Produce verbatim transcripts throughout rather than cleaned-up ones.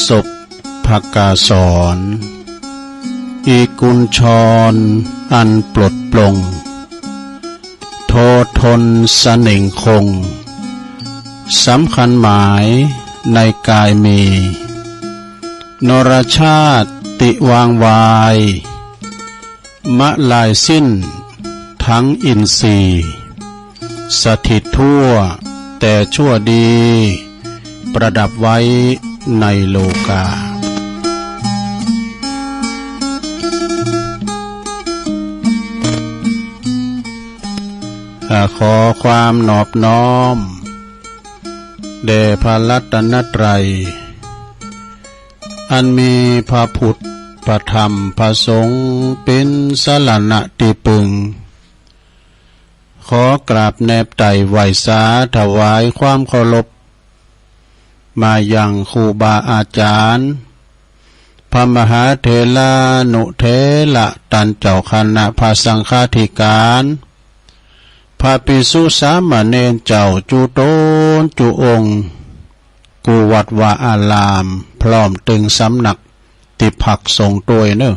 ศพพกาสอน อีกุญชรอันปลดปลง โททนเสน่งคง สำคัญหมายในกายมี นรชาติวางวาย มะลายสิ้นทั้งอินทรีย์ สถิตทั่วแต่ชั่วดี ประดับไว้ในโลกา อ่า ขอความนอบน้อม แด่พระรัตนตรัย อันมีพระพุทธ พระธรรม พระสงฆ์ เป็นสรณะที่พึ่ง ขอกราบแนบไต่ไหว้สาถวายความเคารพ มายังครูบาอาจารย์ พระมหาเถรานุเถระ ต้านเจ้าคณะพระสังฆาธิการ พระภิกษุสามเณรเจ้าจุ๊ตนจุ๊องค์ กู้วัดวาอาราม พร้อมตึงสำนักตี้พักสงฆ์ตวยเน่อ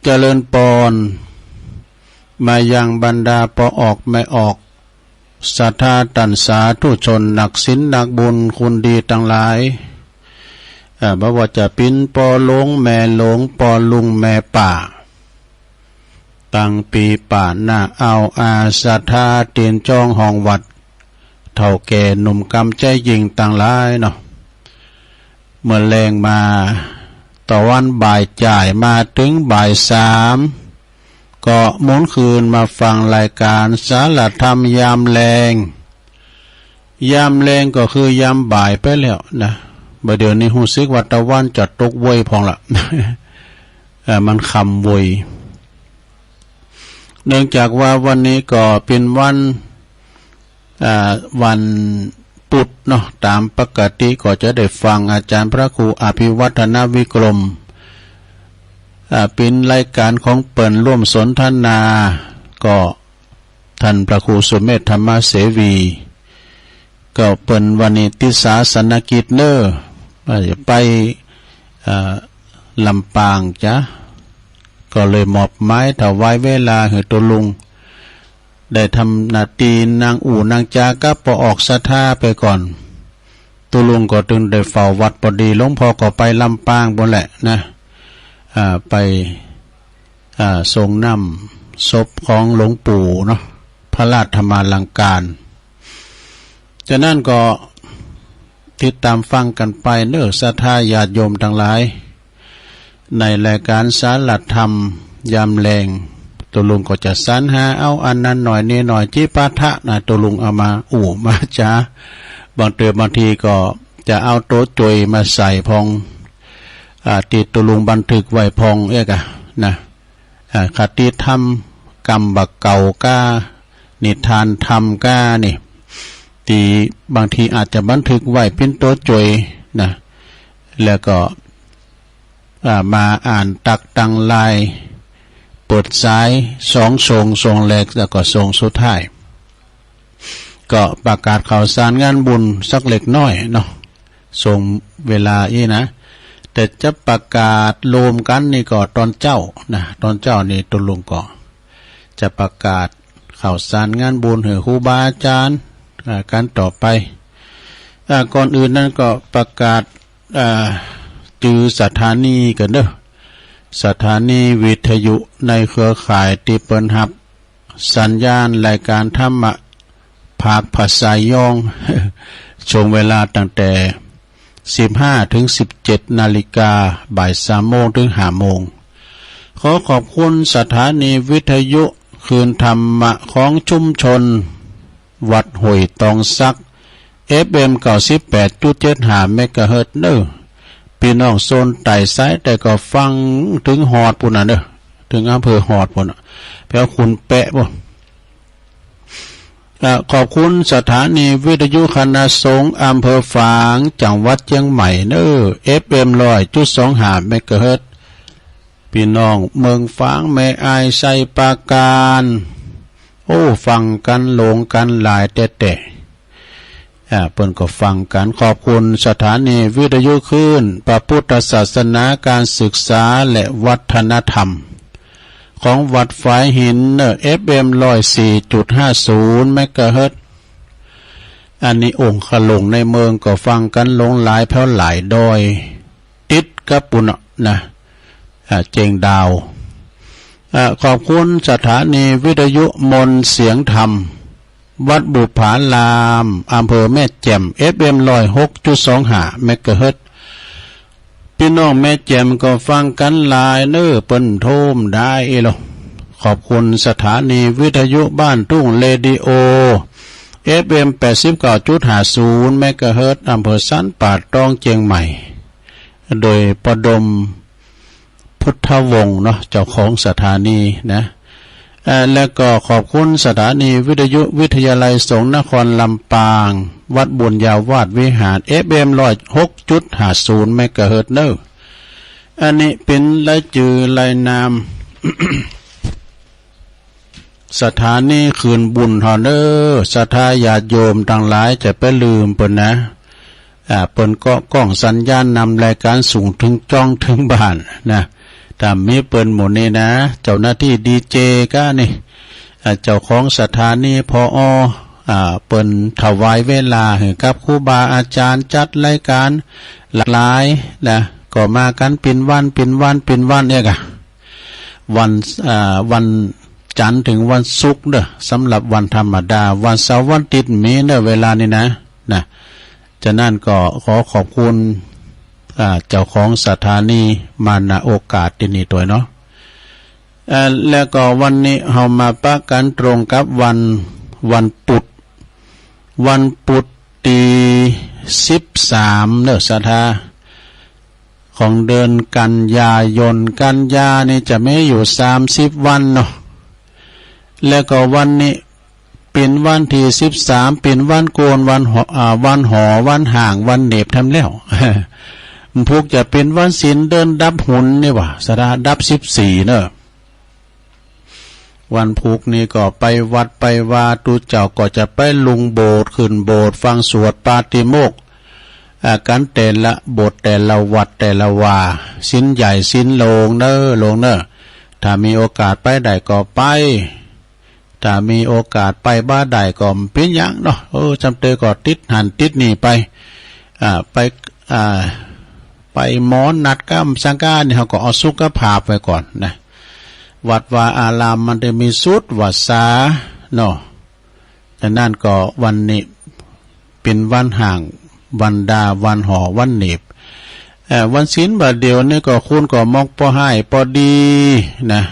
เจริญปอน มายังบรรดาป้อออกแม่ออก ศรัทธาต้านสาธุชน นักศีลนักบุญคุณดีตังหลาย เอ่อ บ่ว่าจะเป๋นป้อหลวงแม่หลวง ป้อลุงแม่ป้า ตังปี๋ปาดหน้า เอาอาศรัทธาเตียนจ้องห้องวัด เฒ่าแก่หนุ่มกำใจ๊ญิงตังหลายเนาะ เมื่อแลงมา ตะวันบ่ายจ่ายมาตึงบ่ายสาม ก็หมุนคืนมาฟังรายการสารธรรมยามแลง ยามแลงก็คือยามบ่ายไปแล้วนะ บ่าเดี่ยวนี้ฮู้สึกว่าตะวันจะตกโวยพ่องละ เอ่อ มันค่ำโวย เนื่องจากว่าวันนี้ก็เป๋นวัน อ่า วันพุธเนาะ ตามปกติก็จะได้ฟังอาจารย์พระครูอภิวัฒนวิกรม อ่า เป๋นรายการของเปิ้นร่วมสนทนา ก็ท่านพระครูสุเมธธรรมเสวี ก็เปิ้นวันนี้ติดศาสนกิจเน่อ ว่าจะไป อ่า ลำปางจ้ะ ก็เลยมอบหมายถวายเวลาหื้อตุ๊ลุง ได้ทำหน้าตี้นั่งอู้นั่งจ๋ากับป้อออกศรัทธาไปก่อน ตุ๊ลุงก็ตึงได้เฝ้าวัด ปอดีหลวงพ่อก็ไปลำปางปู้นแหละนะ อ่า ไป อ่า ส่งน้ำศพของหลวงปู่เนาะ พระราชธรรมาลังการ ฉะนั้นก็ติดตามฟังกันไปเน่อ ศรัทธาญาติโยมตังหลาย ในรายการสารธรรมยามแลง ตุ๊ลุงก็จะสรรหาเอาอันนั้นหน่อยนี้หน่อย จิปาถะนะ ตุ๊ลุงเอามาอู้มาจ๋า บางเตื้อบางทีก็จะเอาตั๋วจวยมาใส่พ่อง อ่า ตี้ตุ๊ลุงบันทึกไว้พ่องเอกอะนะ อ่า คติธรรม กำบ่าเก่าก้า นิทานธรรมก้านี่ ตี้บางทีอาจจะบันทึกไว้เป๋นตั๋วจวยนะ แล้วก็ อ่า มาอ่านตักตังลาย เปิดสายสองช่วง ช่วงแรกแล้วก็ช่วงสุดท้าย ก็ประกาศข่าวสารงานบุญสักเล็กน้อยเนาะ ช่วงเวลาอี้นะ แต่จะประกาศรวมกันนี่ก็ตอนเจ๊านะ ตอนเจ๊านี่ตุ๊ลุงก็จะประกาศข่าวสารงานบุญหื้อครูบาอาจารย์ อ่า กันต่อไป อ่า ก่อนอื่นนั้นก็ประกาศ อ่า จื้อสถานีก่อนเน่อ สถานีวิทยุในเครือข่ายตี้เปิ้นฮับ สัญญาณรายการธรรมะภาคภาษายอง ช่วงเวลาตั้งแต่สิบห้าถึงสิบเจ็ดนาฬิกา บ่ายสามโมงถึงห้าโมง ขอขอบคุณสถานีวิทยุคลื่นธรรมะของชุมชนวัดห้วยตองสัก เอฟเอ็ม เก้าสิบแปดจุดเจ็ดห้าเมกะเฮิรตซ์เน่อ พี่น้องโซนใต้สายใต้ก็ฟังถึงฮอดปู้นน่ะเน่อ ถึงอำเภอฮอดปู้นน่ะ แถวขุนแปะปู้น อ่า ขอบคุณสถานีวิทยุคณะสงฆ์อำเภอฝาง จังหวัดเชียงใหม่เน่อ เอฟเอ็ม ร้อยจุดสองห้าเมกะเฮิรตซ์ พี่น้องเมืองฝาง แม่อาย ไชยปราการ โอ้ ฟังกันหลงกันหลายแต๊ๆ อ่า เปิ้นก็ฟังกัน ขอบคุณสถานีวิทยุคลื่นพระพุทธศาสนา การศึกษาและวัฒนธรรม ของวัดฝายหินเนอะ เอฟเอ็ม ร้อยสี่จุดห้าศูนย์ เมกะเฮิรตซ์ อันนี้องค์ขะหลงในเมืองก็ฟังกันหลงหลายแผ่วหลายดอย ติดกับปุ้นเนาะนะ อ่า เจียงดาว อ่า ขอบคุณสถานีวิทยุมนต์เสียงธรรม วัดบุปผาราม อำเภอแม่แจ่ม เอฟเอ็ม ร้อยหกจุดสองห้า เมกะเฮิรตซ์ พี่น้องแม่แจ่มก็ฟังกันหลายเน้อ เปิ้นโทรมได้เอโล ขอบคุณสถานีวิทยุบ้านทุ่งเรดิโอ เอฟเอ็ม แปดสิบเก้าจุดห้าศูนย์ เมกะเฮิรตซ์ อำเภอสันป่าตอง เจียงใหม่ โดยป้อดมพุทธวงศ์เนาะ เจ้าของสถานีนะ เอ่อ แล้วก็ขอบคุณสถานีวิทยุวิทยาลัยสงฆ์นครลำปาง วัดบุญญาวาสวิหาร เอฟเอ็ม ร้อยหกจุดห้าศูนย์ เมกะเฮิรตซ์ เนอะ อันนี้เป๋นรายจื่อรายนาม สถานีคืนบุญเฮาเน้อ ศรัทธาญาติโยมตังหลายจะไปลืมเปิ้นนะ อ่า เปิ้นก็ก้องสัญญาณนำรายการสูงถึงจ้องถึงบ้านนะ ถ้ามีเปิ้นหมู่นี้นะ เจ้าหน้าที่ดีเจก้านี่ อ่า เจ้าของสถานี ผอ อ่า เปิ้นถวายเวลาหื้อกับครูบาอาจารย์จัดรายการหลากหลายนะ ก็มากันเป๋นวัน เป๋นวัน เป๋นวันเอกอะ วัน อ่า วันจันทร์ถึงวันศุกร์เด้อ สำหรับวันธรรมดา วันเสาร์วันอาทิตย์มีเด้อ เวลานี้นะ นะ ฉะนั้นก็ขอขอบคุณ อ่า เจ้าของสถานีมา ณ โอกาสตี้นี้ตวยเนาะ เอ่อ แล้วก็วันนี้เฮามาปะกันตรงกับวัน วันพุธ วันพุธตี้สิบสามเนอะ ศรัทธา ของเดือนกันยายน กันยานี่จะมีอยู่สามสิบวันเนาะ แล้วก็วันนี้เป๋นวันตี้สิบสาม เป๋นวันโกน วันหอ อ่า วันหอ วันห่าง วันเหน็บแถมแล้ว พุธจะเป๋นวันศีลเดือนดับหุนนี่หว่า ศรัทธา ดับสิบสี่เนอะ วันพุธนี้ก็ไปวัดไปวา ตุ๊เจ้าก็จะไปลุงโบสถ์ ขึ้นโบสถ์ ฟังสวดปาฏิโมกข์ อ่า กันแต่ละโบสถ์ แต่ละวัด แต่ละวา ศีลใหญ่ศีลหลวงเน้อ หลวงเน้อ ถ้ามีโอกาสไปได้ก็ไป ถ้ามีโอกาสไปบ่ได้ก็บ่เป๋นหยังเนาะ เออ จำเตอก็ติดหั้นติดนี่ไป อ่า ไป อ่า ไปหมอนัดกำสังกานี่ เฮาก็เอาสุขภาพไว้ก่อนนะ วัดวาอารามมันได้มีสุดวาสาเนาะ ฉะนั้นก็วันนี้เป๋นวันห่าง วันดา วันหอ วันเหน็บ เอ่อ วันศีลบาดเดียวนี่ก็คุณก็มองปอฮ้ายปอดีนะ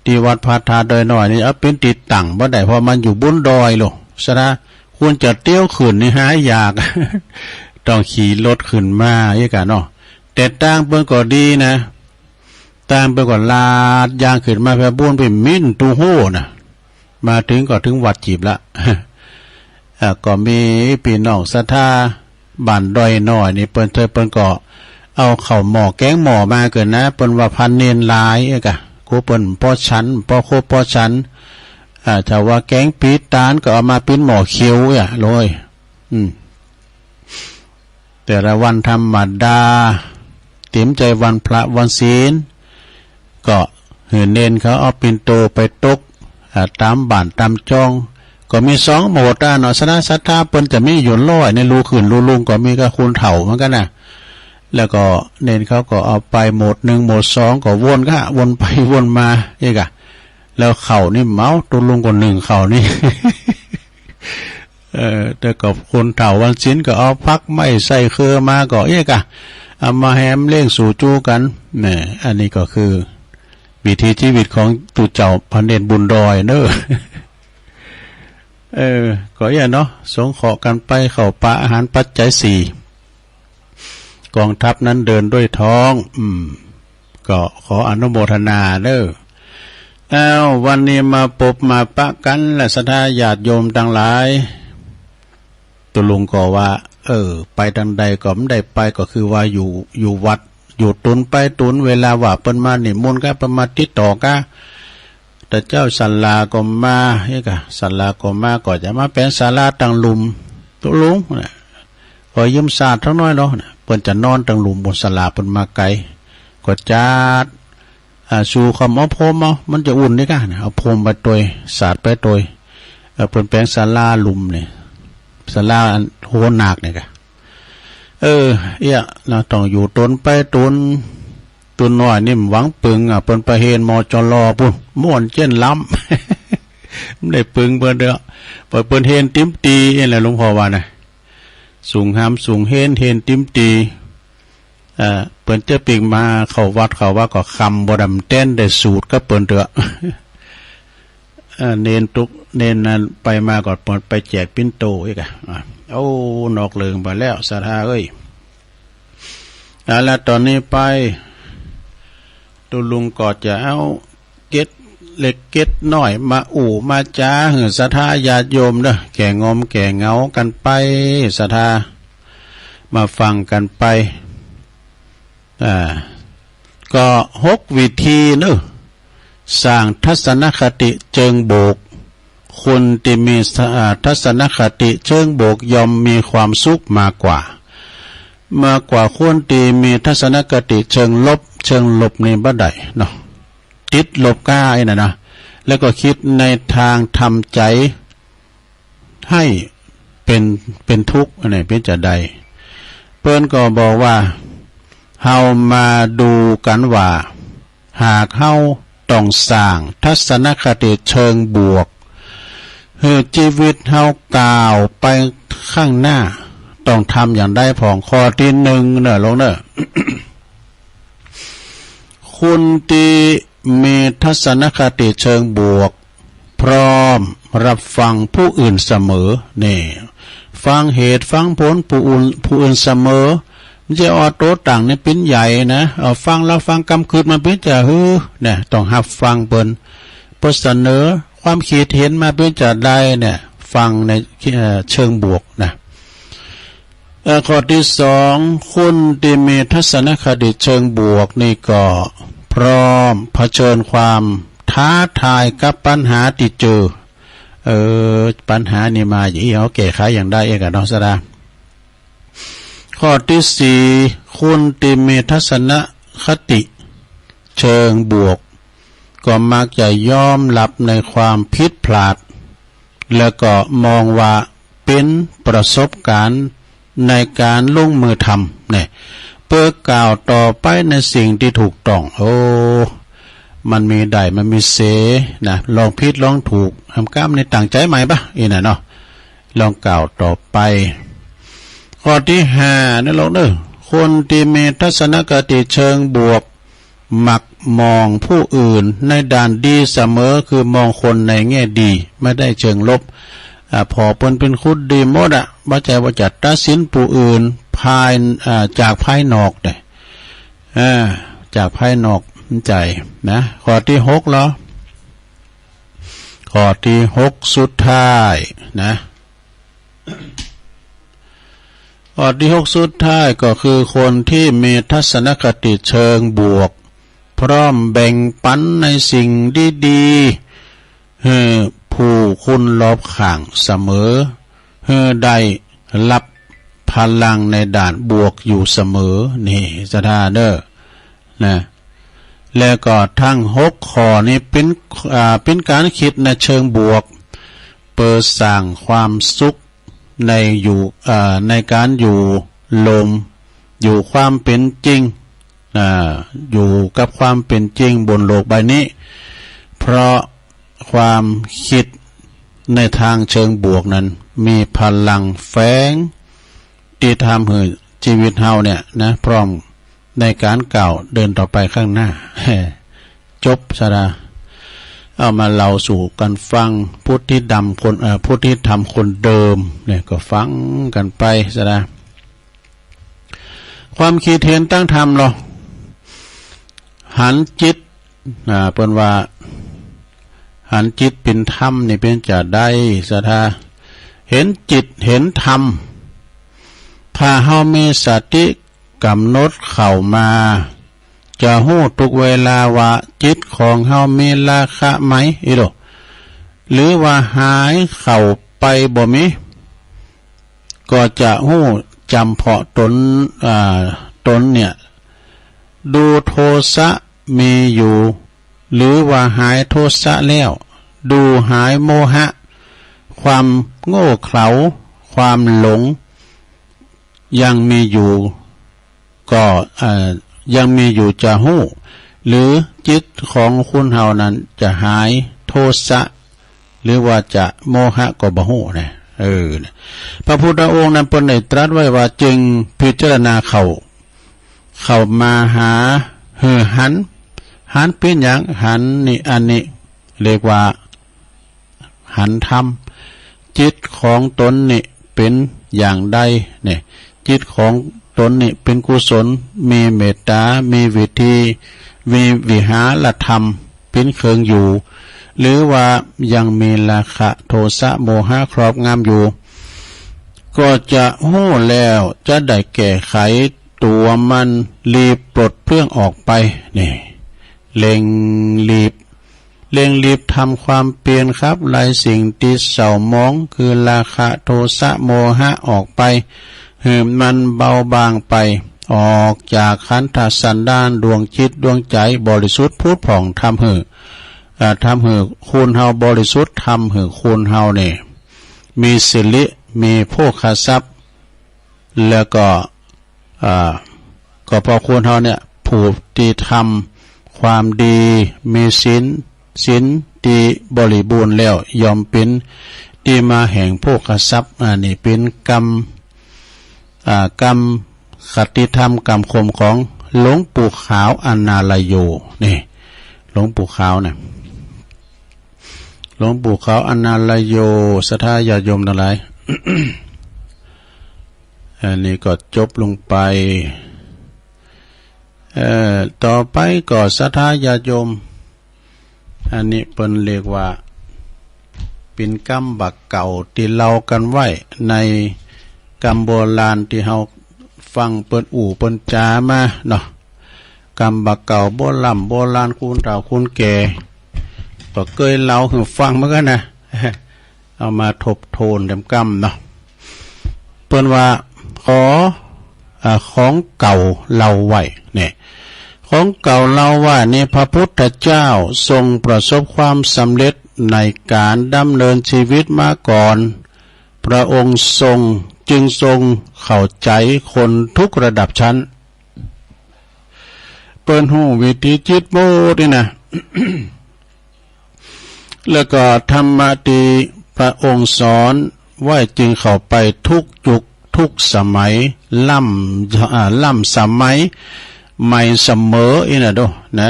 ตี้วัดพระธาตุดอยน้อยนี่ เอาเป๋นตี้ตั้งบ่ได้ เพราะมันอยู่บนดอยโลด ฉะนั้นคุณจะเตียวขึ้นนี่หายาก ต้องขี่รถขึ้นมาเอกอะเนาะ แต่ตางเปิ้นก็ดีนะ ตางเปิ้นก็ลาดยางขึ้นมาแผ่นปูนไปมินตูโฮนะ มาถึงก็ถึงวัดจีบละ อ่า ก็มีพี่น้องศรัทธาบ้านดอยน้อยนี่ เปิ้นเถิดเปิ้นก็เอาข้าวหม้อแกงหม้อมาเกินนะ เปิ้นว่าพระเณรหลายเอกอะ กูเปิ้นปอฉัน ปอคบปอฉัน อ่า ถ้าว่าแกงปีตานก็เอามาปิ้นหม้อเขียวอะโลย อืม แต่ละวันธรรมดา เต๋มใจ๋วันพระวันศีล ก็หื้อเณรเขาเอาปิ่นโตไปตก อ่า ต๋ามบ้านต๋ามจ้อง ก็มีสองโหมดอะเนาะ ฉะนั้นศรัทธาเปิ้นจะมีอยู่ร้อยในลูกหื้นลูกลุงก็มีกับคนเฒ่าเหมือนกันนะ แล้วก็เณรเขาก็เอาไปโหมดหนึ่งโหมดสองก็วนกะ วนไปวนมาเอกอะ แล้วข้าวนี่เมา ตุ๊ลุงก็นึ่งข้าวนี่ เออ แต่ก็คนเฒ่าวันศีลก็เอาผักไม้ใส่เครือมาก็เอกอะ เอามาแหมเลี้ยงสู่จูกัน แหม อันนี้ก็คือวิถีชีวิตของตุ๊เจ้าพระเณรบุญดอยเนอะ เออ ก็เอกเนาะ สงเคราะห์กันไป ข้าวปลาอาหารปัจจัยสี่ กองทัพนั้นเดินด้วยท้อง อืม ก็ขออนุโมทนาเนอะ อ้าว วันนี้มาปบมาปะกันและศรัทธาญาติโยมตังหลาย ตุ๊ลุงก็ว่า เออ ไปตางใดก็บ่ได้ไป ก็คือว่าอยู่ อยู่วัด อยู่ตุนไปตุน เวลาว่าเปิ้นมานิมนต์กะ เปิ้นมาติดต่อกะ แต่เจ้าศาลาก็มา เอกอะ ศาลาก็มา ก็จะมาแป๋นศาลาตังลุ่ม ตกลงนะ ขอยืมสาดสักหน่อยเนาะนะ เปิ้นจะนอนตังหลุมบนศาลา เปิ้นมาไกล ก็จัด อ่า สู่คำเอาพรมเอา มันจะอุ่นนี่กะนะ เอาพรมไปตวย สาดไปตวย เออ เปิ้นแปลงศาลาหลุมนี่ ศาลาอันโหหนักนี่กะ เออ เอี้ย นะ ต้องอยู่ตนไปตน ตัวน้อยนี่มันหวังปึงอ่ะ เปิ้นไปเฮน มจล ปู้น ม่วนเจ้นล้ำ ไม่ได้ปึงเปิ้นเด้อ ปล่อยเปิ้นเฮนติมตีเองแหละ หลวงพ่อว่านะ สูงหามสูงเฮน เฮนติมตี เอ่อ เปิ้นจะปิกมาเข้าวัดเข้าว่าก็คำบ่ดำแต้นได้สูตรกับเปิ้นเถอะ เอ่อ เณรตุก เณรนั้นไปมาก็เปิ้นไปแจกปิ่นโตอีกอะ อ่ะ โอ้ นอกเรื่องไปแล้ว ศรัทธาเอ้ย เอาละ ตอนนี้ไป ตุ๊ลุงก็จะเอาเกร็ดเล็กเกร็ดน้อยมาอู้มาจ๋าหื้อศรัทธาญาติโยมเด้อ แก้งอมแก้เหงากันไป ศรัทธา มาฟังกันไป อ่า ก็หกวิธีเนอะ สร้างทัศนคติเชิงบวก คนที่มีส- อ่า ทัศนคติเชิงบวกย่อมมีความสุขมากกว่า มากกว่าคนที่มีทัศนคติเชิงลบ เชิงลบนี่บ่ได้เนาะ ติดลบก้าไอ้นั่นนะ แล้วก็คิดในทางทำใจให้เป็น เป็นทุกข์ อันนี้เป็นจะใด เปิ้นก็บอกว่า เฮามาดูกันว่า หากเฮาต้องสร้างทัศนคติเชิงบวก หื้อชีวิตเฮาก้าวไปข้างหน้า ต้องทำอย่างใดพ่อง ข้อที่หนึ่งเนอะ หลวงเนอะ คนที่มีทัศนคติเชิงบวก พร้อมรับฟังผู้อื่นเสมอ นี่ ฟังเหตุฟังผลผู้อื่น ผู้อื่นเสมอ บ่ใจ้ออโตตังในปิ้นใหญ่นะ เอาฟังแล้วฟังกำกึดมาปิ้นจะหื้อ เนี่ย ต้องรับฟังเปิ้น เปิ้นเสนอความคิดเห็นมาปิ้นจะใดเนี่ย ฟังใน เอ่อ เชิงบวกนะ เอ่อ ข้อที่สอง คนที่มีทัศนคติเชิงบวกนี่ก็พร้อมเผชิญความท้าทายกับปัญหาที่เจอ เออ ปัญหานี่มาอย่างนี้ เอาแก้ไขอย่างใดเองอะเนาะ ศรัทธา ข้อที่สี่ คนที่มีทัศนคติเชิงบวก ก็มักจะยอมรับในความผิดพลาด แล้วก็มองว่าเป็นประสบการณ์ในการลงมือทำเนี่ย เพื่อก้าวต่อไปในสิ่งที่ถูกต้อง โอ้ มันมีได้ มันมีเสียนะ ลองผิดลองถูก ทำกรรมในตั้งใจใหม่ปะ อีน่ะเนาะ ลองก้าวต่อไป ข้อที่ห้านะลูกเนอะ คนที่มีทัศนคติเชิงบวก มักมองผู้อื่นในด้านดีเสมอ คือมองคนในแง่ดี ไม่ได้เชิงลบ อ่า ผ่อเปิ้นเป็นคนดีหมดอะ บ่ใจ้ว่าจะตัดสินผู้อื่นภาย อ่า จากภายนอกเด้ อ่า จากภายนอก บ่ใจ้นะ ข้อที่หกเหรอ ข้อที่หกสุดท้ายนะ ข้อที่หกสุดท้ายก็คือคนที่มีทัศนคติเชิงบวก พร้อมแบ่งปันในสิ่งดีๆ หื้อผู้คนรอบข้างเสมอ หื้อได้รับพลังในด้านบวกอยู่เสมอ นี่ ศรัทธาเด้อ นะ แล้วก็ทั้งหกข้อนี้เป็น อ่า เป็นการคิดในเชิงบวก เพื่อสร้างความสุขในอยู่ อ่า ในการอยู่ร่วม อยู่ความเป็นจริง อ่า อยู่กับความเป็นจริงบนโลกใบนี้ เพราะความคิดในทางเชิงบวกนั้นมีพลังแฝง ที่ทำให้ชีวิตเฮาเนี่ยนะ พร้อมในการก้าวเดินต่อไปข้างหน้า จบ ศรัทธา เอามาเล่าสู่กันฟัง ผู้ที่ดำคน เอ่อ ผู้ที่ทำคนเดิมเนี่ย ก็ฟังกันไป ศรัทธา ความคิดเห็นตางธรรมเหรอ หันจิต อ่า เปิ้นว่า หันจิตเป็นธรรมนี่เปิ้นจะได้ ศรัทธา เห็นจิตเห็นธรรม ถ้าเฮามีสติกำหนดเข้ามา จะฮู้ทุกเวลาว่าจิตของเฮามีราคะไหม อีโด หรือว่าหายเข้าไปบ่มี ก็จะฮู้จำเพาะตน อ่า ตนเนี่ย ดูโทสะมีอยู่ หรือว่าหายโทสะแล้ว ดูหายโมหะ ความโง่เขลา ความหลง ยังมีอยู่ ก็ เอ่อ ยังมีอยู่จะฮู้ หรือจิตของคนเฮานั้นจะหายโทสะ หรือว่าจะโมหะก็บ่ฮู้นะ เออ พระพุทธองค์นั้นเปิ้นได้ตรัสไว้ว่า จึงพิจารณาเข้า เข้ามาหา หื้อหัน หันเป๋นหยัง หันนี่ อันนี้เรียกว่า หันธรรม จิตของตนนี่เป๋นอย่างใดเนี่ย จิตของตนนี่เป๋นกุศล มีเมตตา มีวิธี มีวิหารธรรมเป๋นเครื่องอยู่ หรือว่ายังมีราคะโทสะโมหะครอบงำอยู่ ก็จะฮู้แล้วจะได้แก้ไขตัวมัน รีบปลดเปลื้องออกไป นี่ เร่งรีบ เร่งรีบทำความเพียรขับไล่สิ่งที่เศร้าหมอง คือราคะโทสะโมหะออกไป หื้อมันเบาบางไป ออกจากขันธสันดาน ดวงจิตดวงใจบริสุทธิ์ผุดผ่อง ทำหื้อ อ่า ทำหื้อคนเฮาบริสุทธิ์ ทำหื้อคนเฮาเนี่ย มีสิริ มีโภคทรัพย์ แล้วก็ อ่า ก็เพราะคนเฮาเนี่ย ผู้ที่ทำความดี มีศีล ศีลที่บริบูรณ์แล้ว ย่อมเป็นที่มาแห่งโภคทรัพย์ อันนี้เป็นกำ อ่า กำคติธรรม กำคมของหลวงปู่ขาวอนาลโย นี่ หลวงปู่ขาวนะ หลวงปู่ขาวอนาลโย ศรัทธาญาติโยมทั้งหลาย อันนี้ก็จบลงไป เอ่อ ต่อไปก็ศรัทธาญาติโยม อันนี้เปิ้นเรียกว่า เป็นกำบ่าเก่าที่เล่ากันไว้ในกำโบราณที่เฮาฟังเปิ้นอู้เปิ้นจามาเนาะ กำบ่าเก่าโบร่ำโบราณ คนเฒ่าคนแก่ ก็เกยเล่าหื้อฟังเหมือนกันนะ เอามาทบทวนแต้มกำเนาะ เปิ้นว่า ขอ อ่า ของเก่าเล่าไว้เนี่ย ของเก่าเล่าว่านี่ พระพุทธเจ้าทรงประสบความสำเร็จในการดำเนินชีวิตมาก่อน พระองค์ทรง จึงทรงเข้าใจคนทุกระดับชั้น เปิ้นฮู้วิถีจิตหมดนี่นะ แล้วก็ธรรมะที่พระองค์สอนไว้จึงเข้าไปทุกยุคทุกสมัย ล้ำ อ่า ล้ำสมัย ใหม่เสมอ อี้นะโด นะ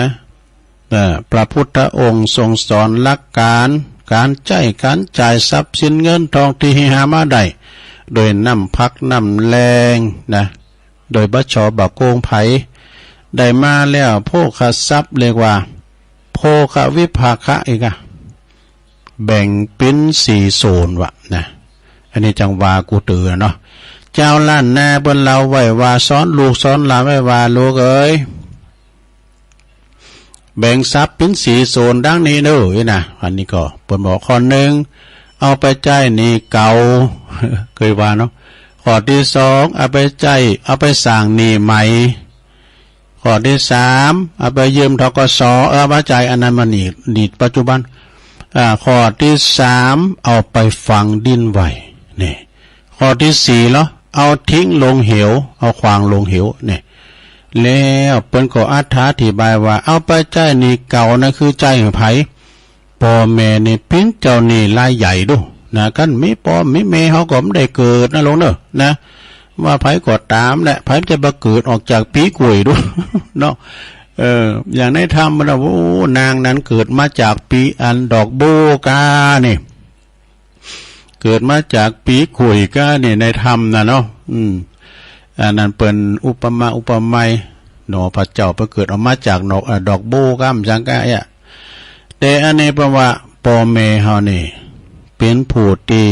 เอ่อ พระพุทธองค์ทรงสอนหลักการ การใช้ การจ่ายทรัพย์สินเงินทองที่หามาได้ โดยน้ำพักน้ำแรงนะ โดยบ่ชอบบ่โกงไผ ได้มาแล้วโภคทรัพย์ เรียกว่า โภควิภาคะ อีกอะ แบ่งเป็นสี่ส่วนวะนะ อันนี้จั่งว่ากูเตือนเนาะ เจ้าล้านนาเปิ้นเล่าไว้ว่า สอนลูกสอนหลานไว้ว่า ลูกเอ๋ย แบ่งทรัพย์เป็นสี่ส่วนดังนี้เด้อ อี้นะ อันนี้ก็เปิ้นบอกข้อหนึ่ง เอาไปใช้หนี้เก่า เกยว่าเนาะ ข้อที่สอง เอาไปใช้ เอาไปสร้างหนี้ใหม่ ข้อที่สาม เอาไปยืม ธ.ก.ส. เออ เอามาจ่ายอันนั้นมาหนี้ หนี้ปัจจุบัน อ่า ข้อที่สาม เอาไปฝังดินไว้ นี่ ข้อที่สี่เหรอ เอาทิ้งลงเหว เอาขว้างลงเหว นี่ แล้วเปิ้นก็อธิบายว่า เอาไปใช้หนี้เก่านะ คือใช้หื้อไผ ป้อแม่นี่เป๋นเจ้าหนี้รายใหญ่โด นะ คันมีป้อมีแม่เฮาก็บ่ได้เกิดนะลูกเนอะ นะ ว่าไผก็ต๋ามแหละ ไผจะบ่เกิดออกจากปี๋กล้วยโด เนาะ เออ อย่างในธรรมมันว่า โอ้ นางนั้นเกิดมาจากปี๋ อันดอกโบก้านี่ เกิดมาจากปี๋กล้วยก้านี่ ในธรรมนะเนาะ อืม อันนั้นเปิ้นอุปมาอุปไมย หน่อพระเจ้าไปเกิดออกมาจากหน่อ เอ่อ ดอกโบก้า มันจั่งก้าเอี้ย แต่อันนี้เปิ้นว่า ป้อแม่เฮานี่ เป๋นผู้ตี้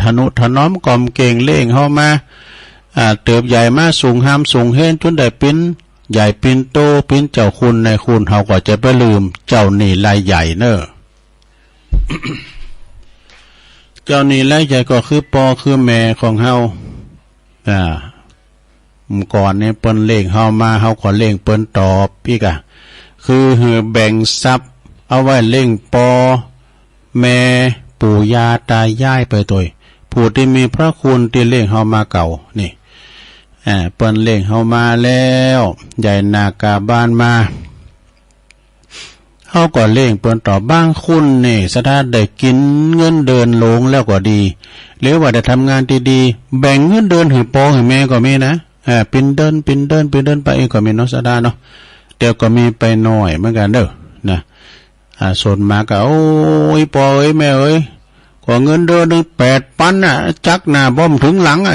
ทะนุถนอมกล่อมเกรงเลี้ยงเฮามา อ่า เติบใหญ่มาสูงฮ่ำสูงเฮน จ๋นได้เป๋นใหญ่เป๋นโต เป๋นเจ้าคุณนายคุณ เฮาก็จะบ่ลืมเจ้าหนี้รายใหญ่เนอะ เจ้าหนี้รายใหญ่ก็คือป้อคือแม่ของเฮา อ่า ก่อนนี้เปิ้นเลี้ยงเฮามา เฮาก็เลี้ยงเปิ้นตอบอีกอะ คือหื้อแบ่งทรัพย์เอาไว้เลี้ยงป้อแม่ปู่ย่าตายายไปโตย ผู้ที่มีพระคุณที่เลี้ยงเฮามาเก่า นี่ อ่า เปิ้นเลี้ยงเฮามาแล้ว ใหญ่หน้ากาบ้านมา เฮาก็เลี้ยงเปิ้นตอบ บางคนนี่ สะท้าได้กินเงินเดือนหลวงแล้วก็ดี หรือว่าได้ทำงานที่ดี แบ่งเงินเดือนหื้อป้อหื้อแม่ก็มีนะ อ่า ปินเดือน ปินเดือน ปินเดือนไปเองก็มีเนาะ สะท้าเนาะ แต่ก็มีไปน้อยเหมือนกันเด้อ นะ อ่า ส่วนมากก็ โอ้ย ป้อเอ้ย แม่เอ้ย ก็เงินเดือนหนึ่งแปดปันน่ะ จักหน้าบ่มถึงหลังอะ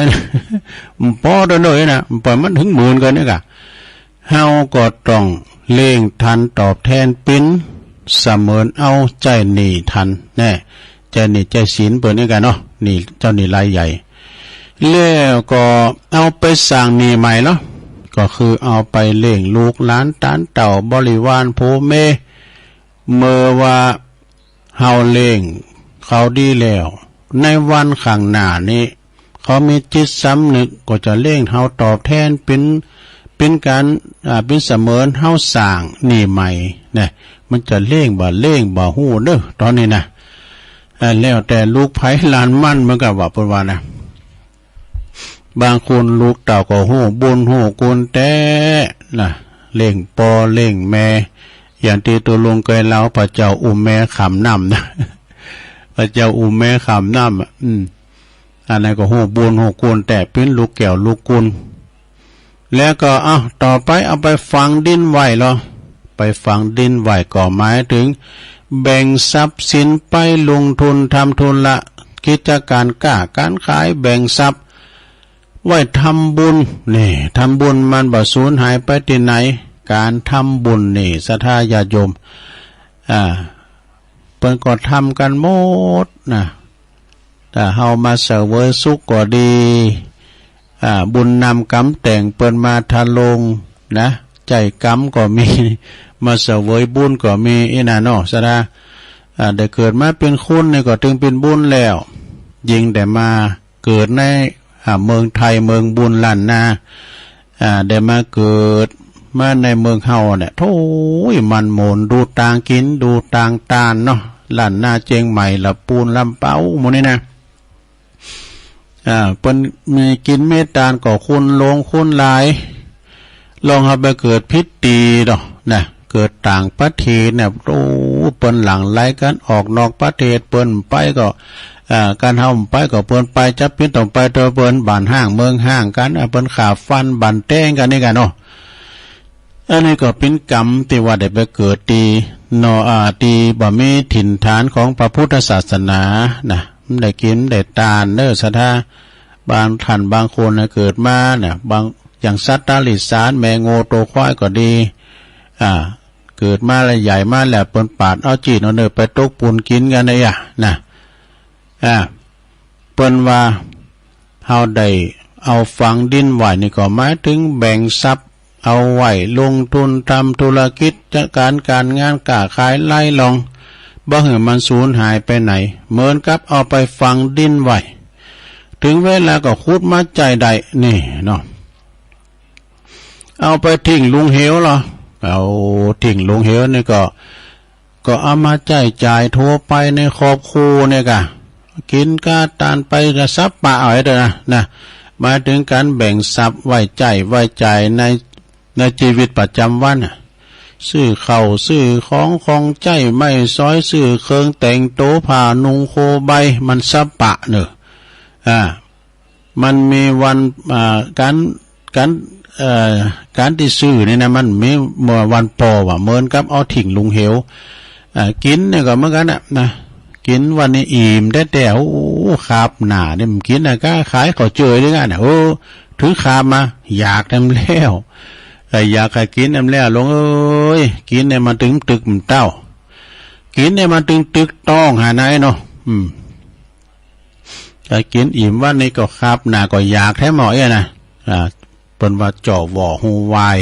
ป้อเด้อเด้อนะ ปล่อยมันถึงหมื่นกันนี่กะ เฮาก็ต้องเลี้ยงทันตอบแทนปิน เสมือนเอาใจ๊หนี้ทันแน่ ใจ๊หนี้ใจ๊สินเปิ้นนี่กะเนาะ หนี้ เจ้าหนี้รายใหญ่ แล้วก็เอาไปสร้างหนี้ใหม่เนาะ ก็คือเอาไปเลี้ยงลูกหลานตานเต้าบริวารผู้เม เมื่อว่าเฮาเลี้ยงเขาดีแล้ว ในวันข้างหน้านี้ เขามีจิตสำนึกก็จะเลี้ยงเฮาตอบแทน เป็น เป็นการ อ่า เป็นเสมือนเฮาสร้างหนี้ใหม่นะ มันจะเลี้ยงบ่เลี้ยงบ่ฮู้เด้อ ตอนนี้นะ อ่า แล้วแต่ลูกไผหลานมัน เหมือนกับว่าเปิ้นว่านะ บางคนลูกเต้าก็ฮู้บุญฮู้คุณแต๊นะ เลี้ยงป้อเลี้ยงแม่ อย่างตี้ตุ๊ลุงเกยเล่า พระเจ้าอุ้มแม่ข้ามน้ำนะ พระเจ้าอุ้มแม่ข้ามน้ำอะ อืม อันนั้นก็ฮู้บุญฮู้คุณแต๊ เป๋นลูกแก้วลูกคุณ แล้วก็ เอ้า ต่อไปเอาไปฝังดินไว้เหรอ ไปฝังดินไว้ก็หมายถึง แบ่งทรัพย์สินไปลงทุนทำธุรกิจการ ค้าการขาย แบ่งทรัพย์ไว้ทำบุญ นี่ ทำบุญมันบ่สูญหายไปตี้ไหน การทำบุญนี่ ศรัทธาญาติโยม อ่า เปิ้นก็ทำกันหมดนะ ถ้าเฮามาเสวยสุขก็ดี อ่า บุญนำกรรมแต่งเปิ้นมาทะลงนะ ใจ๊กรรมก็มี มาเสวยบุญก็มี อี้น่ะเนาะ ศรัทธา อ่า ได้เกิดมาเป๋นคนนี่ก็ถือเป๋นบุญแล้ว ยิ่งได้มาเกิดใน อ่า เมืองไทย เมืองบุญล้านนา อ่า ได้มาเกิดมาในเมืองเฮาเนี่ย โธ่ มันหมน ดูตางกิ๋น ดูตางตานเนาะ ล้านนา เจียงใหม่ ละปูน ลำเปา หมู่นี้นะ อ่า เปิ้นมีกิ๋นมีตานก็คูณหลวงคูณหลาย ลองเอาไปเกิดผิดตี้ดอกนะ เกิดต่างประเทศเนี่ย โอ้ เปิ้นหลั่งไหลกั๋นออกนอกประเทศ เปิ้นไปก็ อ่า คันเฮาไปก็เปิ้นไป จับผิดต้องไปโตเปิ้น บ้านฮ้างเมืองฮ้างกั๋น อ่า เปิ้นฆ่าฟันบั่นแตงกั๋นนี่กั๋นเนาะ อันนี้ก็เป๋นกรรมตี้ว่าได้ไปเกิดตี้เนาะ อ่า ตี้บ่มีถิ่นฐานของพระพุทธศาสนานะ บ่ได้กิ๋นบ่ได้ตานเด้อ ศรัทธา บางท่านบางคนน่ะเกิดมาเนี่ย บาง อย่างสัตว์ตาริสาร แม่งัวโตควายก็ดี อ่า เกิดมาแล้วใหญ่มาแล้ว เปิ้นปาดเอาจีนเอาเนิบไปตกปูนกิ๋นกั๋นเนี่ยนะ อ่า เปิ้นว่าเฮาได้เอาฝังดินไว้นี่ก็หมายถึงแบ่งทรัพย์เอาไว้ลงทุนทำธุรกิจ จัดการก๋านงาน ค้าขาย ไล่ลอง บ่หื้อมันสูญหายไปไหน เหมือนกับเอาไปฝังดินไว้ ถึงเวลาก็ขุดมาใจ๊ได้ นี่เนาะ เอาไปทิ้งลงเหวเหรอ เอาทิ้งลงเหวนี่ก็ ก็เอามาใจ๊จ่ายทั่วไปในครอบครัวเนี่ยกะ กิ๋นกาตานไปกะสัปปะเอาไว้เด้อนะ นะ หมายถึงก๋านแบ่งทรัพย์ไว้ใจ๊ไว้จ่ายใน ในชีวิตประจำวันน่ะ ซื้อข้าวซื้อของ ของใจ๊ไม้สอย ซื้อเครื่องแต่งโต ผ้านุ่งโคใบ มันสัปปะเนอะ อ่า มันมีวัน อ่า ก๋าน ก๋าน เอ่อ ก๋านตี้ซื้อนี่นะ มันมีเมื่อวันปอว่า เหมือนกับเอาทิ้งลงเหว อ่า กิ๋นเนี่ยก็เหมือนกั๋นน่ะ นะ กิ๋นวันนี้อิ่มแต๊ๆ โอ้ คาบหน้านี่บ่กิ๋นนะ ก็ขายข้าวเจ้ยด้วยกั๋นน่ะ โอ้ ถือคาบมา อยากแหมแล้ว เอ่อ อยากก็กิ๋นแหมแล้ว หลวงเอ้ย กิ๋นเนี่ยมันตึงตึกมันเต้า กิ๋นเนี่ยมันตึงตึกต้องหาไหนเนาะ อืม ก็กิ๋นอิ่มวันนี้ก็คาบหน้าก็อยากแท้หมอเอี้ยนะ อ่า เปิ้นว่าเจาะหว่อฮูวาย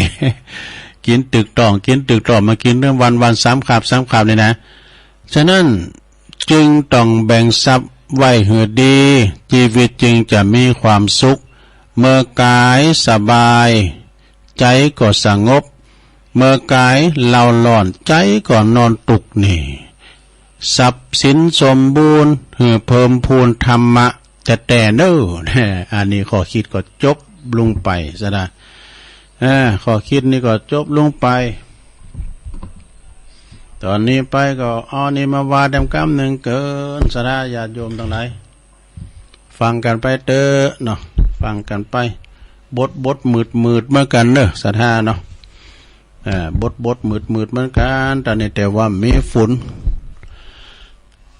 กิ๋นตึกต้อง กิ๋นตึกต้อง มากิ๋นเรื่องวันๆ สามคาบ สามคาบนี่นะ ฉะนั้นจึงต้องแบ่งทรัพย์ ไว้หื้อดี ชีวิตจึงจะมีความสุข เมื่อกายสบาย ใจก็สงบ เมื่อกายเร่าร้อน ใจก็นอนตุ๊กนี่ ทรัพย์สินสมบูรณ์ หื้อเพิ่มพูนธรรมะ แต๊ๆ เน่อ อันนี้ข้อคิดก็จบลงไปซะนะ เออ ข้อคิดนี้ก็จบลงไป ตอนนี้ไปก็เอานี่มาว่าแต้มกำหนึ่งเกินซะนะ ญาติโยมตังหลาย ฟังกันไปเต๊อะเนาะ ฟังกันไป บดบดมืดมืดเหมือนกันเนอะ ศรัทธาเนาะ เอ่อ บดบดมืดมืดเหมือนกัน ตอนนี้แต่ว่ามีฝน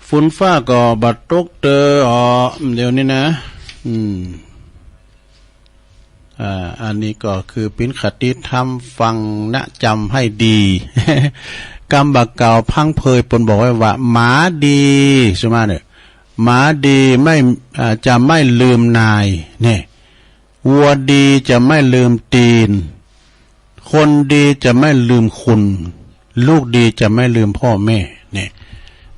ฝนฟ้าก็บ่ตกเต๊อะ อ๋อ เดี๋ยวนี้นะ อืม อ่า อันนี้ก็คือเป๋นคติธรรม ฟังนะ จำให้ดี กำบ่าเก่าพังเพยเปิ้นบอกไว้ว่า หมาดี สุมาเน่อ หมาดีไม่ อ่า จะไม่ลืมนาย เนี่ย วัวดีจะไม่ลืมตีน คนดีจะไม่ลืมคุณ ลูกดีจะไม่ลืมพ่อแม่ เนี่ย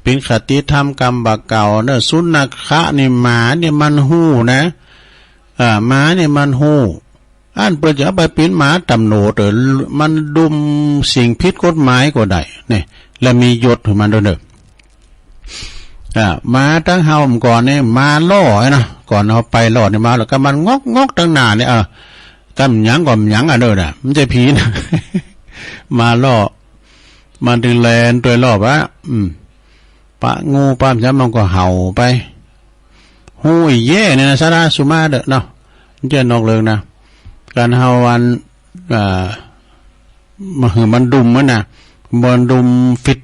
เป๋นคติธรรมกำบ่าเก่าเนอะ สุนัขะนี่ หมานี่มันฮู้นะ อ่า หมานี่มันฮู้ อันเปิ้นจะเอาไปเป๋นหมาตำรวจ เออ มันดุมสิ่งผิดกฎหมายก็ได้ เนี่ย และมียศหื้อมันด้วยเนอะ อ่า หมาตังเฮาก่อนนี่ หมาล่อไอ้นะ ก่อนเฮาไปล่อนี่ หมาล่อ กำมันงอกงอกตังหน้านี่ เออ กำหยังก็หยังอะเด้อนะ มันจะผีนะ หมาล่อ มันตึงแล่นตวยรอบอะ อืม ปะงูปะหยังมันก็เห่าไป ฮู้อีแย่เนี่ยนะ ศรัทธา สุมาเน่อเนาะ มันจะนอกเรื่องนะ การเฮาอัน อ่า มันหื้อมันดุมมันนะ มันดุมฟิต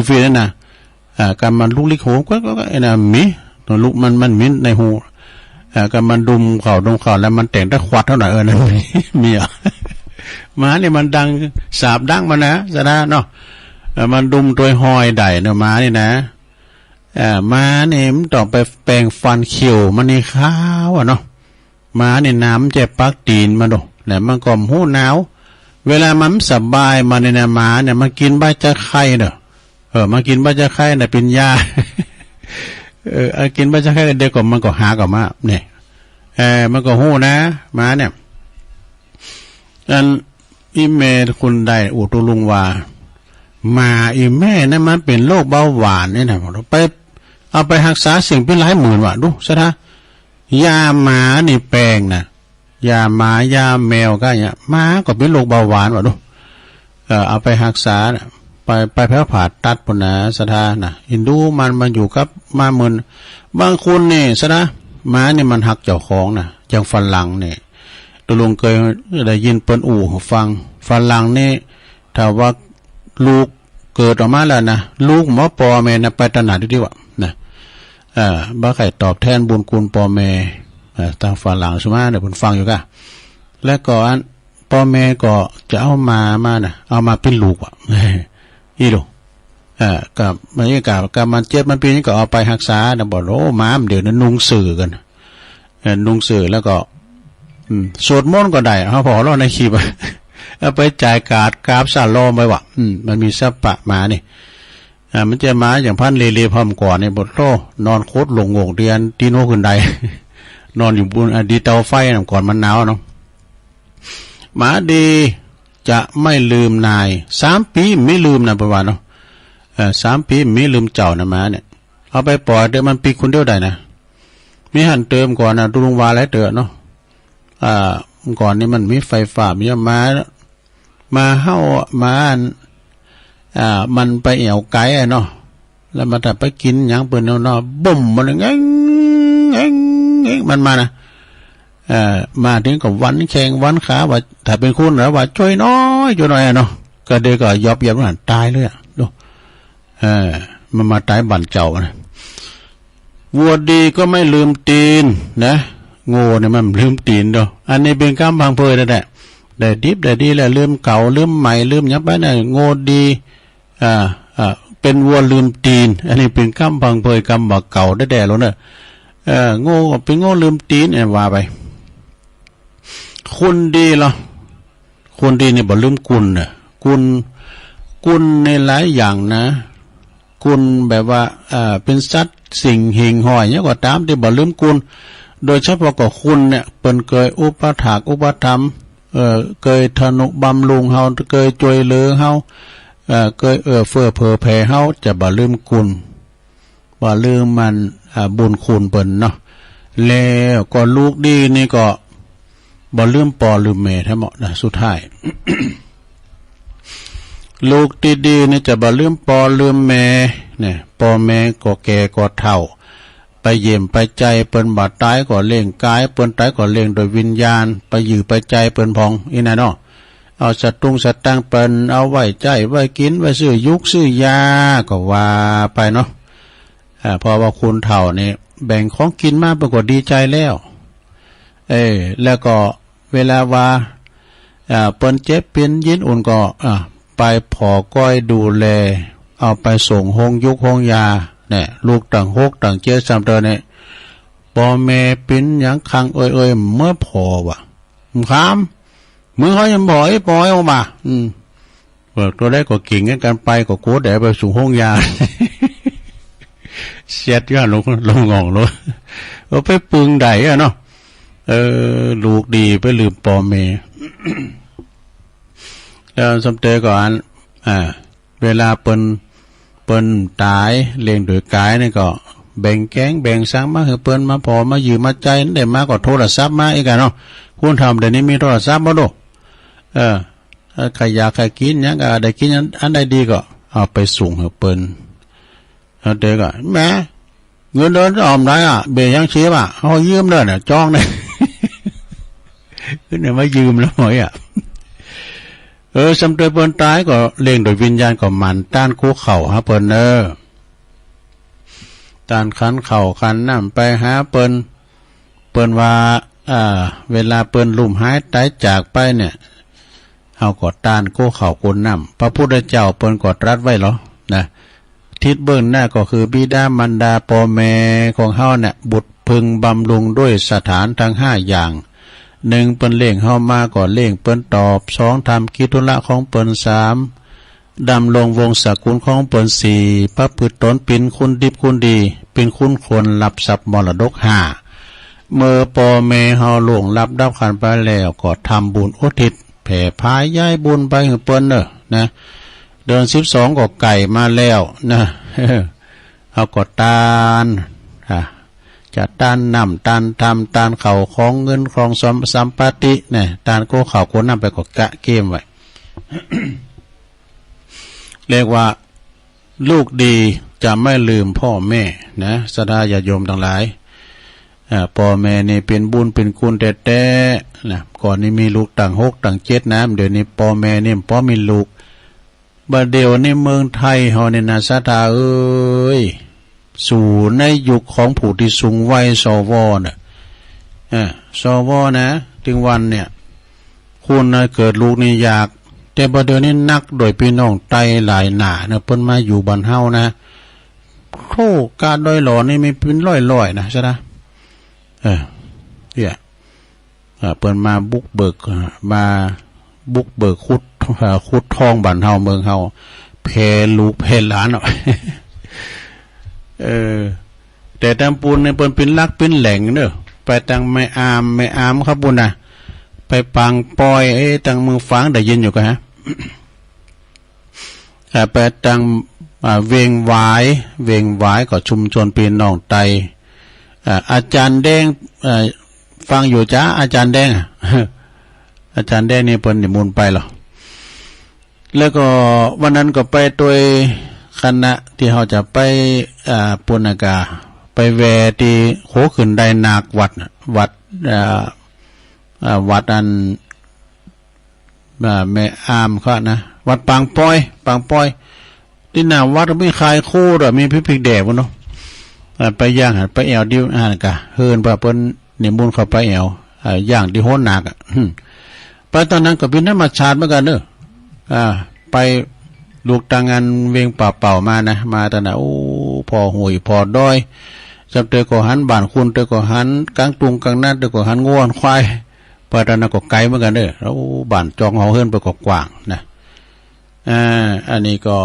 ฟรีๆ นั่นนะ อ่า กำมันลุกลี้โหน ก็ ก็ ก็ ไอ้น่ะ หมี ตัวลุกมัน มันหมีในฮู อ่า กำมันดุมเข้า ดุมเข้าแล้วมันแต่งแต่ขวัดเท่านั้น เออ นั่นมี มีอะ หมานี่มันดัง สาบดังมันนะ ศรัทธาเนาะ เออ มันดุมตวยฮอยได้เนาะ หมานี่นะ เออ หมานี่มันต้องไปแปรงฟัน เขี้ยวมันนี่ขาวอะเนาะ หมานี่น้ำจะปักตี๋นมันโด แล้วมันก็บ่ฮู้หนาว เวลามันบ่สบายมาเนี่ยนะ หมาเนี่ยมันกินใบตะไคร้เด้อ เออ มันกินใบตะไคร้น่ะเป็นยา เออ เอากินใบตะไคร้เดี๋ยวก็มันก็หากออกมา เนี่ย เออ มันก็ฮู้นะ หมาเนี่ย อัน อีแม่คนใดอู้ตกลงว่า หมาอีแม่นั้นมันเป็นโรคเบาหวานนี่นะ ไป เอาไปรักษาเสี้ยงไปหลายหมื่นว่ะ ดู ศรัทธา ยาหมานี่แปงนะ ยาหมา ยาแมวก็เนี่ย หมาก็เป็นโรคเบาหวานว่ะ ดู เออ เอาไปรักษาน่ะ ไป ไปแผนกผ่าตัดพุ้นนะ ศรัทธานะ เอ็นดูมัน มันอยู่กับหมาหมื่น บางคนนี่ ศรัทธา หมานี่มันฮักเจ้าของนะ อย่างฝรั่งนี่ ตกลงเคยได้ยินเปิ้นอู้ฟัง ฝรั่งนี่ ถ้าว่าลูกเกิดออกมาแล้วนะ ลูกบ่พ่อแม่นะ ไปตระหนักดีๆ ว่ะ นะ เอ่อ บ่ใค่ตอบแทนบุญคุณพ่อแม่ เอ่อ ตางฝรั่งสุมาเนี่ยเปิ้นฟังอยู่กะ แล้วก็อัน พ่อแม่ก็จะเอาหมามานะ เอามาเป็นลูกว่ะ อีหลู เอ่อ ก็มันก็ ก็มันเจ็บมันเป็นก็เอาไปรักษานะ บอก โอ้ หมามันเดี๋ยวนี้นุ่งเสื้อกัน เอ่อ นุ่งเสื้อแล้วก็ อืม สวดมนต์ก็ได้ เฮาพอเล่าในคลิปอะ เอาไปจ่ายกาดกราบสาลอมไว้ว่ะ อืม มันมีสัพพะหมานี่ อ่า มันจะมาอย่างพันเลเลพร้อมก่อนนี่ บ่โธ่ นอนโคตรหลงงกเดือน ตีนหัวขึ้นได นอนอยู่บน อ่า ดีเตาไฟน่ะ ก่อนมันหนาวเนาะ หมาดีจะไม่ลืมนาย สามปีไม่ลืมนะ เปิ้นว่าเนาะ เอ่อ สามปีไม่ลืมเจ้านะ หมาเนี่ย เอาไปปล่อยเดี๋ยวมันปิ๊กคนเดียวได้นะ มีหั้นเติมก่อนนะ ตกลงว่าหลายเตื้อเนาะ อ่า ก่อนนี่มันมีไฟฟ้า มีหมา หมาเฮา หมาอัน อ่า มันไปแอ่วไก๋อะเนาะ แล้วมันถ้าไปกินหยังเปิ้นเนาะ บุ้ม มันแง่ง แง่ง แง่ง มันมานะ เอ่อ มาถึงก็หวันแข้งหวันขาว่า ถ้าเป็นคนแล้วว่า "จ้อยน้อย จ้อยน้อย" อะเนาะ ก็เดี๋ยวก็ยอบ ยอบ นั่นตายเลยอะ ดู เออ มันมาตายบ้านเจ้านะ วัวดีก็ไม่ลืมตีนนะ โง่เนี่ยมันลืมตี๋นเด้อ อันนี้เป๋นกำพังเพยแต๊ๆ ได้ดิบได้ดีแล้วลืมเก่าลืมใหม่ลืมหยังไปนะ โง่ดี อ่า อ่า เป็นวัวลืมตีน อันนี้เป๋นกำพังเพย กำบ่าเก่าแต๊ๆ แล้วเนอะ เออ โง่ก็เป๋นโง่ลืมตี๋น เออ ว่าไป คนดีเหรอ คนดีนี่บ่ลืมคุณน่ะ คุณ คุณในหลายอย่างนะ คุณแบบว่า เอ่อ เป็นสัตว์ สิ่งหิ่งห้อยหยังก็ตามตี้บ่ลืมคุณ โดยเฉพาะก็คุณเนี่ย เปิ้นเกยอุปถากอุปถัมภ์ เอ่อ เกยทนุบำรุงเฮา เกยช่วยเหลือเฮา เอ่อ เกยเอื้อเฟื้อเผื่อแผ่เฮา จะบ่ลืมคุณ บ่ลืมมัน อ่า บุญคุณเปิ้นเนาะ แล้วก็ลูกดีนี่ก็บ่ลืมป้อลืมแม่แท้เหมาะนะ สุดท้าย ลูกดีๆ นี่จะบ่ลืมป้อลืมแม่เนี่ย ป้อแม่ก็แก่ก็เฒ่า ไปเยี่ยมไปใจ๋เปิ้น บ่ตายก็เลี้ยงกาย เปิ้นตายก็เลี้ยงโดยวิญญาณ ไปอยู่ไปใจ๋เปิ้นพ่อง อี้นะเนาะ เอาสตุ้งสตางค์เปิ้น เอาไว้ใจ๋ไว้กิน ไว้ซื้อยุกซื้อยา ก็ว่าไปเนาะ อ่า เพราะว่าคนเฒ่านี่แบ่งของกินมาเปิ้นก็ดีใจ๋แล้ว เออ แล้วก็เวลาว่า อ่า เปิ้นเจ็บเปิ้นยินอุ่นก็ อ่า ไปผ่อก้อยดูแล เอาไปส่งโฮงยุกโฮงยา เนี่ย ลูกตังหกตังเจ็ดซ้ำเตอเนี่ย ป้อแม่ปิ้นหยังคังเอ้ยๆ เมื่อผ่อว่ะ มึงคาม มึงเขายังบ่อยปล่อยออกมา อืม เออ ตัวแรกก็กิ่งกันไป ก็โกดแดดไปสู่ห้องยา เสียดยอดลง ลงงองลง เอาไปปึงใดอะเนาะ เออ ลูกดีไปลืมป้อแม่ แล้วสำเตอก่อน อ่า เวลาเปิ้น เปิ้นต๋าย เลี้ยงโดยกายนี่ก็แบ่งแกงแบ่งสังมาหื้อเปิ้น มาผ่อมาอยู่มาใจ๋ ได้มาก็โทรศัพท์มาอีกอะเนาะ คนเฒ่าเดี๋ยวนี้มีโทรศัพท์บ่ลูก เออ เออ ใครอยากใครกินหยังก็ได้กินอัน อันใดดีก็เอาไปส่งหื้อเปิ้น แล้วเต๋อก็ แหม เงินเดือนออมได้อะ เบี้ยยังชีพอะ เขายืมเด้อเนี่ย จ้องเนี่ย คือเนี่ยมายืมแล้วหมดอะ เออ สำเตอเปิ้นต๋ายก็เลี้ยงโดยวิญญาณก็หมั่นต้านกู้เข้าหาเปิ้นเนอะ ต้านขันข้าวขันน้ำไปหาเปิ้น เปิ้นว่า อ่า เวลาเปิ้นลุ่มหายต๋ายจากไปเนี่ย เฮาก็ต้านกู้ข้าวกู้น้ำ พระพุทธเจ้าเปิ้นก็ตรัสไว้เหรอ นะ ทิศเบื้องหน้าก็คือบิดามารดาป้อแม่ของเฮาเนี่ย บุตรพึงบำรุงด้วยสถานทั้งห้าอย่าง หนึ่ง เปิ้นเลี้ยงเฮามาก็เลี้ยงเปิ้นตอบ สอง ทำกิจธุระของเปิ้น สาม ดำรงวงศ์สกุลของเปิ้น สี่ ประพฤติตนเป๋นคนดิบคนดี เป๋นคนควรรับทรัพย์มรดก ห้า เมื่อป้อแม่เฮาล่วงลับดับขันธ์ไปแล้ว ก็ทำบุญอุทิศแผ่พายายบุญไปหื้อเปิ้นเนอะ นะ เดือนสิบสองก็ใกล้มาแล้วนะ เฮาก็ต้าน อ่ะ จะต้านน้ำ ต้านธรรม ต้านข้าวของเงินของสม- สัมปติเนี่ย ต้านกู้ข้าวกู้น้ำไปก็กะเกมไว้ เรียกว่าลูกดีจะไม่ลืมพ่อแม่นะ ศรัทธาญาติโยมทั้งหลาย อ่า ป้อแม่นี่เป๋นบุญเป๋นคุณแต๊ๆ นะ ก่อนนี้มีลูกตั้งหกตั้งเจ็ดนะ เดี๋ยวนี้ป้อแม่นี่บ่มีลูก บ่าเดี่ยวในเมืองไทยเฮานี่นะ ศรัทธาเอ้ย สู่ในยุคของผู้ตี้สูงวัย สว น่ะ เออ สว นะ ตึงวันเนี่ย คุณนะ เกิดลูกนี่ยาก แต่บ่าเดี่ยวนี้นักโดยพี่น้องไตหลายหน้านะ เปิ้นมาอยู่บ้านเฮานะ โธ่ กาดอยหล่อนี่มีเป๋นร้อยๆ นะ ศรัทธา เออ เนี่ย อ่า เปิ้นมาบุกเบิก อ่า มาบุกเบิกขุด อ่า ขุดทองบ้านเฮาเมืองเฮา แผ่ลูกแผ่หลานเนาะ เออ แต่ตางปูนเนี่ยเปิ้นเป๋นหลักเป๋นแหล่งเนอะ ไปตางแม่อาม แม่อามครับปูนนะ ไปปางปอย เอ๊ะ ตางเมืองฝางได้ยินอยู่กะฮะ อ่า ไปตาง อ่า เวียงหวาย เวียงหวายก็ชุมชนพี่น้องไต อ่า อาจารย์แดง อ่า ฟังอยู่จ้า อาจารย์แดงอะ อาจารย์แดงนี่เปิ้นนิมนต์ไปเหรอ แล้วก็วันนั้นก็ไปโดยคณะตี้เฮาจะไป อ่า ปูนนะกา ไปแวะตี้โขขึ้นไดนาควัดน่ะ วัด อ่า อ่า วัดอัน อ่า แม่อามเขานะ วัดปางปอย ปางปอย ตี้หน้าวัดมีขายโคดอะ มีพริกแดดพุ้นเนาะ อ่า ไปย่างหั้น ไปแอ่วตี้หั้นกะ เฮิ่นว่าเปิ้นนิมนต์เข้าไปแอ่ว อ่า ย่างตี้โฮนหนักอะ อืม ไปตอนนั้นก็เป๋นธรรมชาติเหมือนกันเนอะ อ่า ไปลูกตางอันเวียงป่าเป่ามานะ มาตอนนั้น โอ้ ผ่อห้วยผ่อดอย จำเตอก็หันบ้านคุณ เตอก็หันกลางตุงกลางนา เตอก็หันงัวหันควาย ไปตอนนั้นก็ไกลเหมือนกันเนอะ โอ้ บ้านจองเฮาเฮือนเปิ้นก็กว้างนะ อ่า อันนี้ก็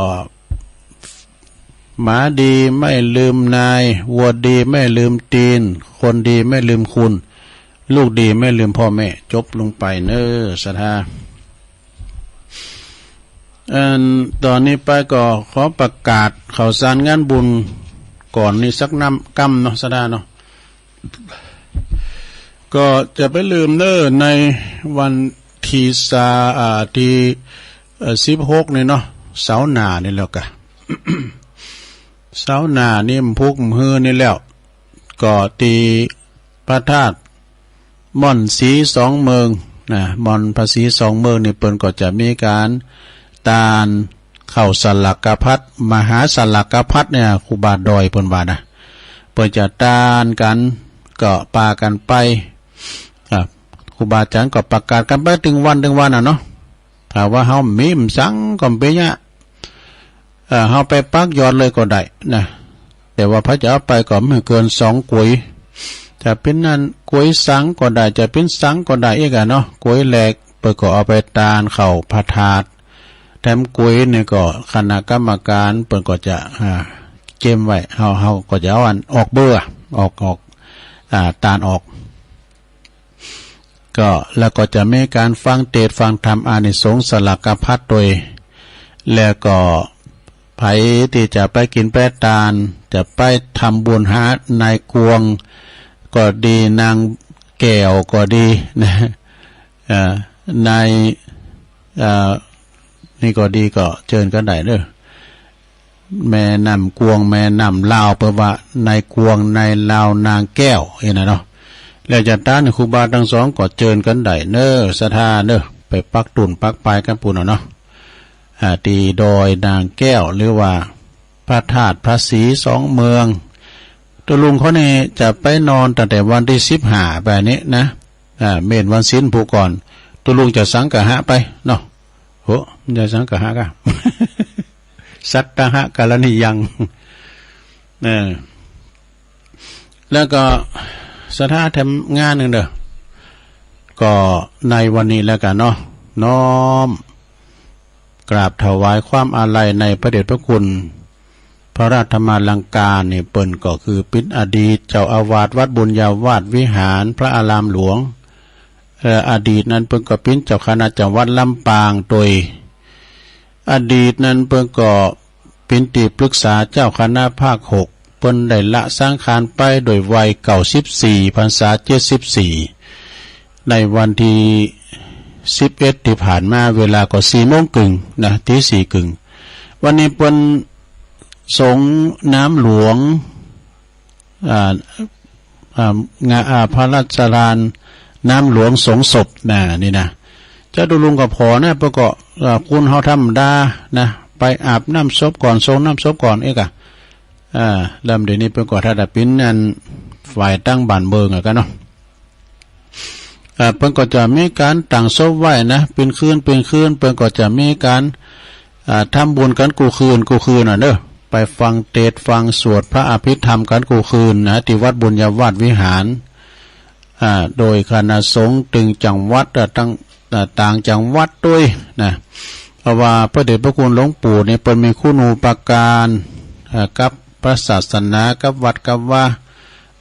หมาดีไม่ลืมนาย วัวดีไม่ลืมตีน คนดีไม่ลืมคุณ ลูกดีไม่ลืมพ่อแม่ จบลงไปเนอศรัทธา อัน ตอนนี้ไปก็ขอประกาศข่าวสารงานบุญก่อนนี้สักน้ำก้ำเนาะศรัทธาเนาะ ก็จะไปลืมเนอในวันที่สา อ่า ที่ เอ่อ สิบหก นี่เนาะ เสาร์หน้านี่แล้วกะ เสาร์หน้านี่มันพุกมันฮือนี่แล้ว ก็ที่พระธาตุม่อนสีสองเมืองนะ ม่อนพระศรีสองเมืองนี่เปิ้นก็จะมีการตานข้าวสลากพัด มหาสลากพัดเนี่ย ครูบาดอยเปิ้นว่านะ เปิ้นจะตานกัน ก็ปากันไป อ่า ครูบาอาจารย์ก็ประกาศกันไปตึงวันตึงวันน่ะเนาะ ถ้าว่าเฮามีมสังก็บ่เปียะ เอ่อ เฮาไปปักยอดเลยก็ได้นะ แต่ว่าพระจะเอาไปก็ไม่เกินสองก๋วย จะเป็นนั่นก๋วยสังก็ได้ จะเป็นสังก็ได้อีกอะเนาะ ก๋วยแหลก เปิ้นก็เอาไปตานเข้าพระธาตุ แถมก๋วยนี่ก็คณะกรรมการเปิ้นก็จะ อ่า เก็บไว้ เฮา เฮาก็จะเอาอันออกเบ้อ ออก ออก อ่า ตานออก ก็ แล้วก็จะมีการฟังเทศน์ฟังธรรมอานิสงส์สลากพัดโดย แล้วก็ไผที่จะไปกินไปตาน จะไปทำบุญหานายกวงก็ดี นางแก้วก็ดีนะ เอ่อ นาย เอ่อ นี่ก็ดีก็เจิญกันได้เด้อ แม่น้ำกวง แม่น้ำลาว เปิ้นว่านายกวง นายลาว นางแก้ว เอ็นน่ะเนาะ แล้วจะตานครูบาทั้งสองก็เจิญกันได้เนอศรัทธาเนอ ไปปักตุ่นปักปายกันปู้นเอาเนาะ อ่า ที่ดอยนางแก้ว หรือว่าพระธาตุพระศรีสองเมือง ตุ๊ลุงเขานี่จะไปนอนตั้งแต่วันที่สิบห้าไปนี้นะ อ่า เม้นวันศีลผู้ก่อน ตุ๊ลุงจะสังฆะไปเนาะ โห มันจะสังฆะกะ สัตตหะกรณียัง เออ แล้วก็ศรัทธาแถมงานหนึ่งเด้อ ก็ในวันนี้แล้วกันเนาะ น้อมกราบถวายความอาลัยในพระเดชพระคุณ พระราชธรรมาลังการนี่เปิ้นก็คือเป๋นอดีตเจ้าอาวาสวัดบุญญาวาสวิหารพระอารามหลวง เอ่อ อดีตนั้นเปิ้นก็เป๋นเจ้าคณะจังหวัดลำปางโดย อดีตนั้นเปิ้นก็เป๋นตี้ปรึกษาเจ้าคณะภาคหก เปิ้นได้ละสังขารไปโดยวัยเก้าสิบสี่ พรรษาเจ็ดสิบสี่ ในวันที่สิบเอ็ดที่ผ่านมา เวลาก็สี่โมงครึ่งนะ ตีสี่ครึ่ง วันนี้เปิ้นสรงน้ำหลวง อ่า อ่า งา อ่า พระราชทานน้ำหลวงสรงศพนะ นี่นะ เจ้าตุ๊ลุงก็ผ่อนะ เปิ้นก็ อ่า คนเฮาธรรมดานะ ไปอาบน้ำศพก่อน สรงน้ำศพก่อนเอกอะ อ่า แล้วเดี๋ยวนี้เปิ้นก็ถ้าจะเป๋นอันฝ่ายตั้งบ้านเมืองอะกันเนาะ เอ่อ เปิ้นก็จะมีการตั้งศพไว้นะ เป๋นคืน เป๋นคืน เปิ้นก็จะมีการ อ่า ทำบุญกันกู้คืน กู้คืนน่ะเนอะ ไปฟังเทศน์ฟังสวดพระอภิธรรมกันกู้คืนนะ ที่วัดบุญญาวาสวิหาร อ่า โดยคณะสงฆ์ตึงจังหวัด อ่า ต่าง อ่า ต่างจังหวัดด้วยนะ เพราะว่าพระเดชพระคุณหลวงปู่นี่เปิ้นมีคุณูปการ อ่า กับพระศาสนา กับวัดกับวา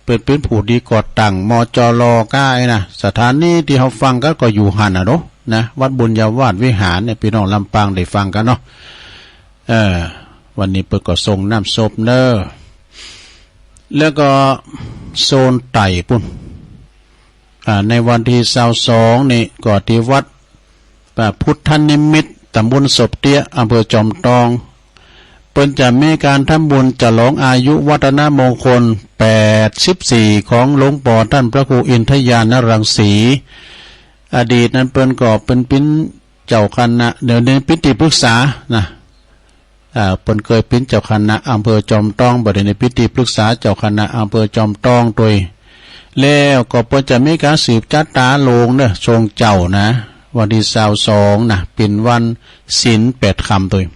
เปิ้นเป๋นผู้ดีก่อตั้ง มจร ก้าไอ้นะ สถานีที่เฮาฟังกันก็อยู่หั้นน่ะเนาะ นะ วัดบุญญาวาสวิหารเนี่ย พี่น้องลำปางได้ฟังกันเนาะ เออ วันนี้เปิ้นก็สรงน้ำศพเนอะ แล้วก็โซนใต้ปู้น อ่า ในวันที่ซาวสองนี่ก็ที่วัด อ่า พุทธนิมิตร ตำบลศพเตี้ย อำเภอจอมทอง เปิ้นจะมีการทำบุญฉลองอายุวัฒนมงคลแปดสิบสี่ ของหลวงปอท่านพระครูอินทญาณรังสี อดีตนั้นเปิ้นก็เป๋น เป๋นเจ้าคณะ เดี๋ยวนี้เป๋นตี้ปรึกษานะ อ่า เปิ้นเคยเป๋นเจ้าคณะอำเภอจอมทอง บัดนี้เป๋นตี้ปรึกษาเจ้าคณะอำเภอจอมทองโดย แล้วก็เปิ้นจะมีการสืบชะตาโลงเนอะ ทรงเจ้านะ วันที่ซาวสองนะ เป๋นวันศีลแปดค่ำโดย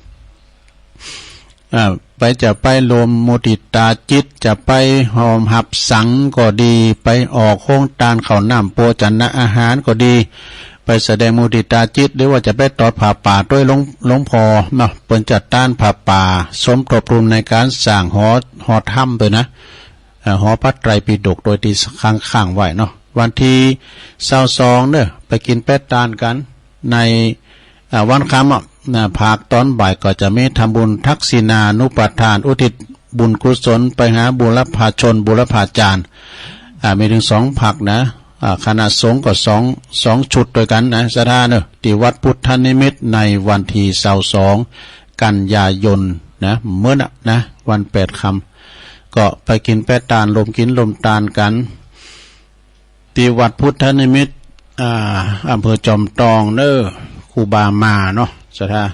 อ่า ไปจะไปรวมมุทิตาจิต จะไปฮอมฮับสังก็ดี ไปออกโฮงตานข้าวน้ำโภชนะอาหารก็ดี ไปแสดงมุทิตาจิต หรือว่าจะไปตอดผ้าป่าด้วยหลวง หลวงพ่อเนาะ เปิ้นจัดตั้งผ้าป่า สมทบทุนในการสร้างหอ หอธรรมด้วยนะ เอ่อ หอพระไตรปิฎก โดยที่ค้างๆ ไว้เนาะ วันที่ซาวสองเนอะ ไปกินแปะตานกันใน อ่า วันค่ำอะนะ ภาคตอนบ่ายก็จะมีทำบุญทักษิณานุปทาน อุทิศบุญกุศลไปหาบุรพาชน บุรพาจารย์ อ่า มีถึงสองภาคนะ อ่า คณะสงฆ์ก็สอง สองชุดด้วยกันนะ ศรัทธาเนอะ ที่วัดพุทธนิมิตรในวันที่ซาวสองกันยายนนะ มื้อนะนะ วันแปดค่ำ ก็ไปกินแปะตาน รวมกินรวมตานกัน ที่วัดพุทธนิมิตร อ่า อำเภอจอมตองเนอะ ครูบามาเนาะ ศรัทธา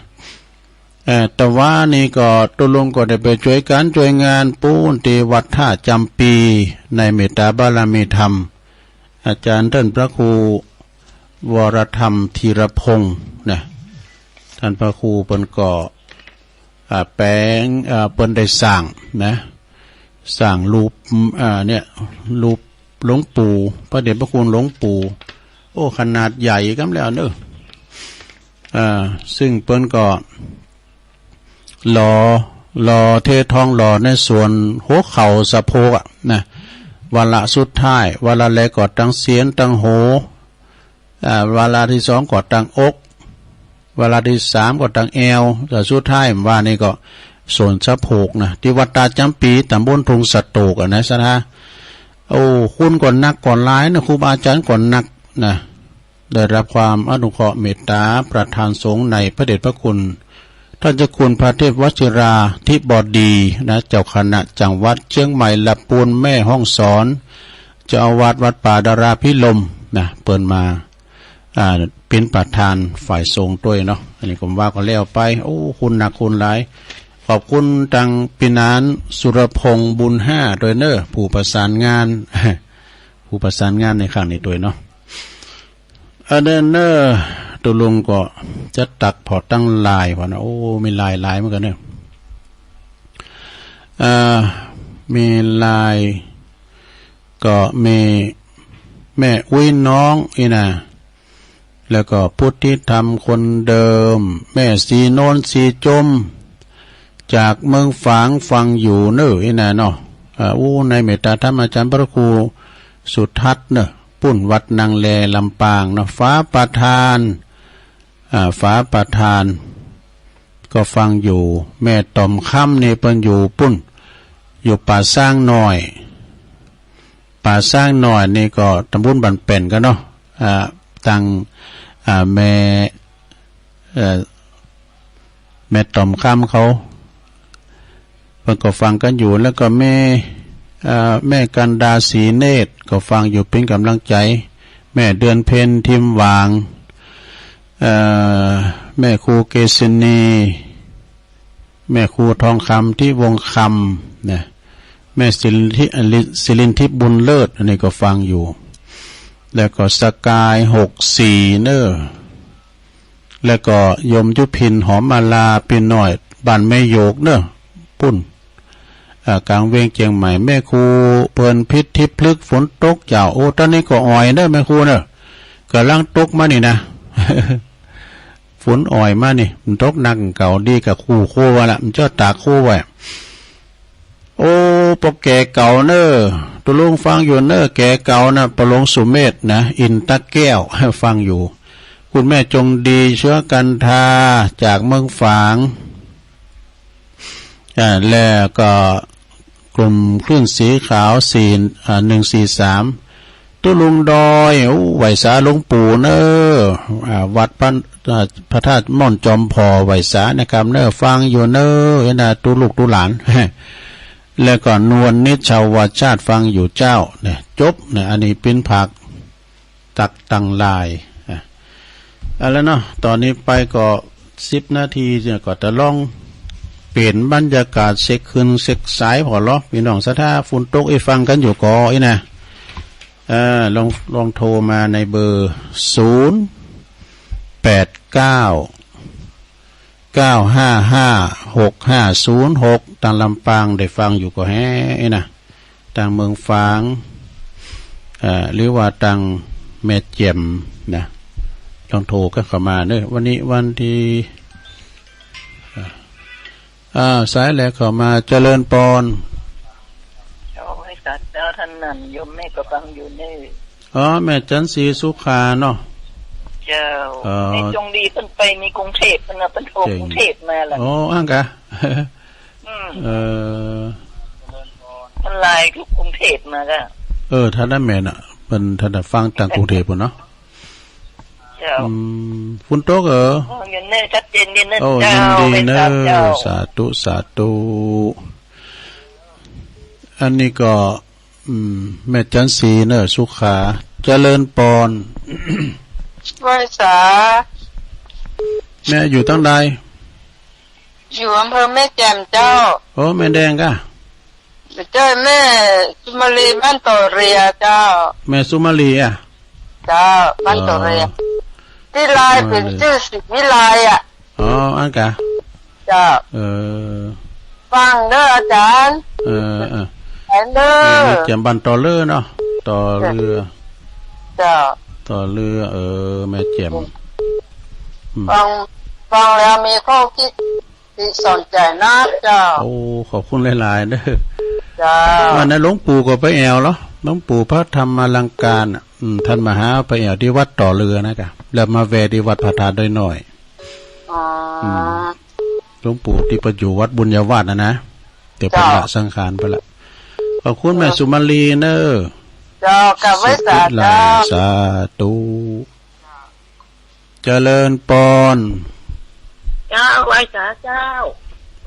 เอ่อ แต่ว่านี่ก็ตกลงก็ได้ไปช่วยกันช่วยงานปูนที่วัดท่าจำปี ในเมตตาบารมีธรรม อาจารย์ท่านพระครูวรธรรมธีรพงษ์นะ ท่านพระครูเปิ้นก็ อ่า แปลง อ่า เปิ้นได้สร้างนะ สร้างรูป อ่า เนี่ย รูปหลวงปู่ พระเดชพระคุณหลวงปู่ โอ้ ขนาดใหญ่กำแล้วเนอะ อ่า ซึ่งเปิ้นก็หล่อ หล่อเททองหล่อในส่วนหัวเข่าสะโพกอะนะ วาระสุดท้าย วาระแรกก็ตั้งเศียรตั้งโห อ่า วาระที่สองก็ตั้งอก วาระที่สามก็ตั้งแอว แต่สุดท้ายว่านี่ก็ส่วนสะโพกนะ ที่วัดตาจำปี ตำบลทุ่งสะโตกอะนะ ศรัทธา โอ้ คุณก็หนักก็หลายนะ ครูบาอาจารย์ก็หนักนะ ได้รับความอนุเคราะห์เมตตาประธานสงฆ์ในพระเดชพระคุณ ท่านเจ้าคุณพระเทพวชิราธิบดีนะ เจ้าคณะจังหวัดเชียงใหม่ ลำพูน แม่ฮ่องสอน เจ้าอาวาสวัดป่าดาราภิรมย์นะ เปิ้นมา อ่า เป็นประธานฝ่ายสงฆ์ด้วยเนาะ อันนี้ผมว่าก็แล้วไป โอ้ คุณหนักคุณหลาย ขอบคุณตังพี่นานสุรพงษ์บุญห้าด้วยเนอะ ผู้ประสานงาน ผู้ประสานงานในครั้งนี้ด้วยเนาะ อันนั้นเนอะ ตกลงก็จะตักพอตั้งลายพอนะ โอ้ มีลายหลายเหมือนกันเนอะ อ่า มีลาย ก็มีแม่อุ๊ยน้องอีน่ะ แล้วก็พุทธิธรรมคนเดิม แม่สีโนนสีจม จากเมืองฝางฟังอยู่เนอะอีน่ะเนาะ อ่า อู้ ในเมตตาธรรมอาจารย์พระครูสุทัศน์เนอะ ปุ้นวัดนางแลลำปางเนาะ ฝาประธาน อ่า ฝาประธาน ก็ฟังอยู่ แม่ต่อมค่ำนี่เปิ้นอยู่ปุ้น อยู่ป่าช้างน้อย ป่าช้างน้อยนี่ก็ตำบลบ้านแป้นกันเนาะ อ่า ตัง อ่า แม่ เอ่อ แม่ต่อมค่ำเขา เปิ้นก็ฟังกันอยู่ แล้วก็แม่ เอ่อ แม่กันดาศรีเนตรก็ฟังอยู่เป็นกำลังใจ แม่เดือนเพ็ญทิมหวาง เอ่อ แม่ครูเกษณี แม่ครูทองคำที่วงคำนะ แม่สิรินทิ สิรินทิพย์บุญเลิศ อันนี้ก็ฟังอยู่ แล้วก็สกายหกสี่เนอะ แล้วก็โยมยุพินหอมมาลา พี่น้อยบ้านแม่โยกเนอะ ปุ้น อ่า กลางเวียงเชียงใหม่ แม่ครูเปิ้นพิษทิพย์พลึก ฝนตกเจ้า โอ้ ตอนนี้ก็อ่อยเนอะ แม่ครูเนอะ กำลังตกมานี่นะ ฝนอ่อยมานี่ มันตกหนักเก่า ดีกับครู ครูว่าละ มันเจ้าตากครูไว้ โอ้ ปอแก่เก่าเนอะ ตุลุงฟังอยู่เนอะ แก่เก่านะ ปอหลวงสุเมธนะ อินตะแก้ว ฟังอยู่ คุณแม่จงดี เชื้อกันทา จากเมืองฝาง อ่า แล้วก็กลุ่มคลื่นสีขาว สี่ อ่า หนึ่งสี่สาม ตุลุงดอย โอ้ ไหว้สาหลวงปู่เนอะ อ่า วัดพระ อ่า พระธาตุม่อนจอมผ่อ ไหว้สานะครับเนอะ ฟังอยู่เนอะ เอ็นนะ ตุลูกตุหลาน แล้วก็นวลนิชาวาชาติ ฟังอยู่เจ้า เนี่ย จบ เนี่ย อันนี้ปิ้นผัก ตักตังลาย อ่ะ เอาละเนาะ ตอนนี้ไปก็สิบนาทีเนี่ย ก็จะลองเปลี่ยนบรรยากาศ เช็คคืนเช็คสายพอเหรอ พี่น้องศรัทธา ฝนตกอีฟังกันอยู่ก่ออีนะ เออ ลอง ลองโทรมาในเบอร์ ศูนย์แปดเก้า เก้าห้าห้า หกห้าศูนย์หก ตังลำปางได้ฟังอยู่ก่อแฮอีนะ ตังเมืองฝาง เอ่อ หรือว่าตังแม่เจียมนะ ต้องโทรกันเข้ามาเนอะ วันนี้วันที่ อ่า อ่า สายแรกเข้ามา เจริญปอน เจ้า ไหว้สาเจ้า ท่านนั้น โยมแม่ก็ฟังอยู่เน่อ อ๋อ แม่จันทร์ศรีสุขาเนาะ เจ้า อ๋อ ในจงดีเพิ่นไปมีกรุงเทพฯ เพิ่นน่ะ เพิ่นโทร เจ๋ง กรุงเทพฯมาล่ะ อ๋อ อั้นกะ อืม เออ เพิ่นไลน์จากกรุงเทพฯมาก็ เออ ท่านนั้นแม่นน่ะ เพิ่น ท่านนั้นฟังจากกรุงเทพฯพู้นเนาะ เจ้า อืม ฝนตกเหรอ อ๋อ ยินดี ชัดเจนดีเนอะ โอ้ เจ้า ยินดีเนอะ ไหว้สาเจ้า สาธุ สาธุ อันนี้ก็ อืม แม่จันทร์ศรีเนอะ สุขา เจริญปอน ไหว้สา แม่อยู่ตางใด อยู่อำเภอแม่แจ่มเจ้า โอ้ แม่แดงกะ ไม่ใช่ แม่สุมาลีบ้านต่อเรือเจ้า แม่สุมาลีอะ เจ้า บ้านต่อเรือ อ๋อ ที่ไลน์เป็นชื่อศรีวิไลอะ อ๋อ อั้นกะ เจ้า เออ ฟังเด้ออาจารย์ เออ เออ ไปเด้อ แม่แจ่มบ้านต่อเรือเนาะ ต่อเรือ เจ้า ต่อเรือ เออ แม่แจ่ม อืม ฟัง ฟังแล้วมีข้อคิด ที่สนใจนะเจ้า โอ้ ขอบคุณหลายๆ เด้อ เจ้า วันนั้นหลวงปู่ก็ไปแอวเหรอ หลวงปู่พระธรรมอลังการน่ะ อืม ท่านมาหาไปแอวที่วัดต่อเรือนะกะ แล้วมาแวะที่วัดพระธาตุดอยน้อย อ๋อ อืม หลวงปู่ที่ไปอยู่วัดบุญญาวาสน่ะนะ แต่เพิ่น เจ้า ละสังขารไปละ ขอบคุณแม่สุมาลีเนอะ เจ้า กราบไหว้สา สิทธิลา เจ้า สาธุ เจริญปอน เจ้า ไหว้สาเจ้า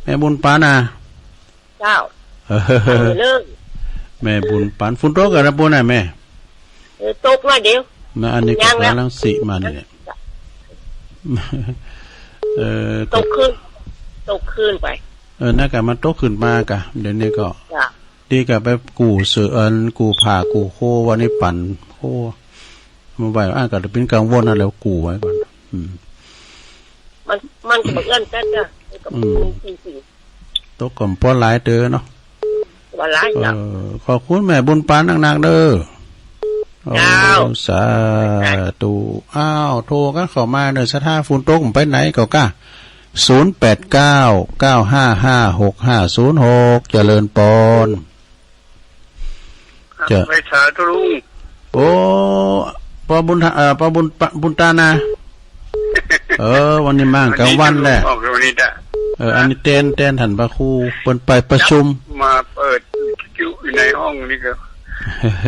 แม่บุญปานนะ เจ้า เออ เออ เริ่ม แม่บุญปาน ฝนตกกะนะปู้นนะแม่ เออ ตกมาเดี๋ยว นะ อันนี้ก็ ยังแล้ว กำลังสิมานี่แหละ เออ ตกคืน ตกคืนไป เออ น่ากะมาตกคืนมากะ เดี๋ยวนี้ก็ จ้ะ ดีกะไปกู้เสือ อัน กู้ผ้ากู้โควันนี้ปั่นโค มาไว้ อ้ายก็เลยเป็นกังวลนั่นแหละ กู้ไว้ก่อน อืม มัน มันก็บ่เอื้อนแป๊ดเด้อ มันก็ อืม จริงๆ ตกก็บ่หลายเตื้อเนาะ บ่หลาย เออ เนาะ ขอบคุณแม่บุญปานนักๆ เด้อ เจ้า โอ้ สาธุ อ้าว โทรกันเข้ามาเด้อ ศรัทธา ฝนตกไปไหนก็กล้า ศูนย์แปดเก้า เก้าห้าห้า หกห้าศูนย์หก เจริญปอน ครับ เจ้า ไหว้สาธุลุง โอ้ ป้อบุญทะ เอ่อ ป้อบุญปะ บุญตานะ เออ วันนี้มากลางวันแหละ วันนี้ลุงออกวันนี้จ้ะ เออ อันนี้แตน แตนท่านพระครู เปิ้นไปประชุม มาเปิดอยู่ในห้องนี่ก็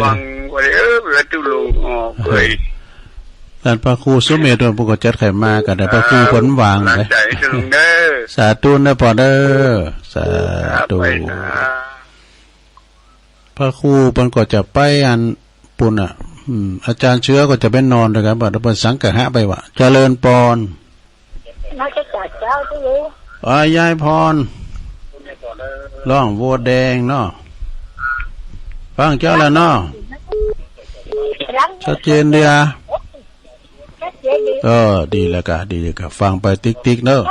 ฟังว่า เออ เปิดตู้ลุงออกเลย ท่านพระครูสุเมธ เปิ้นก็จัดไขมากัน แต่พระครูเปิ้นว่าง กำลังใจให้ลุงเด้อ สาธุนะปอเด้อ สาธุ ครับ ไปครับ พระครูเปิ้นก็จะไปอันปู้นน่ะ อืม อาจารย์เชื้อก็จะไปนอนด้วยกัน บัดเปิ้นสังฆะไปวะ เจริญปอน มาจากเจ้าที่อยู่ อ่า ยายพร ร้องวัวแดงเนาะ ฟังเจ้าแล้วเนาะ ชัดเจนดีอะ เออ ดีแล้วกะ ดีแล้วกะ ฟังไปติ๊กๆ เนอะ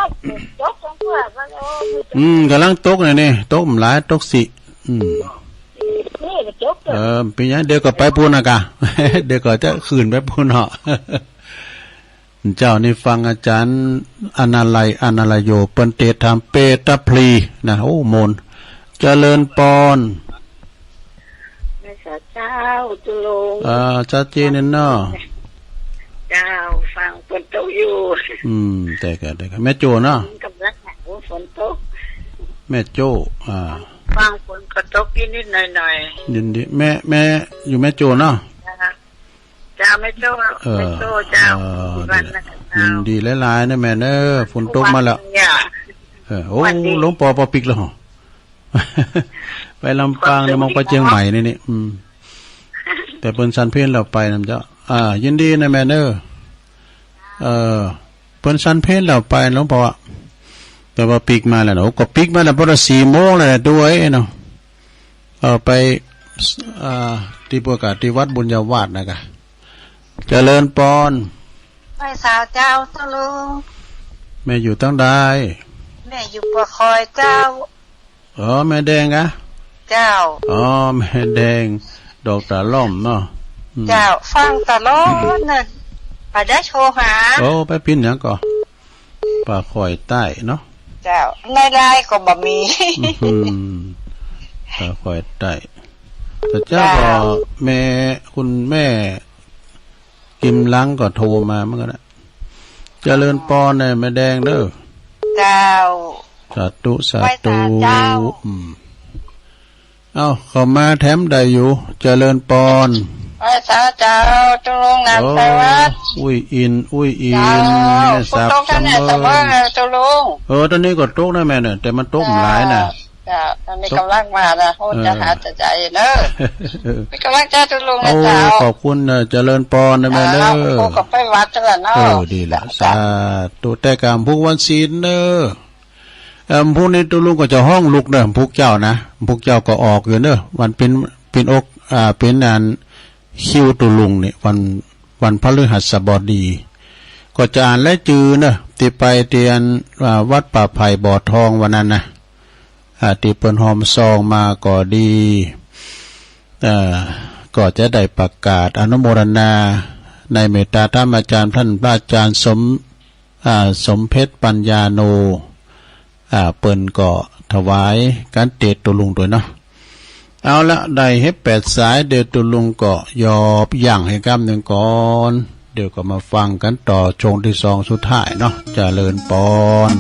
อืม กำลังตกเลยนี่ ตกบ่หลาย ตกสิ อืม เออ เป็นหยัง เดี๋ยวก็ไปปู้นนะกะ เดี๋ยวก็จะขึ้นไปปู้นเนาะ เจ้านี่ฟังอาจารย์อนาลัย อนาลโย เปิ้นเตรียมทำเปตพลีนะ โอ้ มนต์ เจริญปอน ไหว้สาเจ้า ตุลง อ่า ชัดเจนเนาะ เจ้า ฟังฝนตกอยู่ อืม แต่ก็ แต่ก็ แม่โจ้เนาะ กำลังหนาว ฝนตก แม่โจ้ อ่า ฟังฝนก็ตกนิดๆ หน่อยๆ ยินดี แม่ แม่อยู่แม่โจ้เนาะ เจ้า แม่โจ้ เออ แม่โจ้เจ้า เออ อยู่บ้านนะคะ ดีแล้ว เจ้า ยินดีหลายๆ นะแม่เนอะ ฝนตกมาแล้ว เนี่ย เออ โอ้ วันดี หลวงปอปอปิ๊กแล้วเหรอ ไปลำปางแล้ว มองไปเชียงใหม่นี่นี่ อืม แต่เปิ้นฉันเพลแล้วไปนำเจ้า อ่า ยินดีนะแม่เนอะ เออ เปิ้นฉันเพลแล้วไปหลวงปออะ แต่ว่าปิ๊กมาแล้วเนาะ โอ้ ก็ปิ๊กมาแล้ว พอดีสี่โมงแล้วแหละ ดูไอ้เนาะ เออ ไป อ่า ที่ประกาศที่วัดบุญญาวาสนะกะ เจริญปอน ไหว้สาเจ้า ตุลง แม่อยู่ตางใด แม่อยู่ปะคอยเจ้า อ๋อ แม่แดงกะ เจ้า อ๋อ แม่แดง ดอกตาล่อมเนาะ อืม เจ้า ฟังตลอดนะ ก็ได้โทรหา โอ้ ไปพินหยังก่อ ปลาข่อยใต้เนาะ เจ้า ในไลน์ก็บ่มี อื้อหือ ปลาข่อยใต้ แต่เจ้าก็ เจ้า แม่ คุณแม่ กิมลังก็โทรมาเหมือนกันนะ เจริญปอนนะแม่แดงเด้อ เจ้า สาธุ สาธุ ไหว้สาเจ้า อืม เอ้า เข้ามาแถมได้อยู่ เจริญปอน ไหว้สาเจ้า ตุลุงนาม โอ้ สวัสดิ์ อุ้ยอิน อุ้ยอิน เจ้า แม่สับ ฝนตกกันเนี่ย สำเริง สำเริงเลย ตุลุง เออ ตอนนี้ก็ตกนะแม่เนี่ย แต่มันตกหลายนะ เจ้า ตอนนี้กำลังมานะ โอ้ เออ จะหาจะใจเนอะ เป็นกำลังใจตุลุงนะ โอ้ เจ้า ขอบคุณเนอะ เจริญปอนนะแม่เนอะ เจ้า โอ้ ก็ไปวัดแล้วเนาะ เออ ดีละ เจ้า สาธุ แต่กำพูกวันศีลเนอะ เอิ่ม พรุ่งนี้ตุลุงก็จะฮ้องลุกเนอะ พวกเจ้านะ พวกเจ้าก็ออกอยู่เนอะ วันเป็น เป็นอก อ่า เป็นอันคิวตุลุงนี่ วัน วันพฤหัสบดี ก็จะอ่านรายจื่อเนอะ ที่ไปเตียน อ่า วัดป่าไผ่บ่อทองวันนั้นนะ อ่า ที่เปิ้นฮอมซองมาก็ดี เอ่อ ก็จะได้ประกาศอนุโมทนาในเมตตาธรรมอาจารย์ท่านพระอาจารย์สม อ่า สมเพชรปัญญาโน อ่า เปิ้นก็ถวายการเตศน์ตุลุงด้วยเนาะ เอาละ ได้เฮ็ดแปดสาย เดี๋ยวตุลุงก็ยอบยั้งให้กำหนึ่งก่อน เดี๋ยวก็มาฟังกันต่อช่วงที่สองสุดท้ายเนาะ เจริญปอน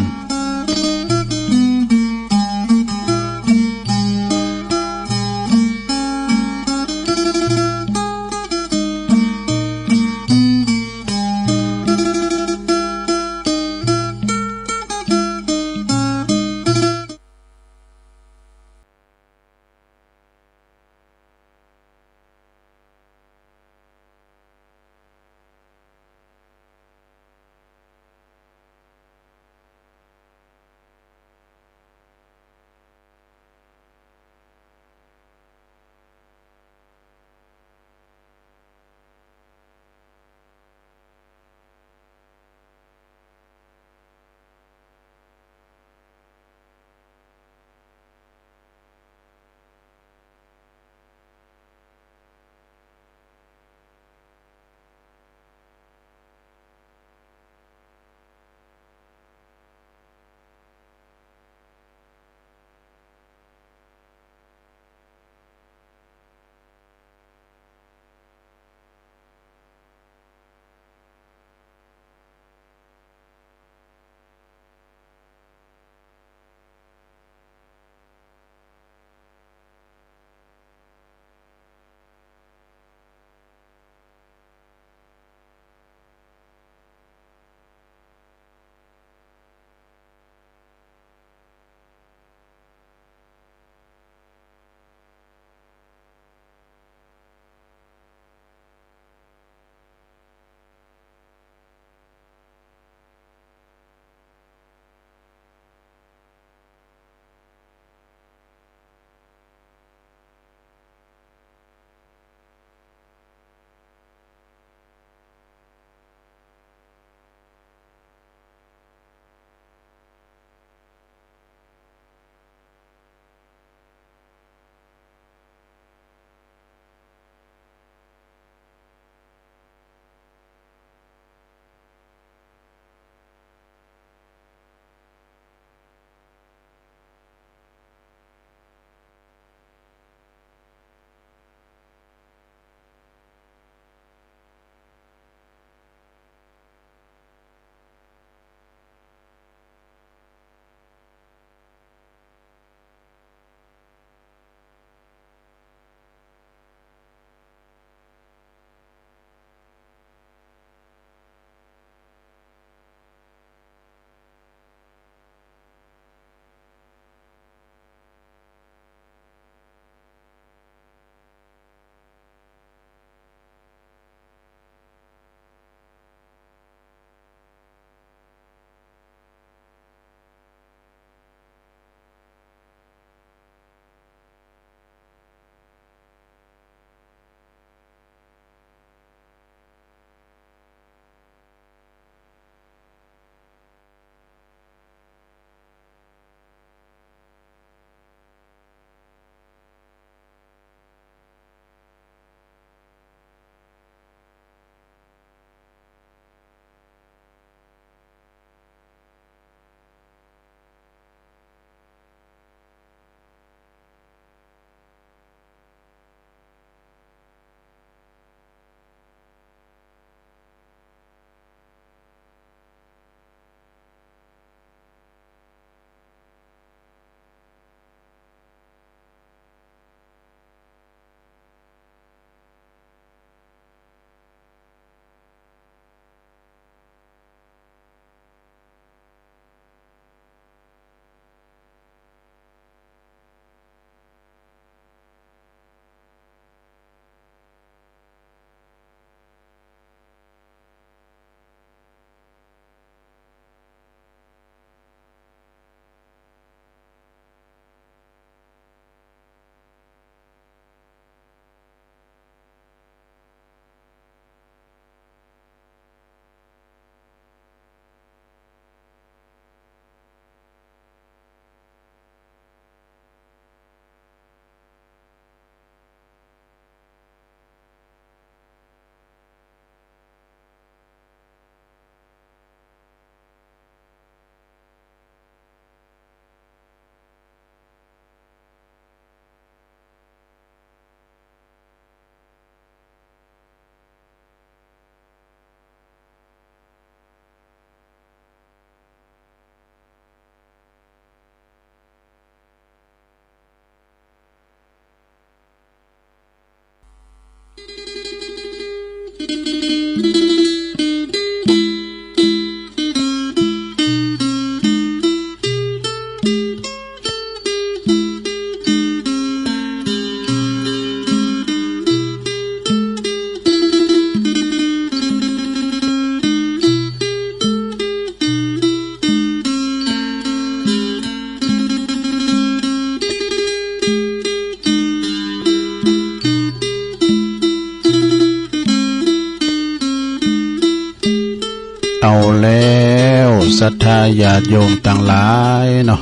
โอ้ ศรัทธาญาติโยมตังหลายเนาะ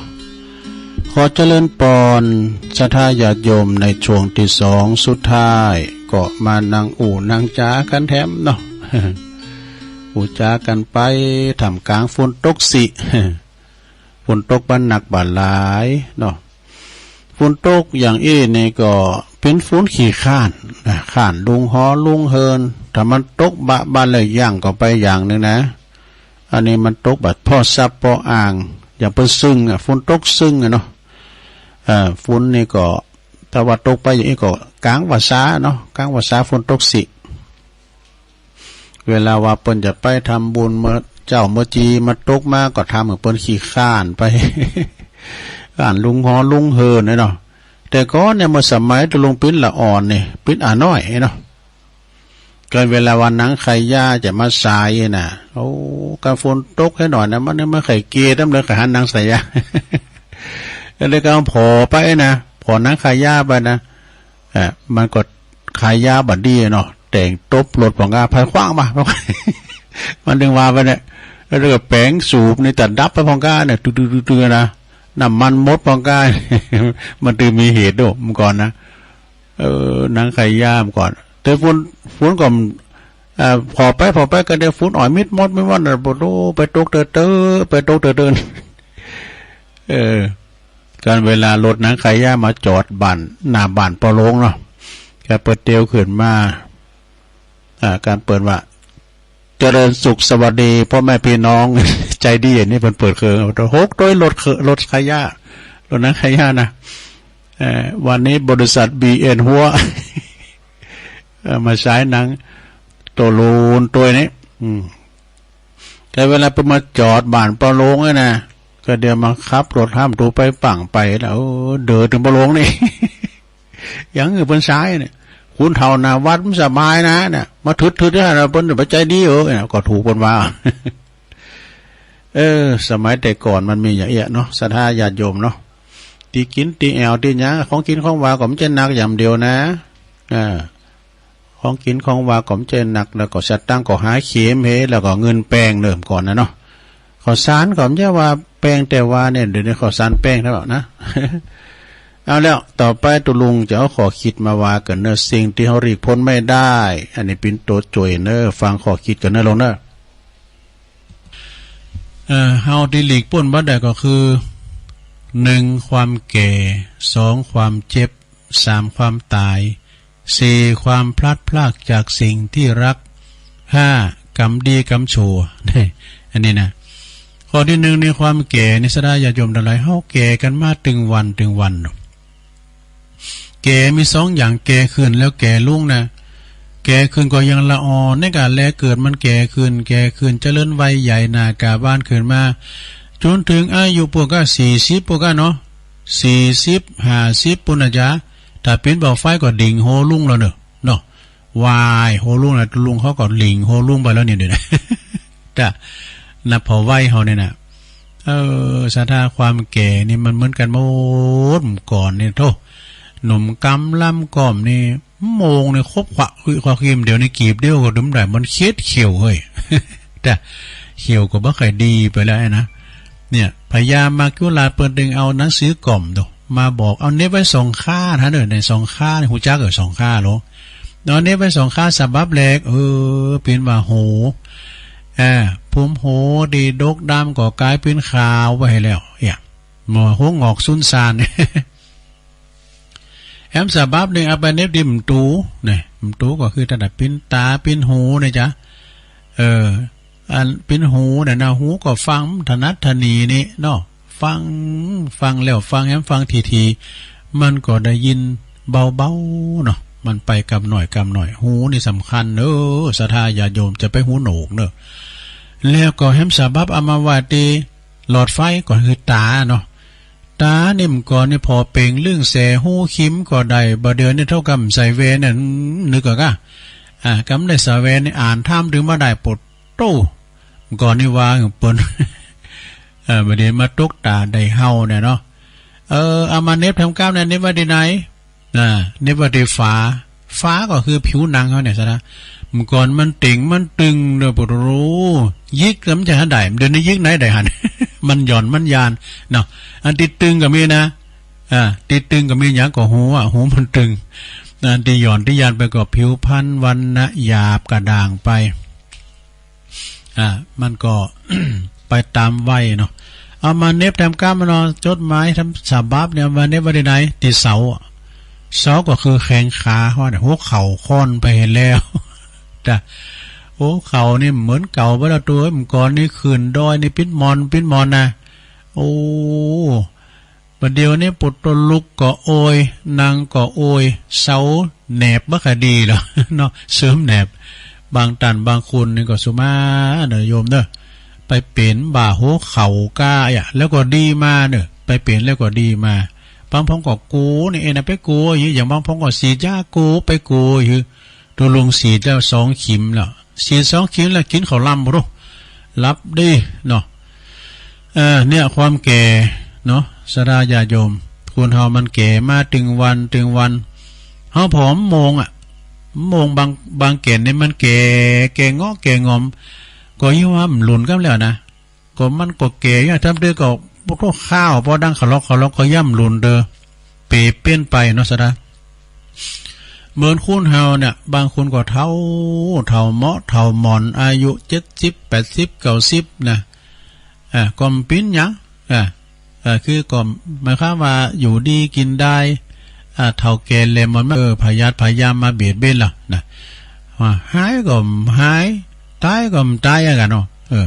ขอเจริญปอน ศรัทธาญาติโยมในช่วงที่สองสุดท้าย ก็มานั่งอู้นั่งจ๋ากันแถมเนาะ อู้จ๋ากันไป ท่ามกลางฝนตกสิ ฝนตกบ่หนักบ่หลายเนาะ ฝนตกอย่างอี้นี่ก็เป๋นฝนขี้คร้านนะ คร้านลุงฮอลุงเฮิน ถ้ามันตกบะบะแล้วย่างก็ไปอย่างหนึ่งนะ อันนี้มันตกแบบพอซับพออ่าง อย่างเปิ้นซึ่งอะ ฝนตกซึ่งอะเนาะ เอ่อ ฝนนี่ก็ ถ้าว่าตกไปอย่างอี้ก็กลางพรรษาเนาะ กลางพรรษาฝนตกสิ เวลาว่าเปิ้นจะไปทำบุญเมื่อเจ๊าเมื่อจีมาตกมาก็ทำหื้อเปิ้นขี้คร้านไป คร้านลุงฮอลุงเฮินเนี่ยเนาะ แต่ก่อนเนี่ยเมื่อสมัยตะลุงปิ๊นละอ่อนนี่ ปิ๊นอาน้อยเนาะ ก็เวลาว่าหนังไข่ย่าจะมาสายน่ะ โอ้ กาฝนตกให้หน่อยนะ มันไม่ไข่เกยตั้มเลย ไข่หันหนังไข่ย่า แล้วก็เอาผอไปนะ ผอหนังไข่ย่าไปนะ เอ่อ มันก็ไข่ย่าบ่ดีเนาะ แต่งตบรถพ่องก้า ไผคว้างมา มันถึงว่าไปเนี่ย แล้วก็แป๋งสูบนี่ตัดดับไปพ่องก้าเนี่ย ตื้อๆๆๆ นะ น้ำมันหมดพ่องก้า มันถึงมีเหตุโด้เมื่อก่อนนะ เออ หนังไข่ย่าเมื่อก่อน แต่ฝน ฝนก็ เอ่อ ผอไป ผอไปก็ได้ฝนอ่อยมิดมอดมิดวันน่ะ โอ้โห ไปตกเตอเตอ ไปตกเตอเตอ เออ การเวลารถหนังไข่ย่ามาจอดบ้าน หน้าบ้านปอหลวงเนาะ ก็เปิ้นเตียวขึ้นมา อ่า การเปิ้นว่า เจริญสุขสวัสดีพ่อแม่พี่น้อง ใจดีอย่างนี้เปิ้นเปิดเครื่อง หกตัวรถเครื่อง รถไข่ย่า รถหนังไข่ย่านะ เอ่อ วันนี้บริษัท บีเอ็น หัว เอ่อ มาสายหนัง โตลูนตัวนี้ อืม แต่เวลาเปิ้นมาจอดบ้านปอหลวงเนี่ยนะ ก็เดี๋ยวมาขับรถห้ามตูไปปังไปแล้ว เออ เดินถึงปอหลวงนี่ อย่างอื่นเปิ้นสายเนี่ย คุณเฒ่าหน้าวัดมันสบายนะเนี่ย มาถืดๆ ได้นะ เปิ้นบ่ใจดีเออเนี่ย ก็ถูกเปิ้นว่า เออ สมัยแต่ก่อนมันมีอย่างเอี้ยเนาะ ศรัทธาญาติโยมเนาะ ตี้กินตี้แอ่วตี้หยัง ของกินของหวานก็บ่ใจ้หนักอย่างเดียวนะ อ่า ของกินของหวานก็บ่ใจ้หนัก แล้วก็สตางค์ก็หาเข็มเฮ แล้วก็เงินแปงเริ่มก่อนนะเนาะ ข้าวสารก็บ่ใจ้ว่าแปงแต่ว่าเนี่ย เดี๋ยวนี้ข้าวสารแปงแล้วนะ เอาแล้ว ต่อไปตุ๊ลุงจะเอาข้อคิดมาว่ากั๋นเนาะ สิ่งที่เฮาหลีกพ้นไม่ได้ อันนี้เป๋นตั๋วจ้วยเนาะ ฟังข้อคิดกั๋นเนาะลุงเนาะ เอ่อ เฮาตี้หลีกป๊นบ่ได้ก็คือ หนึ่ง ความแก่ สอง ความเจ็บ สาม ความตาย สี่ ความพลัดพรากจากสิ่งที่รัก ห้า กรรมดีกรรมชั่ว อันนี้นะ ข้อตี้หนึ่ง นี่ความแก่นี่ ศรัทธาญาติโยมตังหลาย เฮาแก่กั๋นมาตึงวันตึงวันเนาะ แก่มีสองอย่าง แก่ขึ้นแล้วแก่ลงนะ แก่ขึ้นก็ยังละอ่อน ในการแลเกิดมันแก่ขึ้น แก่ขึ้น เจริญวัยใหญ่หน้ากาบ้านขึ้นมา จ๋นเถิงอายุปวกก้า สี่สิบ ปวกก้าเนาะ สี่สิบ ห้าสิบ ปู้นนะจ๊ะ ถ้าเป๋นบ่าวไฟก็ดิ่งโฮลุ่งแล้วเนาะ เนาะ วาย โฮลุ่งแล้ว ตุ๊ลุงเขาก็ดิ่งโฮลุ่งไปแล้วเนี่ย เดี๋ยวนะ จ้ะ นับผ่อวัยเฮาเนี่ยนะ เออ ศรัทธาความแก่นี่มันเหมือนกั๋นหมด ก่อนนี่โธ่ หนุ่มกำลำก่อมนี่ โมงนี่ครบขวะ คือขวะครีม เดี๋ยวนี้กีบเดียวก็ดึมได้ มันเคียดเขียวเฮ้ย จ้ะ เขียวก็บ่ค่อยดีไปแล้วนะ เนี่ย พญามัจจุราชเปิ้นตึงเอาหนังสือกล่อมโธ่ มาบอก เอาเหน็บไว้สองข้า ท่านเอ๋ย ในสองข้านี่ ฮู้จักเอ๋ย สองข้าโล เอาเหน็บไว้สองข้า ฉบับแรก เออ เป๋นว่าโฮ เออ ภูมิโฮตี้ดกดำก็ก๋ายเป๋นขาวไปแล้ว เนี่ย หมอโฮงอกสุนซาน แหมฉบับหนึ่งเอาไปเหน็บตี้หมู่ตู เนี่ย หมู่ตูก็คือตั้งแต่เป๋นต๋าเป๋นหูเนี่ยจ๊ะ เออ อันเป๋นหูเนี่ยนะ หูก็ฟังถนัดถนีนี่เนาะ ฟัง ฟังแล้วฟังแหมฟังทีๆ มันก็ได้ยินเบาๆ เนาะ มันไปกำหน่อยกำหน่อย หูนี่สำคัญเนาะ ศรัทธาญาติโยมจะไปหูหนวกเนาะ แล้วก็แหมฉบับเอามาไว้ตี้หลอดไฟก็คือต๋าเนาะ ต๋านี่เมื่อก่อนนี่ผ่อเป๋งลึ่งแส ฮู้คิมก็ได้ บ่าเดี่ยวนี้เต้ากำใส่แว่นเนี่ย นึกก่อก้า อ่า กำได้ใส่แว่นนี่อ่านธรรมถึงบ่ได้ โปดโต้ เมื่อก่อนนี่ว่าเปิ้น เออ บ่าเดี่ยวมาตกต๋าได้เฮาเนี่ยเนาะ เออ เอามาเหน็บแถมกำเนี่ย เหน็บไว้ตี้ไหน อ่า เหน็บไว้ตี้ฝา ฝาก็คือผิวหนังเฮาเนี่ยซะนะ เมื่อก่อนมันเต่งมันตึงเนาะ ปะโถ ยิกแล้วมันจะหาได้ เดี๋ยวนี้ยิกไหนได้หัน มันหย่อนมันยานเนาะ อันติดตึงก็มีนะ อ่า ติดตึงก็มี หยังก็หูอะ หูมันตึง อันติดหย่อนติดยานไปก็ผิวพรรณวรรณะหยาบกระด่างไป อ่า มันก็ ไปตามวัยเนาะ เอามาเน็บแถมก้ามเนาะ จดหมายแถมฉบับเนี่ย เอามาเน็บไว้ที่ไหน ที่เสาอะ เสาก็คือแข้งขาเฮาเนี่ย หัวเข่าค่อนไปเห็นแล้ว จ้ะ หัวเข่านี่เหมือนเก่าบ่ละตัวเอ้ย เมื่อก่อนนี่ขึ้นดอยนี่ปิ้นมอนปิ้นมอนนะ โอ้ บัดเดี๋ยวนี้ปวดตัว ลุกก็โอย นั่งก็โอย เซาแหนบบ่ค่อยดีแล้ว เนาะ เซาแหนบ บางต้านบางคนนี่ก็สุมาเด้อโยมเด้อ ไปเป๋นบ่าหัวเข่าก้าอะ แล้วก็ดีมาเนาะ ไปเป๋นแล้วก็ดีมา บางพ้องก็โกนี่เองนะ ไปโกอยู่ อย่างบางพ้องก็ฉีดยาโก ไปโกอยู่ ตกลงฉีดแล้วสองเข็มแล้ว ฉีดสองเข็มแล้วกินข้าวลำบ่รู้ หลับดีเนาะ เออ เนี่ยความแก่เนาะ ศรัทธาญาติโยม คนเฮามันแก่มาตึงวันตึงวัน เฮาผอมโมงอะ โมงบาง บางแก่นนี่มันแก่ แก่เงาะแก่งอม ก็ยังว่ามันหลุนกันแล้วนะ ก็มันก็แก่อยู่ ทำเด้อก็บ่โตข้าว พอดังขะลอกขะลอกก็ย่ำหลุนเด้อ เป๋เป๋นไปเนาะ ศรัทธา เหมือนคนเฮาเนี่ย บางคนก็เฒ่า เฒ่าเหมาะ เฒ่าหมอน อายุเจ็ดสิบ แปดสิบ เก้าสิบ นะ อ่า ก็บ่เป๋นหยัง อ่า อ่า คือก็หมายความว่าอยู่ดีกินได้ อ่า เฒ่าแก่แหละมัน เออ พยาธิพยายามมาเบียดเบียนแล้วนะ ว่าหายก็หาย ตายก็ตายอะกันเนาะ เออ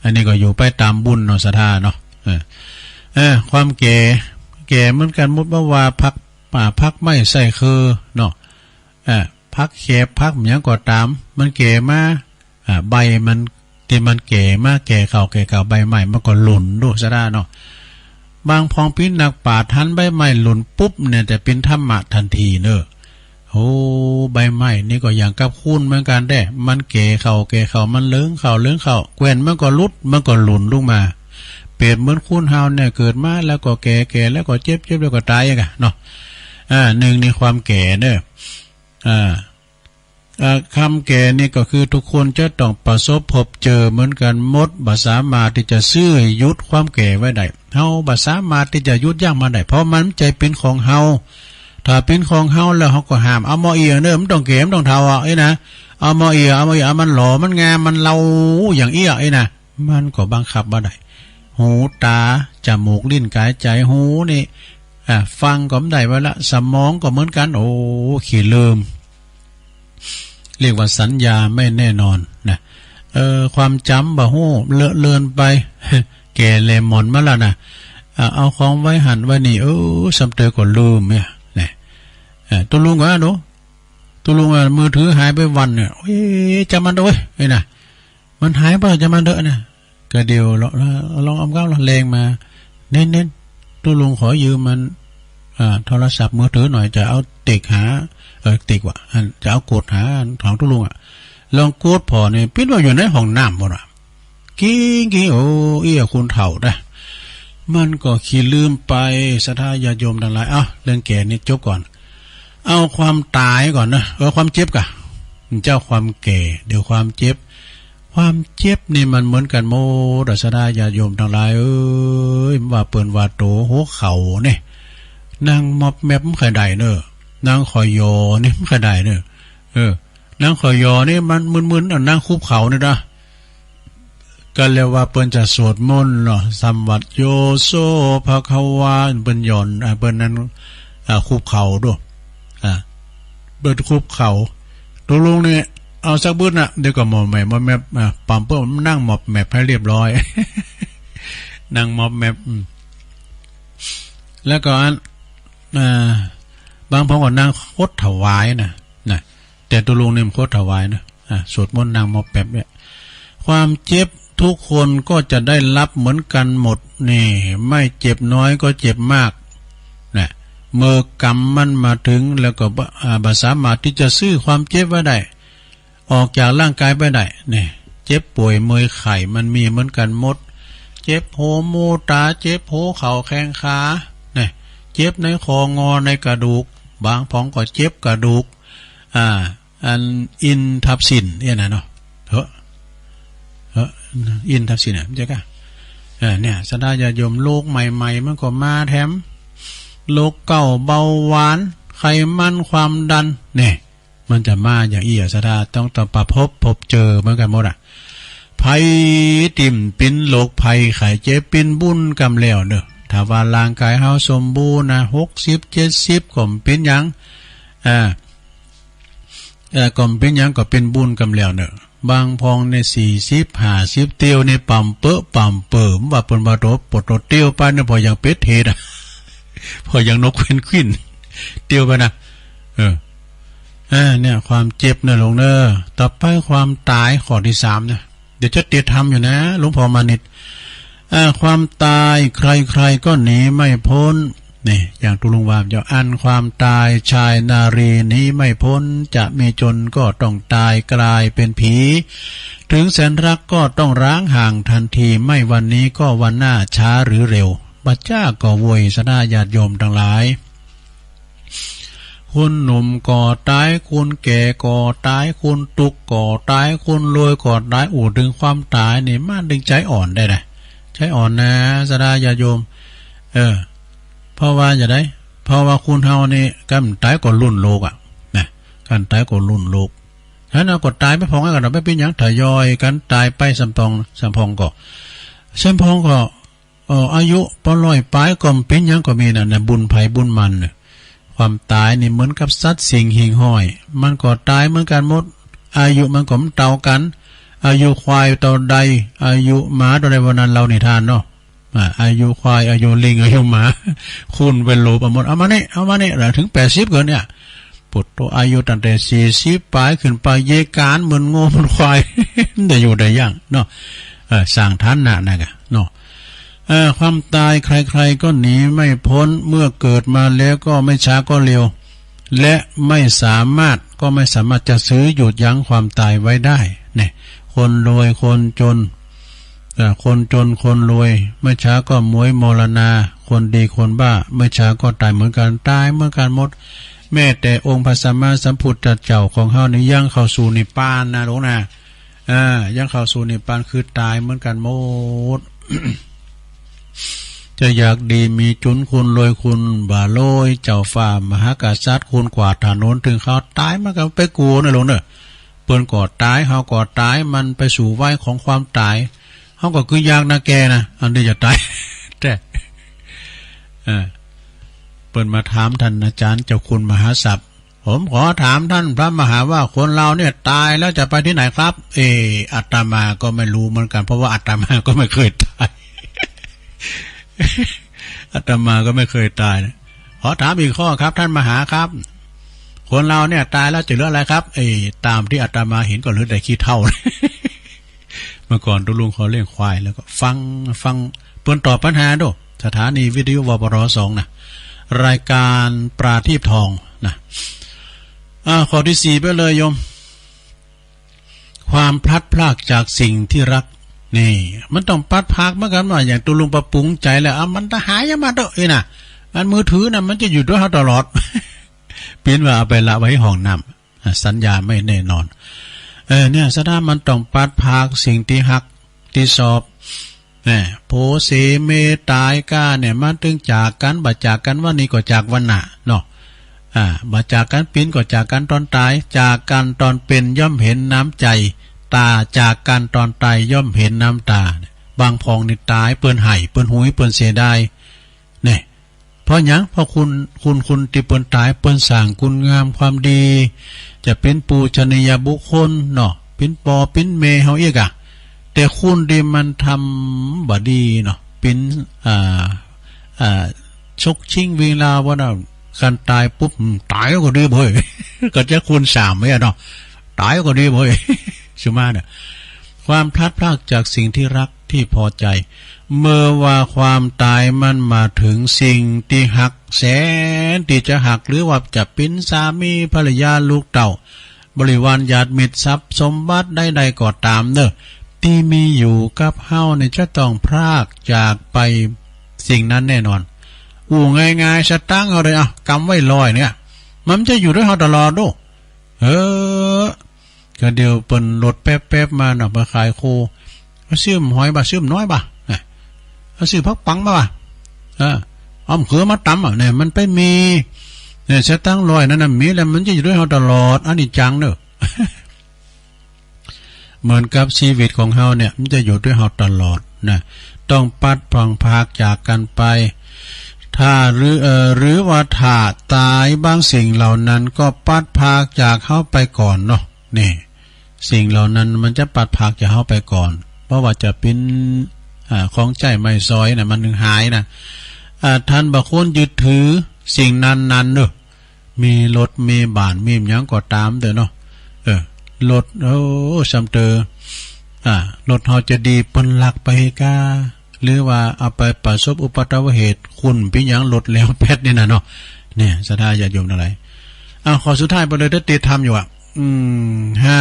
อันนี้ก็อยู่ไปตามบุญเนาะ ศรัทธาเนาะ เออ เออ ความแก่ แก่เหมือนกัน หมดบ่ว่าผักป่าผักไม้ใส่คือเนาะ เออ ผักแคบผักหยังก็ตาม มันแก่มา อ่า ใบมัน ที่มันแก่มา แก่เข้า แก่เข้า ใบไม้มันก็หล่นดู ศรัทธาเนาะ บางพ้องเป๋นนักปราชญ์ หันใบไม้หล่นปุ๊บเนี่ย จะเป๋นธรรมะทันทีเนอะ โอ้ ใบไม้นี่ก็อย่างกับคนเหมือนกันแท้ มันแก่เข้า แก่เข้า มันเหลืองเข้า เหลืองเข้า แก่นมันก็หลุด มันก็หล่นลงมา เปรียบเหมือนคนเฮาเนี่ย เกิดมาแล้วก็แก่ แก่แล้วก็เจ็บ เจ็บแล้วก็ตายอะกะเนาะ อ่า หนึ่งในความแก่เนอะ อ่า อ่า ความแก่นี่ก็คือทุกคนจะต้องประสบพบเจอเหมือนกันหมด บ่สามารถที่จะซื้อหยุดความแก่ไว้ได้ เฮาบ่สามารถที่จะหยุดยั้งมันได้ เพราะมันบ่ใจ้เป๋นของเฮา ถ้าเป๋นของเฮาแล้วเฮาก็ห้าม เอาหม้อเอี้ยเนอะ มันต้องแก่ มันต้องเฒ่าอะ เอ้ยนะ เอาหม้อเอี้ย เอาหม้อเอี้ย เอามันหล่อ มันงาม มันเลาอย่างเอี้ย เอ้ยนะ มันก็บังคับบ่ได้ หู ตา จมูก ลิ้น กาย ใจ หูนี่ อ่า ฟังก็บ่ได้ไว้ละ สมองก็เหมือนกัน โอ้ ขี้ลืม เรียกว่าสัญญาไม่แน่นอนนะ เออ ความจ๋ำบ่ฮู้ เลอะเลือนไป แก่แหละหมอนมาแล้วนะ อ่า เอาของไว้หั้นไว้นี่ เออ ซ้ำเตอก็ลืมเนี่ย นะ เออ ตกลงก็ เอ้า ดู ตกลงว่ามือถือหายไปวันเนี่ย โอ้ย จ๋ำมันเถอะเว้ย เอ้ยนะ มันหายไป จ๋ำมันเถอะนะ ก็เดี๋ยวลอง ลองเอาก้าวแรงมา เน้นๆ ตุ๊ลุงขอยืมมัน อ่า โทรศัพท์มือถือหน่อย จะเอาติ๊กหา เออ ติ๊กว่ะ อัน จะเอากดหาของตุ๊ลุงอะ ลองกดผ่อนี่ ปิดว่าอยู่ในห้องน้ำบ่ล่ะ กิ้งๆ โอ้ เอี้ย คนเฒ่านะ มันก็ขี้ลืมไป ศรัทธาญาติโยมทั้งหลาย เอ้า เรื่องแก่นี่จบก่อน เอาความตายก่อนนะ เออ ความเจ็บก่ะ เจ้าความแก่ เดี๋ยวความเจ็บ ความเจ็บนี่มันเหมือนกันหมดอะ ศรัทธาญาติโยมทั้งหลายเอ้ย ว่าเปิ้นว่าโตหัวเข่านี่ นั่งมอบแมบบ่ค่อยได้เนอะ นั่งคอยยอนี่บ่ค่อยได้เนอะ เออ นั่งคอยยอนี่มันมึนๆ อะ นั่งคุบเข่านี่นะ ก็เรียกว่าเปิ้นจะสวดมนต์เนาะ สัมวัตโยโสภะคะวา เปิ้นหย่อน อ่า เปิ้นนั้น อ่า คุบเข่าดู อ่า เปิ้นคุบเข่า ตกลงนี่ เอาสักบึดน่ะ เดี๋ยวก็หมอบแหมบ หมอบแหมบ อ่า ปรับเปิ้นนั่งหมอบแหมบให้เรียบร้อย นั่งหมอบแหมบ อืม แล้วก็อัน อ่า บางพ้องก็นั่งคดถวายนะ นะ แต่ตกลงนี่มันคดถวายนะ อ่ะ สวดมนต์นั่งหมอบแหมบเนี่ย ความเจ็บทุกคนก็จะได้รับเหมือนกันหมดนี่ ไม่เจ็บน้อยก็เจ็บมาก นะ เมื่อกรรมมันมาถึงแล้วก็บ่ อ่า บ่สามารถที่จะซื้อความเจ็บไว้ได้ ออกจากร่างกายไปได้ นี่ เจ็บป่วยเมื่อยไข้มันมีเหมือนกันหมด เจ็บหู มู ตา เจ็บหัวเข่าแข้งขา นี่ เจ็บในคองอในกระดูก บางพ้องก็เจ็บกระดูก อ่า อันอินทับสินเนี่ยนะเนาะ เฮ้อ เฮ้อ อินทับสินเนี่ย ใช่กะ เออ เนี่ย ศรัทธาญาติโยม โลกใหม่ๆ มันก็มาแถม โลกเก่า เบาหวาน ไขมัน ความดัน เนี่ย มันจะมาอย่างอี้อะ ศรัทธา ต้อง ต้องประพบ พบเจอเหมือนกันหมดอะ ไผติ่มปิ้นโรคภัยไข้เจ็บปิ้นบุญกำแล้วเนอะ ถ้าว่าร่างกายเฮาสมบูรณ์นะ หกสิบ เจ็ดสิบ ก็ปิ้นหยัง อ่า เอ่อ ก็ปิ้นหยังก็ปิ้นบุญกำแล้วเนอะ บางพองเนี่ย สี่สิบ ห้าสิบ เตียวเนี่ย ป่ำเปอะป่ำเปิ่ม ว่าเปิ้นว่าโต ปวดโตเตียวไปเนี่ย พอยังเป็ดเหตุอะ พอยังนกเพนกวิน เตียวไปนะ เออ อ่า เนี่ย ความเจ็บนะโยมเนอะ ต่อไปความตายข้อที่สามนะ เดี๋ยวจะติดทำอยู่นะ หลวงพ่อมานิด อ่า ความตายใครๆก็หนีไม่พ้น นี่ อย่างตุ๊ลุงว่าเจ้า อันความตายชายนารีหนีไม่พ้น จะมีจนก็ต้องตายกลายเป็นผี ถึงแสนรักก็ต้องร้างห่างทันที ไม่วันนี้ก็วันหน้าช้าหรือเร็ว บ่จ๊ากก็โวย ศรัทธาญาติโยมตังหลาย คนหนุ่มก็ตาย คนแก่ก็ตาย คนตุ๊กข์ก็ตาย คนรวยก็ตาย อู้ ถึงความตายนี่มันถึงใจ๋อ่อนได้นะ ใจ๋อ่อนนะ ศรัทธาญาติโยม เออ เพราะว่าจะได้ เพราะว่าคนเฮานี่ คันต๋ายก็ลุ่นโลกอะ นะ คันต๋ายก็ลุ่นโลก ฉะนั้นก็ต๋ายไปพองกันเนาะ บ่เป๋นหยัง ทยอยกันต๋ายไป สำปอง สำปองก็ สำปองก็ เอ่อ อายุปอร้อยปลายก็บ่เป๋นหยังก็มีนะ นะ บุญไผบุญมันน่ะ ความต๋ายนี่เหมือนกับสัตว์สิ่งหิ่งห้อย มันก็ต๋ายเหมือนกันหมด อายุมันก็บ่เต้ากัน อายุควายเต้าใด อายุหมาเต้าใด ว่านั้นเล่านิทานเนาะ อ่า อายุควาย อายุลิง อายุหมา คูณไปโลไปหมด เอามานี่ เอามานี่ แล้วถึงแปดสิบเกินเนี่ย ปวดตัว อายุตั้งแต่สี่สิบปลายขึ้นไป เยกานเหมือนงัวเหมือนควาย ได้อยู่ได้ยังเนาะ เออ สร้างฐานะนะกะเนาะ เอ่อ ความตายใครๆก็หนีไม่พ้น เมื่อเกิดมาแล้วก็ไม่ช้าก็เร็ว และไม่สามารถ ก็ไม่สามารถจะซื้อหยุดยั้งความตายไว้ได้ เนี่ย คนรวยคนจน เอ่อ คนจนคนรวย ไม่ช้าก็หมวยมรณา คนดีคนบ้า ไม่ช้าก็ตายเหมือนกัน ตายเหมือนกันหมด แม้แต่องค์พระสัมมาสัมพุทธเจ้าของเฮานี่ยังเข้าสู่นิพพานนะหลวงนะ อ่า ยังเข้าสู่นิพพาน คือต๋ายเหมือนกันหมด จะอยากดีมีจุนคุณรวยคุณบ่ารวย เจ้าฟ้ามหากษัตริย์คุณกวาดถนน ถึงเขาต๋ายมันก็ไปกูนะหลวงเนอะ เปิ้นก็ต๋าย เฮาก็ต๋าย มันไปสู่วัยของความต๋าย เฮาก็คืออยากนะแก่นะ อันที่จะต๋าย แท้ เออ เปิ้นมาถามท่านอาจารย์เจ้าคุณมหาศัพย์ ผมขอถามท่านพระมหาว่า คนเราเนี่ยตายแล้วจะไปที่ไหนครับ เออ อาตมาก็ไม่รู้เหมือนกัน เพราะว่าอาตมาก็ไม่เคยตาย อาตมาก็ไม่เคยตายนะ ขอถามอีกข้อครับ ท่านมหาครับ คนเราเนี่ยตายแล้วจะเหลืออะไรครับ เออ ตามที่อาตมาเห็นก็เหลือแต่ขี้เถ้า เมื่อก่อนตุ๊ลุงเขาเลี้ยงควาย แล้วก็ฟัง ฟัง เปิ้นตอบปัญหาโด สถานีวิทยุ วปร สองนะ รายการปลาทีบทองนะ อ่า ข้อที่สี่ไปเลยโยม ความพลัดพรากจากสิ่งที่รัก นี่ มันต้องพลัดพรากเหมือนกันว่า อย่างตุ๊ลุงปะปุงใจแล้ว อ่ะ มันจะหายยังมาเถอะ เอ้ยนะ อันมือถือนะ มันจะอยู่ด้วยเราตลอด เป๋นว่าเอาไปละไว้ห้องน้ำ อ่ะ สัญญาไม่แน่นอน เออ เนี่ย ศรัทธามันต้องพลัดพรากสิ่งที่ฮัก ที่ชอบ แหม โผเสเมตายก้าเนี่ย มันถึงจากกัน บ่จากกันวันนี้ก็จากวันหน้าเนาะ อ่า บ่จากกันปิ้นก็จากกันตอนต๋าย จากกันตอนเป๋นย่อมเห็นน้ำใจ ต๋า จากกันตอนต๋ายย่อมเห็นน้ำต๋า บางพองนี่ต๋าย เปิ้นไห้ เปิ้นหุย เปิ้นเสียดาย เนี่ย เพราะหยัง เพราะคุณ คุณ คุณตี้เปิ้นต๋าย เปิ้นสร้างคุณงามความดี จะเป๋นปูชนียบุคคลเนาะ เป๋นป้อเป๋นแม่เฮาอีกอะ แต่คุณตี้มันทำบ่ดีเนาะ เป๋น อ่า อ่า ชกชิงวิ่งราวว่าน่ะ คันต๋ายปุ๊บ ต๋ายก็ดีเบ้ย ก็จะคูณสามไว้อะเนาะ ต๋ายก็ดีเบ้ย สุมาเนี่ย ความพลัดพรากจากสิ่งที่รักที่พอใจ เมื่อว่าความต๋ายมันมาถึงสิ่งที่ฮัก แสนที่จะฮัก หรือว่าจะเป๋นสามีภรรยาลูกเต้า บริวารญาติมิตรทรัพย์สมบัติใดๆก็ต๋ามเนอะ ตี้มีอยู่กับเฮาเนี่ยจะต้องพรากจากไปสิ่งนั้นแน่นอน อู้ง่ายๆ สตางค์เฮาเลย อ่ะ กำไว้ร้อยเนี่ย มันจะอยู่ด้วยเฮาตลอดโด เออ ก็เดี๋ยวเปิ้นรถแป๊บๆมาเนาะ ไปขายโค มาซื้อหอยบ่า ซื้อน้อยบ่า นะ มาซื้อผักปังมาบ่า เออ เอามะเขือมาตำอ่ะ เนี่ย มันไปมี เนี่ย สตางค์ร้อยนั่นน่ะ มีแล้วมันจะอยู่ด้วยเฮาตลอด อันนี้จังเนอะ เหมือนกับชีวิตของเฮาเนี่ย มันจะอยู่ด้วยเฮาตลอดนะ ต้องพลัดพรากจากกันไป ถ้าหรือ เอ่อ หรือว่าถ้าตาย บางสิ่งเหล่านั้นก็พลัดพรากจากเฮาไปก่อนเนาะ นี่ สิ่งเหล่านั้นมันจะพลัดพรากจากเฮาไปก่อน เพราะว่าจะเป็น อ่า ของใช้ไม้สอยน่ะ มันถึงหายน่ะ อ่า ท่านบ่ควรยึดถือสิ่งนั้นๆ เด้อ มีรถ มีบ้าน มีหยังก็ตามเถอะเนาะ เออ รถ โอ้ ซำเตอ อ่า รถเฮาจะดี เปิ้นลักไปกา หรือว่าเอาไปประสบอุบัติเหตุ คุณเป็นหยังรถแล้วแป๊ดนี่น่ะเนาะ เนี่ย ศรัทธาญาติโยมทั้งหลาย เอาข้อสุดท้ายไปเลย ถ้าติดธรรมอยู่อ่ะ อืม ห้า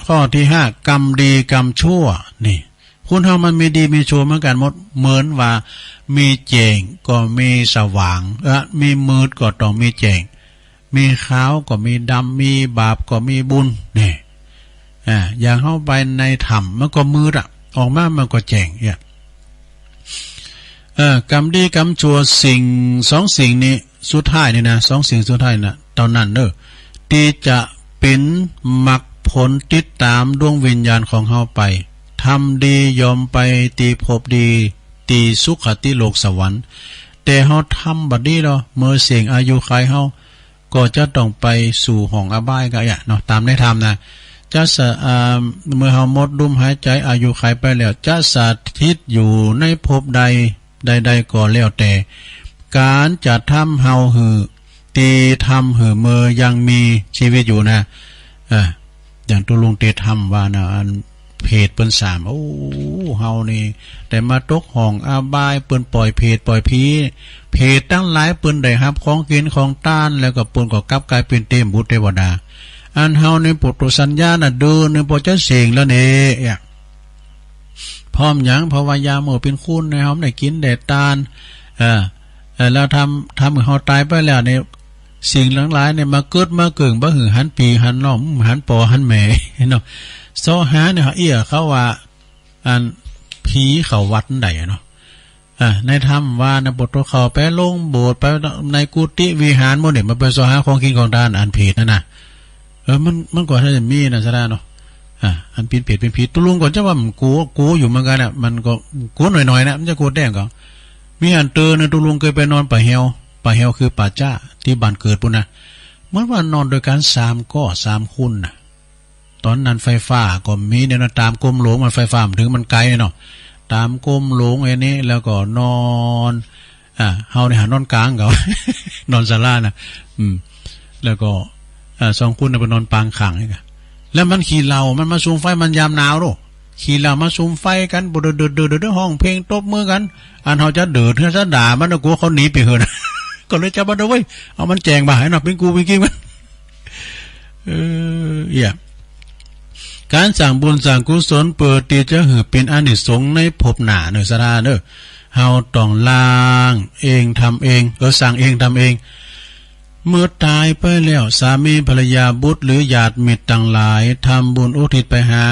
ข้อที่ห้า กรรมดีกรรมชั่ว นี่ คนเฮามันมีดีมีชั่วเหมือนกันหมด เหมือนว่ามีแจ้งก็มีสว่าง เออ มีมืดก็ต้องมีแจ้ง มีขาวก็มีดำ มีบาปก็มีบุญ นี่ อ่า อย่างเฮาไปในถ้ำมันก็มืดอะ ออกมามันก็แจ้งเนี่ย เออ กรรมดีกรรมชั่ว สิ่งสองสิ่งนี้สุดท้ายนี่นะ สองสิ่งสุดท้ายนะ เท่านั้นเด้อ ที่จะเป็นมรรคผลติดตามดวงวิญญาณของเฮาไป ทำดีย่อมไปตีภพดี ตีสุคติโลกสวรรค์ แต่เฮาทำบ่ดีแล้ว เมื่อเสี้ยงอายุขัยเฮา ก็จะต้องไปสู่ห้องอบายก็อย่างเนาะ ตามในธรรมนะ จะสะ อ่า เมื่อเฮาหมดลมหายใจ อายุขัยไปแล้ว จะสถิตอยู่ในภพใด ใดๆ ก็แล้วแต่ การจะทำเฮาหื้อ ที่ทำหื้อเมื่อยังมีชีวิตอยู่นะ อ่า อย่างตุ๊ลุงเตธรรมว่านะ อันเปรตเปิ้นสาม โอ้ เฮานี่ได้มาตกห้องอบาย เปิ้นปล่อยเปรตปล่อยผี เปรตทั้งหลายเปิ้นได้รับของกินของทาน แล้วก็เปิ้นก็กลับกลายเป็นเทพบุตรเทวดา อันเฮานี่ปุตตสัญญาณน่ะ เดือนหนึ่งพอจะเสี้ยงแล้วนี่ พร้อมหยัง เพราะว่ายามมื้อเป็นคนเนี่ย เฮาได้กินได้ทาน เออ เออ แล้วทำ ทำให้เฮาตายไปแล้วเนี่ย สิ่งทั้งหลายเนี่ยมาเกิดมาเกิง บ่หื้อหันพี่หันน้อง หันป้อหันแม่เนาะ เซาะหาเนี่ย เอี้ย เขาว่า อัน ผีเข้าวัดใดอะเนาะ อ่า ในธรรมว่านะ ปุตโตเข้าไปลงโบสถ์ ไปในกุฏิวิหารหมดเนี่ย มันไปเซาะหาของกินของทาน อันเปรตนั่นน่ะ เออ มัน มันก็น่าจะมีนะ ศรัทธาเนาะ อ่า อันเป็นเปรตเป็นผี ตุ๊ลุงก็จะว่ามันกลัว กลัวอยู่เหมือนกันน่ะ มันก็กลัวหน่อยๆ นะ มันจะกลัวแดงก็ มีอันเตอหนึ่ง ตุ๊ลุงเคยไปนอนป่าแฮว ป่าแฮวคือป่าจ๊า ที่บ้านเกิดปุ้นนะ เหมือนว่านอนด้วยกันสามก๊อ สามคนน่ะ ตอนนั้นไฟฟ้าก็มีเนี่ยเนาะ ตามกรมหลวงมันไฟฟ้ามันถึงมันไกลเนาะ ตามกรมหลวงอันนี้ แล้วก็นอน อ่า เฮาเนี่ยหานอนกลางเขา นอนศาลาน่ะ อืม แล้วก็ อ่า สองคนน่ะไปนอนปางข้างนี่กะ แล้วมันขี้เหล้า มันมาสุมไฟ มันยามหนาวโลด ขี้เหล้ามาสุมไฟกัน บ่เดิดๆๆๆ ฮ้องเพลงตบมือกัน อันเฮาจะเดิด เฮาจะด่ามันน่ะ กลัวเขาหนีไปเหิน ก็เลยจับมันเอาไว้ เอามันแจ้งบ่าให้เนาะ เป็นกูเป็นกิ้งมัน เออ เอี้ย การสร้างบุญสร้างกุศลเปื้อตี้จะหื้อเป็นอานิสงส์ในภพหน้าเนอะ ศรัทธาเนอะ เฮาต้องล้างเองทำเอง เออ สร้างเองทำเอง เมื่อตายไปแล้ว สามีภรรยาบุตรหรือญาติมิตรทั้งหลายทำบุญอุทิศไปหา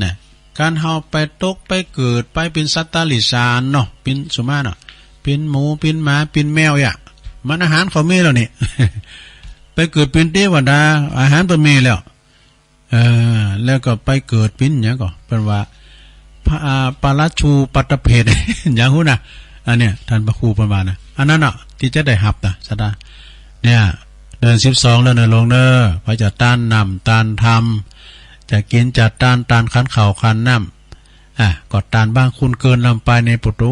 นะ การเฮาไปตกไปเกิดไปเป็นสัตว์เดรัจฉานเนาะ เป็นสุมาเนาะ เป็นหมู เป็นหมา เป็นแมวอะ มันอาหารเขามีแล้วนี่ ไปเกิดเป็นเทวดา อาหารเปิ้นมีแล้ว เออ แล้วก็ไปเกิดเป็นหยังก็ เปิ้นว่า พระ อ่า ปาราชูปาตเปรต หยังฮู้นะ อันเนี้ย ท่านพระครูเปิ้นว่านะ อันนั้นน่ะ ที่จะได้ฮับนะ ศรัทธา เนี่ย เดือนสิบสองแล้วเนอะ หลวงเนอะ ไผจะตานน้ำตานธรรม จะกินจะตาน ตานขันข้าวขันน้ำ อ่ะ ก็ตานบางคนเกินลำไปในปุตโต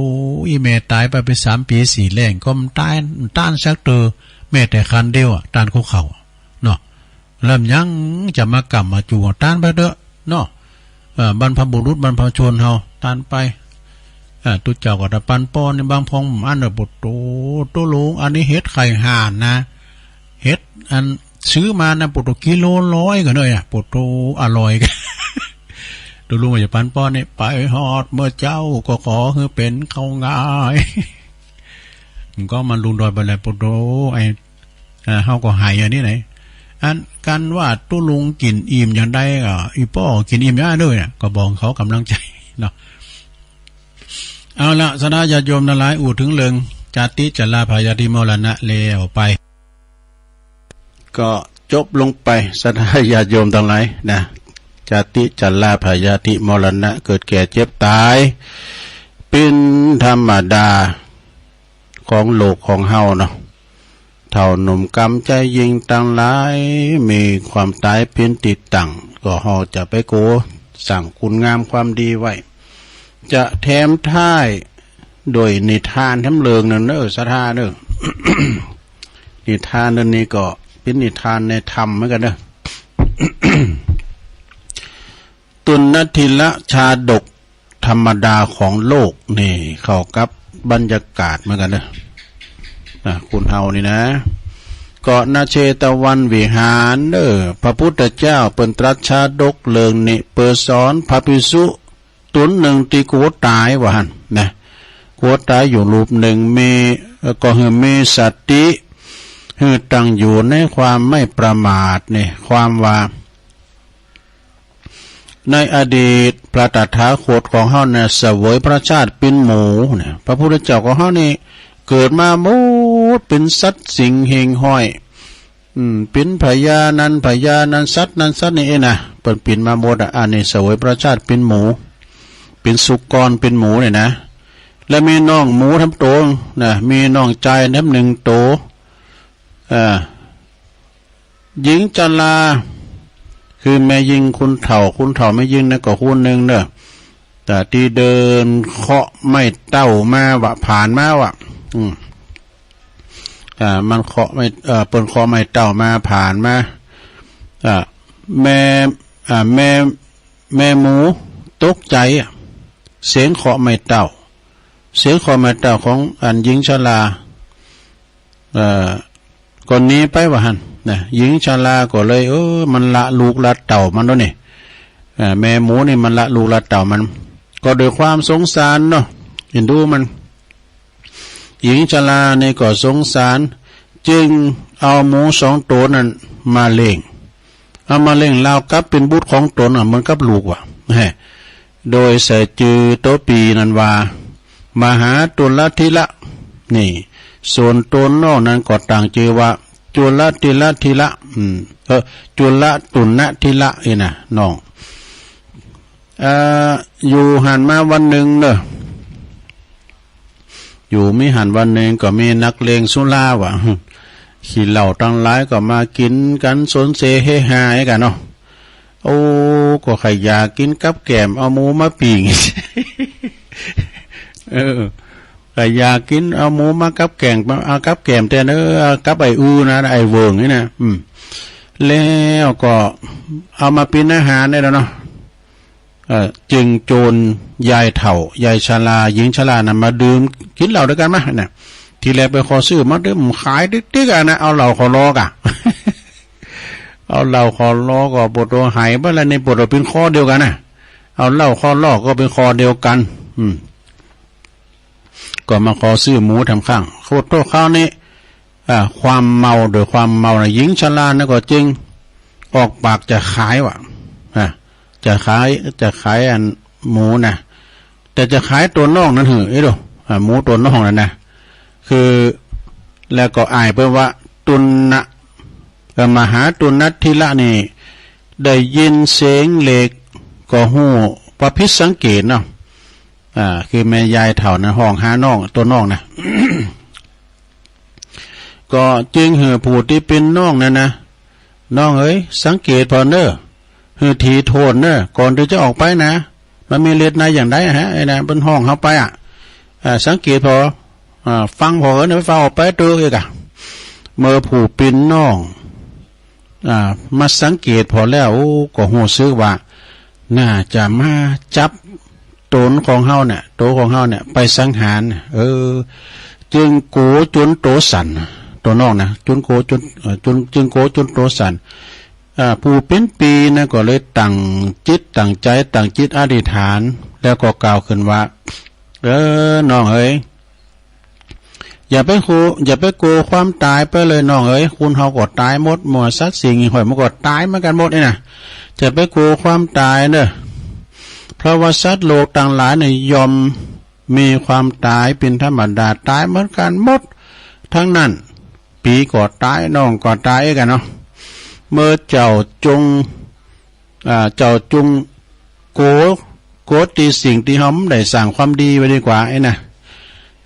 อีแม่ตายไปเป็นสามปีสี่แล้ง ก็มันตาย มันตานสักเตอ แม้แต่ขันเดียวอะ ตานคุกเข่า เนาะ แล้วมันยังจะมากำมาจู๋ ตานไปเถอะ เนาะ เอ่อ บรรพบุรุษบรรพชนเฮา ตานไป เอ่อ ตุ๊เจ้าก็ตะปันป้อนในบางพองอันเนอะ ปุตโต ตุ๊ลุง อันนี้เห็ดไข่ห่านนะ เห็ดอันซื้อมานะ ปุตโต กิโลร้อยก็เนอะ ปุตโต อร่อย ตุ๊ลุงก็จะปันป้อนนี่ ไปฮอดเมื่อเจ้าก็ขอให้เป็นข้าวงาย มันก็มันลุงดอยไปแล้ว ปุตโต ไอ้ เอ่อ เฮาก็หายอันนี้ไหน อัน กันว่าตุ๊ลุงกิ๋นอิ่มอย่างใดก็ อีป้อกิ๋นอิ่มอย่างนั้นด้วยนะ ก็บอกเขากำลังใจเนาะ เอาละ ศรัทธาญาติโยมทั้งหลาย อู้เถิงเรื่อง จาติ ชรา พยาธิ มรณะ แล้วไป ก็จบลงไป ศรัทธาญาติโยมทั้งหลายนะ จาติ ชรา พยาธิ มรณะ เกิดแก่เจ็บตาย เป๋นธรรมดาของโลกของเฮาเนาะ เฒ่าหนุ่มกำใจ๋ยิงตังหลาย มีความต๋ายเป๋นตี้ตั้ง ก็เฮาจะไปโกสั่งคุณงามความดีไว้ จะแถมท้ายโดยนิทานแถมเรื่องหนึ่งเด้อ ศรัทธาเด้อ นิทานเรื่องนี้ก็เป๋นนิทานในธรรมเหมือนกันเด้อ ตุณฑทิระชาดกธรรมดาของโลกนี่เข้ากับบรรยากาศเหมือนกันเด้อ อ่ะ คุณเฮานี่นะ เกาะนเชตวันวิหารเด้อ พระพุทธเจ้าเปิ้นตรัสชาดกเรื่องนี้ เปื้อสอนพระภิกษุต๋นหนึ่งตี้กั๋วต๋ายว่าหั้นนะ กั๋วต๋ายอยู่รูปหนึ่ง มี เอ่อ ก็หื้อมีสติ หื้อตั้งอยู่ในความไม่ประมาทนี่ ความว่า ในอดีตพระตถาคตของเฮาเนี่ยเสวยพระชาติเป๋นหมูเนี่ย พระพุทธเจ้าของเฮานี่เกิดมาหมดเป๋นสัตว์สิ่งเฮงห้อย อืม เป๋นพญานั้นพญานั้น สัตว์นั้นสัตว์นี้เองนะ เปิ้นเป๋นมาหมดอ่ะ อันนี้เสวยพระชาติเป๋นหมู เป๋นสุกร เป๋นหมูเนี่ยนะ แล้วมีน้องหมูทำโตนะ มีน้องจายทำหนึ่งโต อ่า หญิงชรา คือแม่ญิงคนเฒ่า คนเฒ่าแม่ญิงนั้นก็คนหนึ่งเนอะ แต่ตี้เดินเคาะไม้เต้ามาว่า ผ่านมาว่า อืม อ่า มันเคาะไม้ เอ่อ เปิ้นเคาะไม้เต้ามา ผ่านมา อ่า แม่ อ่า แม่ แม่หมูตกใจ๋อะ เสียงเคาะไม้เต้า เสียงเคาะไม้เต้าของอันหญิงชรา เอ่อ ก็หนีไปว่าหั้นนะ หญิงชราก็เลย เออ มันละลูกละเต้ามันแล้วนี่ เอ่อ แม่หมูนี่มันละลูกละเต้ามัน ก็ด้วยความสงสารเนาะ เอ็นดูมัน หญิงชรานี่ก็สงสาร จึงเอาหมูสองโตนั้นมาเลี้ยง เอามาเลี้ยงราวกับเป๋นบุตรของต๋นอะ เหมือนกับลูกว่ะ แฮะ โดยใส่จื่อโตปีนั้นว่า มหาจุลทิระ นี่ ส่วนโตน้องนั้นก็ตั้งจื่อว่า จุลทิระทิระ อืม เออ จุลตุณทิระ นี่นะ น้อง เอ่อ อยู่หั้นมาวันหนึ่งเนอะ อยู่มีหั้นวันหนึ่งก็มีนักเลงสุราว่ะ ขี้เหล้าตังหลายก็มากิ๋นกั๋นสนเสเฮฮากั๋นเนาะ โอ้ ก็ใค่อยากกิ๋นกับแกล้ม เอาหมูมาปิ้ง เออ ใค่อยากกิ๋น เอาหมูมากับแกล้ม เอากับแกล้มแต๊เนอะ เอากับไอ้อือนะ ไอ้เวิงนี่นะ อืม แล้วก็เอามาเป๋นอาหารได้แล้วเนาะ เอ่อ จึงโจรยายเฒ่า ยายชรา หญิงชราน่ะ มาดื่มกิ๋นเหล้าด้วยกั๋นมาน่ะ ทีแรกไปขอซื้อมาดื่ม ขายติ๊กๆ อะนะ เอาเหล้าขอลอกอะ เอาเหล้าขอลอกก็ปวดตัวหายไปแล้วนี่ ปวดตัวเป๋นคอเดียวกั๋นนะ เอาเหล้าขอลอกก็เป๋นคอเดียวกั๋น อืม ก็มาขอซื้อหมูทำข้าง ขอโทษคราวนี้ อ่า ความเมา โดยความเมานะ หญิงชรานั้นก็จึงออกปากจะขายว่ะ อ่า จะขาย จะขายอันหมูนะ แต่จะขายตัวน้องนั้นหื้อ เอ้ยดู อ่า หมูตัวน้องนั้นนะ คือ แล้วก็อ้ายเปิ้นว่า ตุณนะ เอ่อ มหาจุลทิระนี่ ได้ยินเสียงเหล็ก ก็ฮู้ว่าผิดสังเกตเนาะ อ่า คือแม่ยายเฒ่านั้นฮ้องหาน้อง ตัวน้องนะ ก็จึงหื้อผู้ตี้เป๋นน้องนั้นนะ น้องเอ๋ย สังเกตผ่อนเน่อ หื้อถี่ถ้วนเน่อ ก่อนตี้จะออกไปนะ มันมีเหตุในอย่างใดฮะ ไอ้นะ เปิ้นฮ้องเฮาไปอะ อ่า สังเกตผ่อ อ่า ฟังผ่อเน่อ ฟังออกไปตัวเองอะ เมื่อผู้เป๋นน้อง อ่า มาสังเกตผ่อแล้ว โอ้ ก็ฮู้สึกว่า น่าจะมาจับต๋นของเฮาเนี่ย โตของเฮาเนี่ย ไปสังหาร เออ จึงโกจนโตสั่น ตัวน้องนะ จนโกจน เอ่อ จน จึงโกจนโตสั่น อ่า ผู้เป๋นปี้นั้นก็เลยตั้งจิตตั้งใจ๋ ตั้งจิตอธิษฐาน แล้วก็กล่าวขึ้นว่า เออ น้องเอ๋ย อย่าไปกลัว อย่าไปกลัวความตายไปเลยน้องเอ๋ย คนเฮาก็ตายหมด หมู่สัตว์สิ่งห้อยมันก็ตายเหมือนกันหมดนี่นะ อย่าไปกลัวความตายเนอะ เพราะว่าสัตว์โลกต่างหลายเนี่ยย่อมมีความตายเป็นธรรมดา ตายเหมือนกันหมดทั้งนั้น ปีก็ตาย น้องก็ตายกันเนาะ เมื่อเจ้าจง อ่า เจ้าจงโก โกตีสิ่งที่เฮาบ่ได้สร้างความดีไว้ดีกว่าไอ้นะ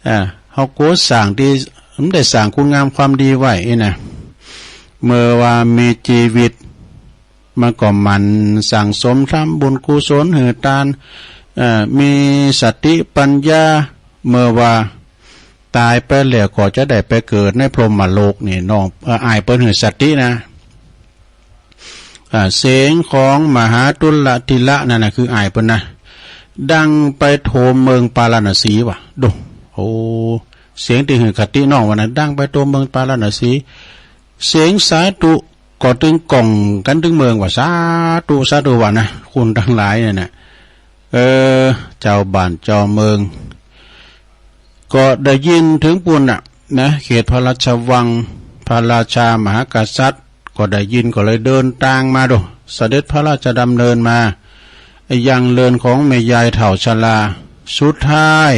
อ่า เฮาโกสร้างที่บ่ได้สร้างคุณงามความดีไว้ไอ้นะ เมื่อว่ามีชีวิต มันก็หมั่นสั่งสมทำบุญกุศลหื้อตาน เอ่อ มีสติปัญญา เมื่อว่าตายไปแล้วก็จะได้ไปเกิดในพรหมโลกนี่น้อง เอ่อ อ้ายเปิ้นหื้อสตินะ อ่า เสียงของมหาทุลละธิระนั่นน่ะ คืออ้ายเปิ้นนะ ดังไปโถมเมืองปาราณสีว่ะ ดู โอ้ เสียงตี้หื้อคติน้องว่านะ ดังไปโถมเมืองปาราณสี เสียงสาธุก็ตึงก้องกันตึงเมืองว่า สาธุ สาธุ ว่านะ คนทั้งหลายเนี่ยนะ เออ เจ้าบ้านเจ้าเมือง ก็ได้ยินถึงปู้นน่ะนะ เขตพระราชวัง พระราชามหากษัตริย์ก็ได้ยิน ก็เลยเดินตางมาดู เสด็จพระราชดำเนินมา ยังเรือนของแม่ยายเฒ่าชรา สุดท้าย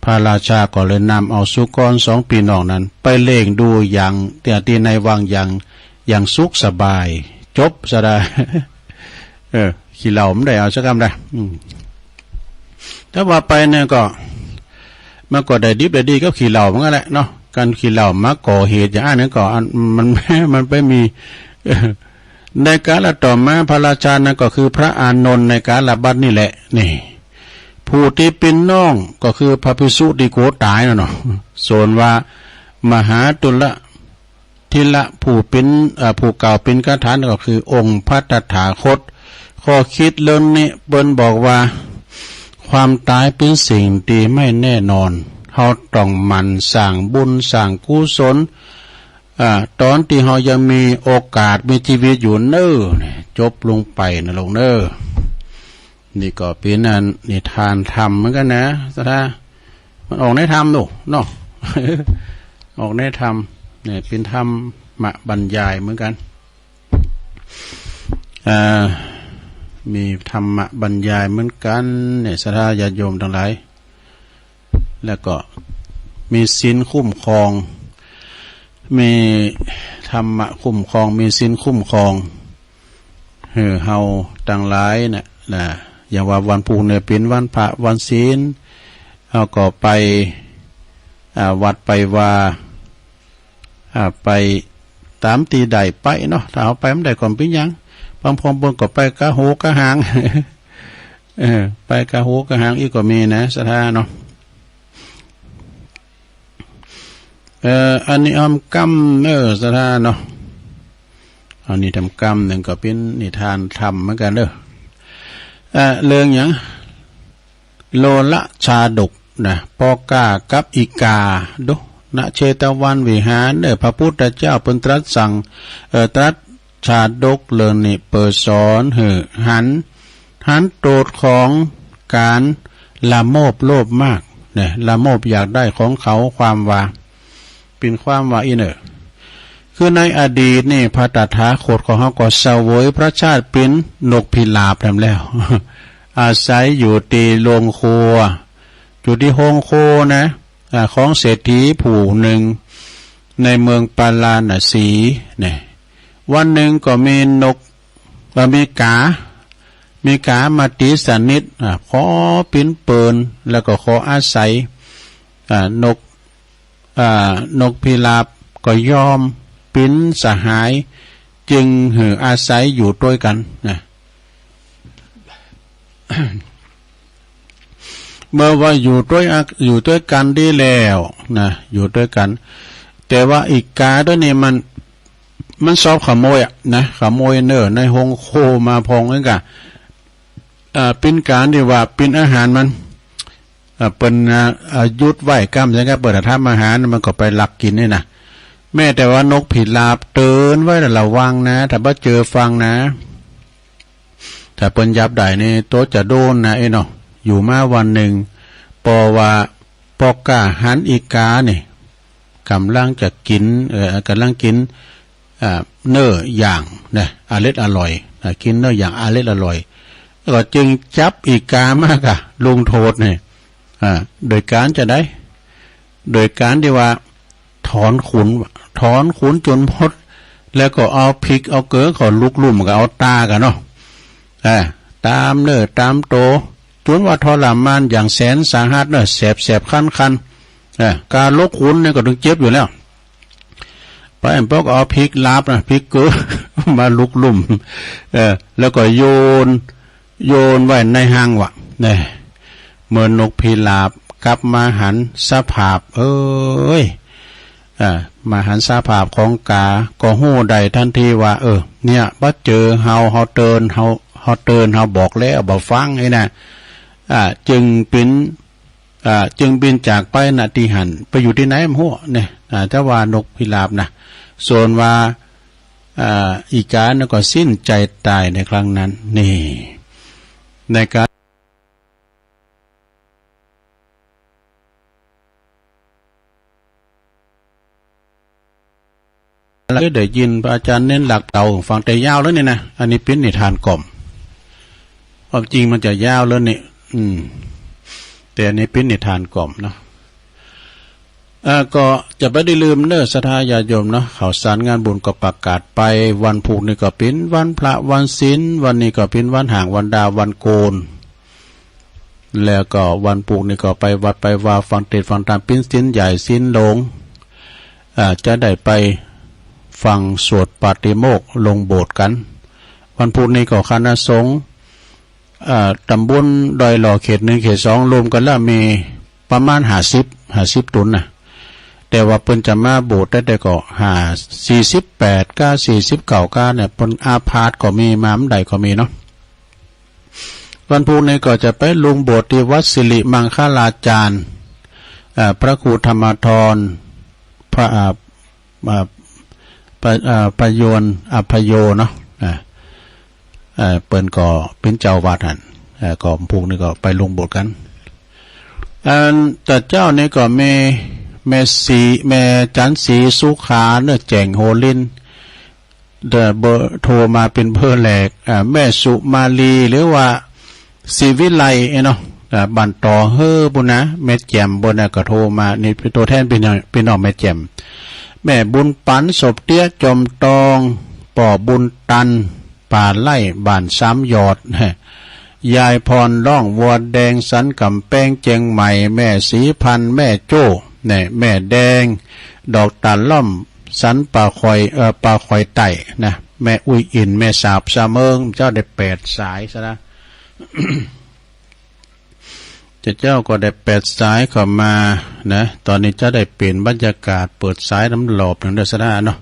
พระราชาก็เลยนำเอาสุกรสองปี้น้องนั้น ไปเลี้ยงดูอย่าง ตี้ในวังอย่าง อย่างสุขสบาย จบซะได้ เออ ขี้เหล้าบ่ได้เอาสักกำได้ อืม แต่ว่าไปเนี่ยก็ มันก็ได้ดิบได้ดีกับขี้เหล้าเหมือนกันแหละเนาะ การขี้เหล้ามาก่อเหตุอย่างอันนั้นก็อัน มัน มันไปมี เออ ในกาลต่อมาพระราชานั้นก็คือพระอานนท์ในกาลบัดนี้แหละ นี่ ผู้ตี้เป็นน้องก็คือพระภิกษุตี้โกต๋ายนั่นเนาะ ส่วนว่ามหาทุลละ ธิระผู้เป็น เอ่อ ผู้กล่าวเป็นคาถาก็คือองค์พระตถาคต ข้อคิดเรื่องนี้เปิ้นบอกว่า ความตายเป็นสิ่งที่ไม่แน่นอน เฮาต้องหมั่นสร้างบุญสร้างกุศล อ่า ตอนที่เฮายังมีโอกาสมีชีวิตอยู่เน้อ จบลงไปนะลูกเน้อ นี่ก็เป็นอันนิทานธรรมเหมือนกันนะ ศรัทธา มันออกในธรรมลูกเนาะ ออกในธรรม เนี่ย เป็นธรรมะบรรยายเหมือนกัน อ่า มีธรรมะบรรยายเหมือนกัน เนี่ย ศรัทธาญาติโยมทั้งหลาย แล้วก็มีศีลคุ้มครอง มีธรรมะคุ้มครอง มีศีลคุ้มครอง เออ เฮาตังหลายน่ะ นะ อย่างว่าวันพุธเนี่ยเป็นวันพระวันศีล เฮาก็ไป อ่า วัดไปวา อ่า ไปตามตี้ได้ไปเนาะ ถ้าเฮาไปบ่ได้ก็บ่เป็นหยัง บางพองเปิ้นก็ไปกะโหกะหาง เออ ไปกะโหกะหางอีกก็มีนะ ศรัทธาเนาะ เอ่อ อันนี้อำกำเน้อ ศรัทธาเนาะ อันนี้ทำกำหนึ่งก็เป็นนิทานธรรมเหมือนกันเด้อ เอ่อ เรื่องหยัง โลละชาดกนะ ปอก้ากับอีกา ดู ณ เชตวันวิหารเด้อ พระพุทธเจ้าเปิ้นตรัสสั่ง เอ่อ ตรัสชาดกเรื่องนี้เปิดสอนหื้อหัน หันโตษของการละโมบโลภมากนะ ละโมบอยากได้ของเขา ความว่า เป็นความว่าอี้เน่อ คือในอดีตนี่พระตถาคตของเฮาก็เสวยพระชาติเป็นนกพิราบนำแล้ว อาศัยอยู่ตี้โฮงครัว อยู่ตี้โฮงครัวนะ อ่า ของเศรษฐีผู้หนึ่งในเมืองปาราณสีเนี่ย วันหนึ่งก็มีนก เอ่อ มีกา มีกามาตีสนิท อ่า ขอปิ้นเปิน แล้วก็ขออาศัย อ่า นก อ่า นกพิราบก็ยอมปิ้นสหาย จึงหื้ออาศัยอยู่ด้วยกันนะ เมื่อว่าอยู่ด้วยอัก อยู่ด้วยกันดีแล้วนะ อยู่ด้วยกัน แต่ว่าอีกาตัวนี้มัน มันชอบขโมยอะนะ ขโมยเน่อในโฮงครัวมาพองนั่นกะ เอ่อ เป็นการที่ว่าเป็นอาหารมัน เอ่อ เปิ้น เอ่อ เอ่อ หยุดไว้กำจังกะ เปิ้นทำอาหาร มันก็ไปลักกินนี่นะ แม้แต่ว่านกพิราบเตือนไว้แล้ว ระวังนะ ถ้าบ่เจอฟังนะ ถ้าเปิ้นจับได้นี่ โตจะโดนนะ เอ้ยเนาะ อยู่มาวันหนึ่ง ปอว่า ปอกล้าหันอีกานี่ กำลังจะกิน เอ่อ กำลังกิน อ่า เนื้อย่างนะ อร่อยอร่อยนะ กินเนื้อย่างอร่อยอร่อย ก็จึงจับอีกามาก็ลงโทษเนี่ย อ่า โดยการจะได้ โดยการที่ว่าถอนขน ถอนขนจนหมด แล้วก็เอาพริกเอาเกลือเขาลุกลุ่มก็เอาตากันเนาะ อ่า ตามเนื้อตามตัว จนว่าทรมานอย่างแสนสาหัสเนอะ แสบแสบคันคัน เออ กาลกขุนเนี่ยก็ถึงเจ็บอยู่แล้ว ไปอันพวกเอาพริกลาบนะ พริกเกลือ มาลุกลุ่ม เออ แล้วก็โยน โยนไว้ในฮังวะ เนี่ย เมื่อนกพิราบกลับมาหันสภาพ เอ้ย อ่า มาหันสภาพของกา ก็ฮู้ได้ทันทีว่า เออ เนี่ย บ่เจอเฮา เฮาเตือน เฮา เฮาเตือน เฮาบอกแล้ว บ่ฟังไอ้น่ะ อ่า จึงเป็น อ่า จึงบินจากไป ณ ที่หั้น ไปอยู่ที่ไหนบ่ฮู้เนี่ย อ่า แต่ว่านกพิราบนะ ส่วนว่า อ่า อีกานั้นก็สิ้นใจตายในครั้งนั้น นี่ ในการ เราได้ยินพระอาจารย์เน้นหลักเต่า ฟังแต่ยาวแล้วนี่นะ อันนี้เป็นนิทานกล่อม ความจริงมันจะยาวแล้วนี่ อืม แต่อันนี้เป็นนิทานกล่อมเนาะ เอ่อ ก็จะบ่ได้ลืมเน้อ ศรัทธาญาติโยมเนาะ ข่าวสารงานบุญก็ประกาศไป วันพุธนี่ก็เป็นวันพระวันศีล วันนี้ก็เป็นวันห้างวันดาวันโกน แล้วก็วันพุธนี่ก็ไปวัดไปวาฟังเทศน์ฟังธรรม เป็นศีลใหญ่ศีลหลวง อ่า จะได้ไปฟังสวดปาฏิโมกข์ลงโบสถ์กัน วันพุธนี่ก็คณะสงฆ์ อ่า ตำบลดอยหล่อเขตหนึ่งเขตสองรวมกันแล้วมีประมาณห้าสิบ ห้าสิบตนนะ แต่ว่าเปิ้นจะมาโบสถ์ได้แต่ก็ห้า สี่สิบแปดกา สี่สิบเก้ากาเนี่ย เปิ้นอาพาธก็มี มาบ่ได้ก็มีเนาะ วันพุธนี้ก็จะไปลงโบสถ์ที่วัดสิริมังคลาจารย์ เอ่อ พระครูธรรมธร พระ อ่า อ่า พระ อ่า พยนต์ อ่า พโยเนาะ อ่า เอ่อ เปิ้นก็เป็นเจ้าวัดหั้น เอ่อ ก็พวกนี้ก็ไปลงโบสถ์กัน อันแต่เจ้านี่ก็แม่ แม่ศรี แม่จันทร์ศรีสุขาเนาะ แจ่งโฮลินทร์ เด้อ เบอร์โทรมาเป็นเบอร์แรก อ่า แม่สุมาลี หรือว่าศรีวิไลเนาะ อ่า บ้านต่อเฮ้อปุ้นนะ แม่แจ่มปุ้นนะ ก็โทรมา นี่เป็นตัวแทนพี่น้อง พี่น้องแม่แจ่ม แม่บุญปัน ศพเตี้ย จอมตอง ป้อบุญตัน ป่าไร่ บ้านสามยอด ยายพร ร้องวัวแดง สันกำแพง เจียงใหม่ แม่ศรีพันธุ์ แม่โจ้ เนี่ย แม่แดง ดอกตาล่อม สันป่าคอย เอ่อ ป่าคอยใต้นะ แม่อุ้ยอิน แม่สาบสะเมิง เจ้าได้แปดสายซะนะ เจ้า เจ้าก็ได้แปดสายเข้ามานะ ตอนนี้เจ้าได้เปลี่ยนบรรยากาศ เปิดสายน้ำหลอบหนึ่งด้วยซะนะเนาะ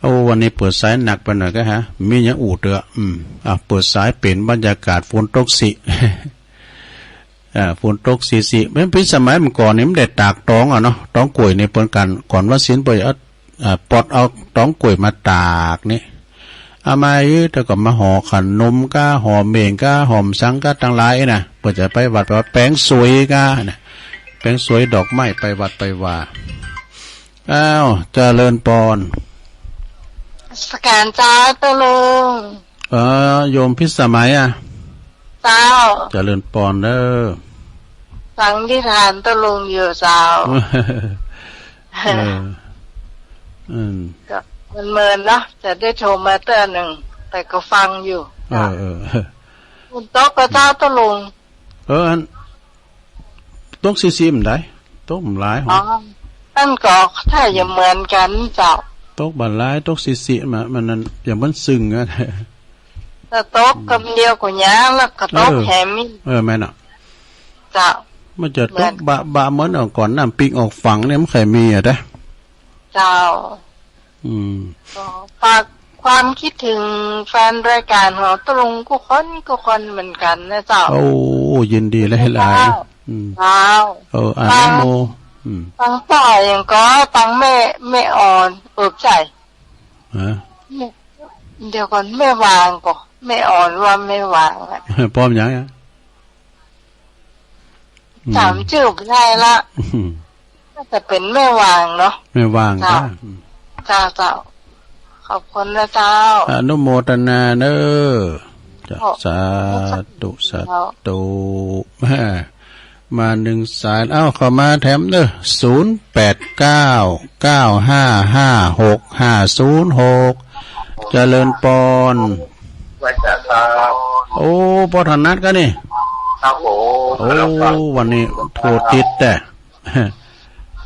โอ้ วันนี้เปิดสายหนักไปหน่อยก็ฮะ มีอย่างอู่เตอะ อืม อ่ะ เปิดสายเปลี่ยนบรรยากาศ ฝนตกสิ อ่า ฝนตกสิสิ แม่นเป็นสมัยเมื่อก่อนนี่มันได้ตากตองอ่ะเนาะ ตองกล้วยนี่เปิ้นกัน ก่อนวันศีลเปิ้นเอา อ่า ปอดเอาตองกล้วยมาตากนี่ เอามาเออ แต่ก็มาห่อขนมก้า ห่อเม่งก้า ห่อมสังก้า ทั้งหลายนะ เปิ้นจะไปวัดไปวัด แปรงสวยก้านะ แปรงสวยดอกไม้ ไปวัดไปวา อ้าว เจริญปอน นมัสการเจ้า ตาลุง เออ โยมพิสมัยอ่ะ เจ้า เจริญปอนเด้อ ฟังนิทานตาลุงอยู่เจ้า เออ อืม ก็เมินๆเนาะ จะได้โทรมาเตื้อหนึ่ง แต่ก็ฟังอยู่ เออ เออ ฝนตกก็เจ้าตาลุง เออ อัน ตกซิซิมันได้ ตกมันหลายหอ อ๋อ นั่นก็ถ้าอย่าเหมือนกันเจ้า ตกบ่หลาย ตกซิซิมา มันนั่น อย่างมันซึ่งอะ แต่ตกกำเดียวก็ยางแล้วก็ตก เออ แหมอีก เออ แม่นอะ เจ้า มันจะตก เหมือน บะบะเหมือนเอาก่อนน้ำปิงออกฝั่งเนี่ย มันเคยมีอะเด้อ เจ้า อืม ก็ฝากความคิดถึงแฟนรายการของตาลุงกู้คนกู้คนเหมือนกันนะเจ้า โอ้ ยินดีหลายๆ เจ้า อืม เจ้า เออ อ่าน ฟัง โม อืม ฟังป้าอย่างก็ฟังแม่ แม่อ่อน เอิบใส่ ฮะ เดี๋ยวก่อน แม่วางก่อน แม่อ่อนว่าแม่วางอะ พร้อมยังอะ อืม จำจื้อบ่ได้ละ อืม จะเป็นแม่วางเนาะ แม่วาง เจ้า ครับ เจ้า เจ้า ขอบคุณนะเจ้า อนุโมทนาเนอะ เจ้า โอ้ สาธุ สาธุ เจ้า มาหนึ่งสาย เอ้า เข้ามาแถมเนอะ ศูนย์แปดเก้า เก้าห้าห้าหกห้าศูนย์หก เจริญปอน ไหว้สาครับ โอ้ ป้อถนัดกะนี่ ครับผม โอ้ วันนี้โทรติดแต๊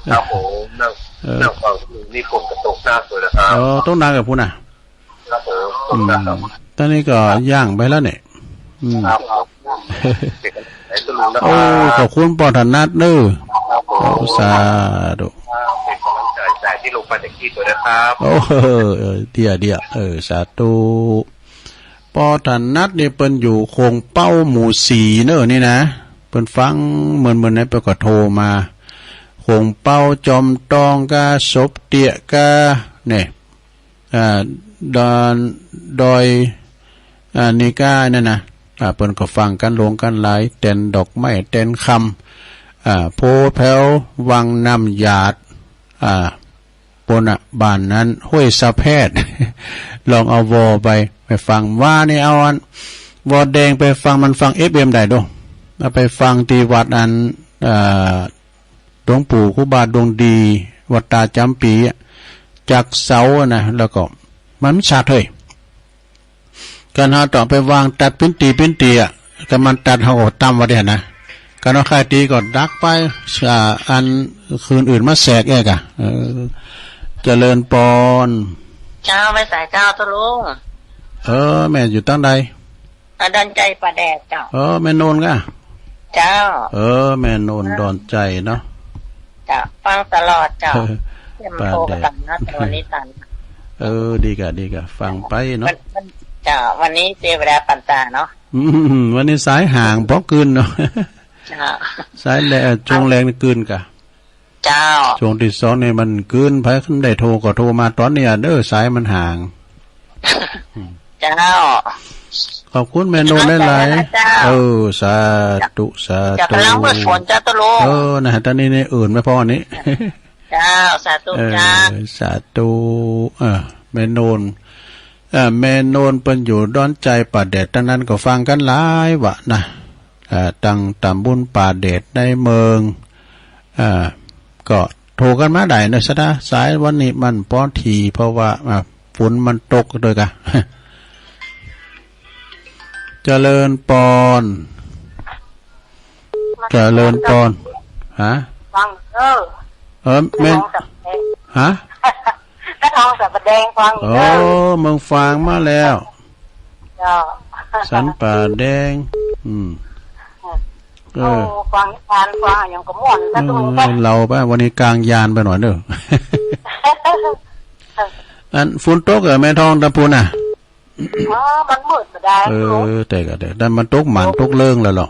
ครับผม นั่ง เออ นั่งฟังอยู่นี่ฝนก็ตกหนักเลยนะครับ เออ ตกหนักกับพุ้นน่ะ ครับผม อืม ตกหนักครับ ตอนนี้ก็ย่างไปแล้วเนี่ย อืม ครับผม เป็นกำลังใจให้คุณลุงนะครับ โอ้ ขอบคุณป้อถนัดเนอะ ครับผม โอ้ สาธุ เป็นกำลังใจที่ลงไปจากที่ตัวนะครับ โอ้ เออ เออ เดียะ เดียะ เออ สาธุ ป้อถนัดนี่เปิ้นอยู่โคงเป้าหมู่สี่เนอะนี่นะ เปิ้นฟังเหมือนๆ นี่เปิ้นก็โทรมา โคงเป้า จอมตองกา ศพเตี้ยกา เนี่ย อ่า ดอน ดอย อ่า นี่กานั่นนะ อ่า เปิ้นก็ฟังกันหลงกันหลาย แตนดอกไม้ แตนคำ อ่า โพแพ้ว วังน้ำหยาด อ่า ปู้นน่ะ บ้านนั้น ห้วยสะแพด ลองเอาวอไป ไปฟัง ว่านี่เอาอัน วอแดงไปฟัง มันฟังเอฟเอ็มได้โด เอาไปฟังที่วัดอัน เอ่อ หลวงปู่ครูบาดวงดี วัดตาจำปีอะ จากเสาอะนะ แล้วก็มันชัดเฮ้ย กันเฮาต้องไปวางตัดปิ้นตีปิ้นตีอะ กันมันตัดเฮาก็ตำว่าเดียวนะ กันเอาใครตีก็ดักไป อ่า อันคืนอื่นมาแสกเอกอะ เออ เจริญปอน เจ้า แม่สายเจ้า ตะลุง เออ แม่อยู่ตั้งใด อ่า ดอนใจป่าแดดเจ้า เออ แม่โนนกะ เจ้า เออ แม่โนน ดอนใจเนาะ เจ้า ฟังตลอดเจ้า เออ เตรียมโทร ป่าแดด กันนะ แต่วันนี้ตัน เออ ดีกะ ดีกะ ฟังไปเนาะ วัน วัน เจ้า วันนี้เสียเวลาปันตาเนาะ อืม วันนี้สายห่างปอกกึนเนาะ เจ้า สายแล ช่วงแรกนี่กึนกะ เจ้า ช่วงที่สองนี่มันกึน ไผคันได้โทรก็โทรมาตอนนี้อะเด้อ สายมันห่าง เจ้า ขอบคุณแม่โนนหลายๆ เจ้า เออ สาธุ สาธุ เจ้ากำลังมืดฝนเจ้าตะลุง เออ นะ ตอนนี้นี่อื่นไม่พอนี่ เจ้า สาธุ เออ เจ้า สาธุ เออ แม่โนน เออ แม่โนนเปิ้นอยู่ดอนใจป่าแดด ตอนนั้นก็ฟังกันหลายวะนะ เออ ตั้งตำบลป่าแดดในเมือง เออ ก็โทรกันมาได้นะ สะดา สายวันนี้มันปอถี่ เพราะว่า อ่า ฝนมันตกด้วยกะ เจริญปอน เจริญปอน ฮะ ฟัง เออ เออ แม่น น้องสับแดง ฮะ น้องสับแดงฟัง โอ้ เออ เมืองฟางมาแล้ว เจ้า สันป่าแดง อืม เออ โอ้ ฟังนิทาน ฟังอย่างก็ม่วน เออ สะดุ้ง เราไปวันนี้กลางยานไปหน่อยเด้อ อันฝนตกเหรอแม่ทองตะปูนน่ะ อ๋อ มันมืดบ่ได้ เออ แต่ก็ได้ แต่มันตกหมานตกเลิงแล้วเหรอ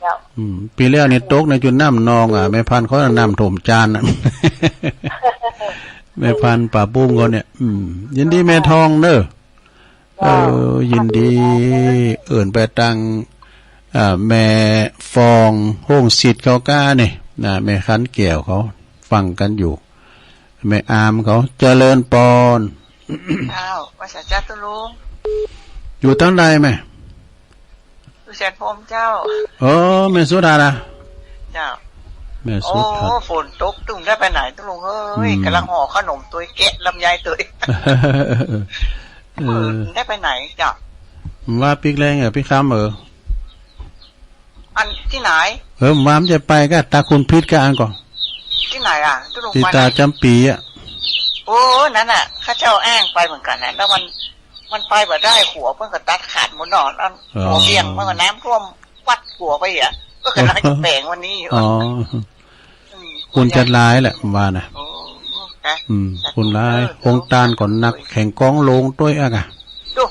เจ้า อืม ปีแล้วนี่ตกในจุดน้ำนองอ่ะ แม่พันธุ์เขาน้ำท่วมจานน่ะ แม่พันธุ์ป่าบุ้งเขาเนี่ย อืม ยินดีแม่ทองเด้อ เจ้า เออ ยินดี เอิ้นไปตัง อ่า แม่ฟอง โฮงสิทธิ์เขาก้านี่นะ แม่ขันแก้วเขา ฟังกันอยู่ แม่อามเขา เจริญปอน เจ้า ว่าสาจ้าตุลุง อยู่ตั้งใดแม่ อยู่แสนพรหมเจ้า เออ แม่สุดาล่ะ เจ้า แม่สุดา โอ้ ฝนตกตุ้มได้ไปไหนตุลุงเอ้ย อืม กำลังห่อขนมตัวแกะลำไยตัว เออ ได้ไปไหนเจ้า ว่าปิ๊กแรงเหรอ ปิ๊กคำเหรอ อันที่ไหน เออ ว่ามันจะไปก็ตาคุณพิษก็อันก่อน ที่ไหนอ่ะ ตุลุง ที่ ไปไหน ตาจำปีอ่ะ โอ้ นั่นน่ะ ข้าเจ้าแอ้งไปเหมือนกันนะ แล้วมัน มันไปบ่ได้ ขัวเพิ่นก็ตัดขาดหมดเนาะ แล้ว อ๋อ ขัวเบี่ยง มันก็น้ำท่วมวัดขัวไปอ่ะ ก็กำลังจะแปลงวันนี้อยู่ อ๋อ อืม คนจัดหลายแหละว่านะ โอ้ นะ อืม คนหลาย เออ โครงการก็หนัก แข่งกองลงด้วยอะกะ ดู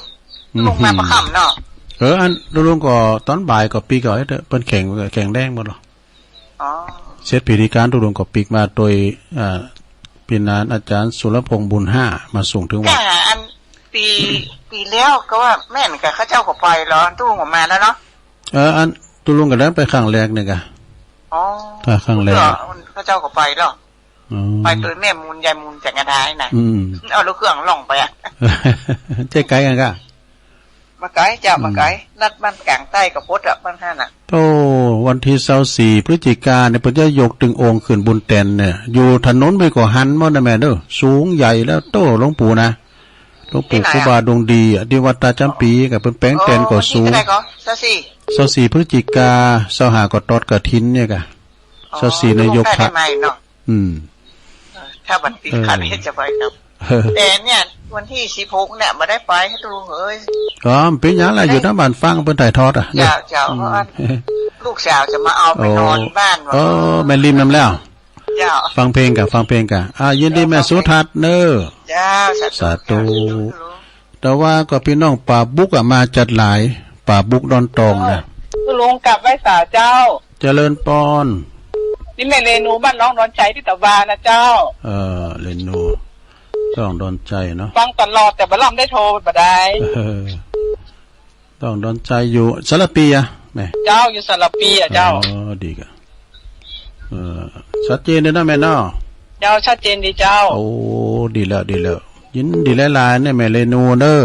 อืม ลงมาประค่ำเนาะ เออ อันลุงก็ตอนบ่ายก็ปีก่อนเด้อ เปิ้นแข่ง แข่งแดงหมดหรอ อ๋อ เสร็จพิธีการตุลุงก็ปีกมาโดย อ่า พี่นานอาจารย์สุรพงษ์บุญห้ามาส่งถึงวัด จ้า อันปี ปีแล้วก็ว่าแม่นกะ เขาเจ้าก็ปล่อยเหรอ ตุลุงออกมาแล้วเนาะ เออ อันตุลุงก็ได้ไปครั้งแรกนี่กะ อ๋อ ถ้าครั้งแรก เพื่อ เขาเจ้าก็ไปแล้ว อ๋อ ไปโดยแม่มูลยายมูลจังกะได้นะ อืม เอาลูกเครื่องล่องไปอะ ใช่ไกลกันกะ บ่ไกลเจ้า อืม บ่ไกล นัดบ้านกลางใต้ก็ปดอะบ้านหั้นน่ะ โธ่ วันที่ซาวสี่พฤศจิกาเนี่ย เปิ้นจะยกตึงองค์ขึ้นบุญแตนเนี่ย อยู่ถนนไปก็หันหมดนะแม่เด้อ สูงใหญ่แล้วโธ่ หลวงปู่นะ หลวงปู่ ที่ไหนอะ ครูบาดวงดีอะ ที่วัดตาจำปีกะ เปิ้นแปลงแตนก็สูง อ๋อ วันที่เท่าไหร่ก็ ซาวสี่ ซาวสี่พฤศจิกา ซาวห้าก็ทอดกฐินเนี่ยกะ อ๋อ ซาวสี่นายกพระ ลงได้ไหมเนาะ อืม เออ ถ้าวันที่ เออ ขันเฮ็ดจะไปครับ เออ แต่เนี่ย วันที่สิบหกเนี่ย บ่ได้ไปให้ตูเอ้ย อ๋อ มันเป็นหยังล่ะ อยู่หน้าบ้านฟังเปิ้นถ่ายทอดอะ เจ้า เจ้า อืม เพราะว่าลูกสาวจะมาเอาไปนอนบ้าน โอ้ แม่ริมนำแล้ว เจ้า ฟังเพลงกะ ฟังเพลงกะ อ่า ยินดีแม่สุทัศน์เนอะ เจ้า สาธุ สาธุ เจ้า สาธุ แต่ว่าก็พี่น้องป่าบุกอะ มาจัดหลาย ป่าบุกดอนตองนะ เออ ลุงกลับไหว้สาเจ้า เจริญปอน นี่แม่เรนูบ้านน้องดอนชัยที่ตะวานะเจ้า เออ เรนู น้องดอนชัยเนาะ ฟังตลอดแต่บ่ลำได้โทรบ่ได้ เออ น้องดอนชัยอยู่สารพีอะแม่ เจ้า อยู่สารพีอะเจ้า อ๋อ ดีกะ เออ ชัดเจนเลยนะแม่เนาะ เจ้า ชัดเจนดีเจ้า โอ้ ดีแล้ว ดีแล้ว ยินดีหลายๆ เนี่ยแม่เรนูเนอะ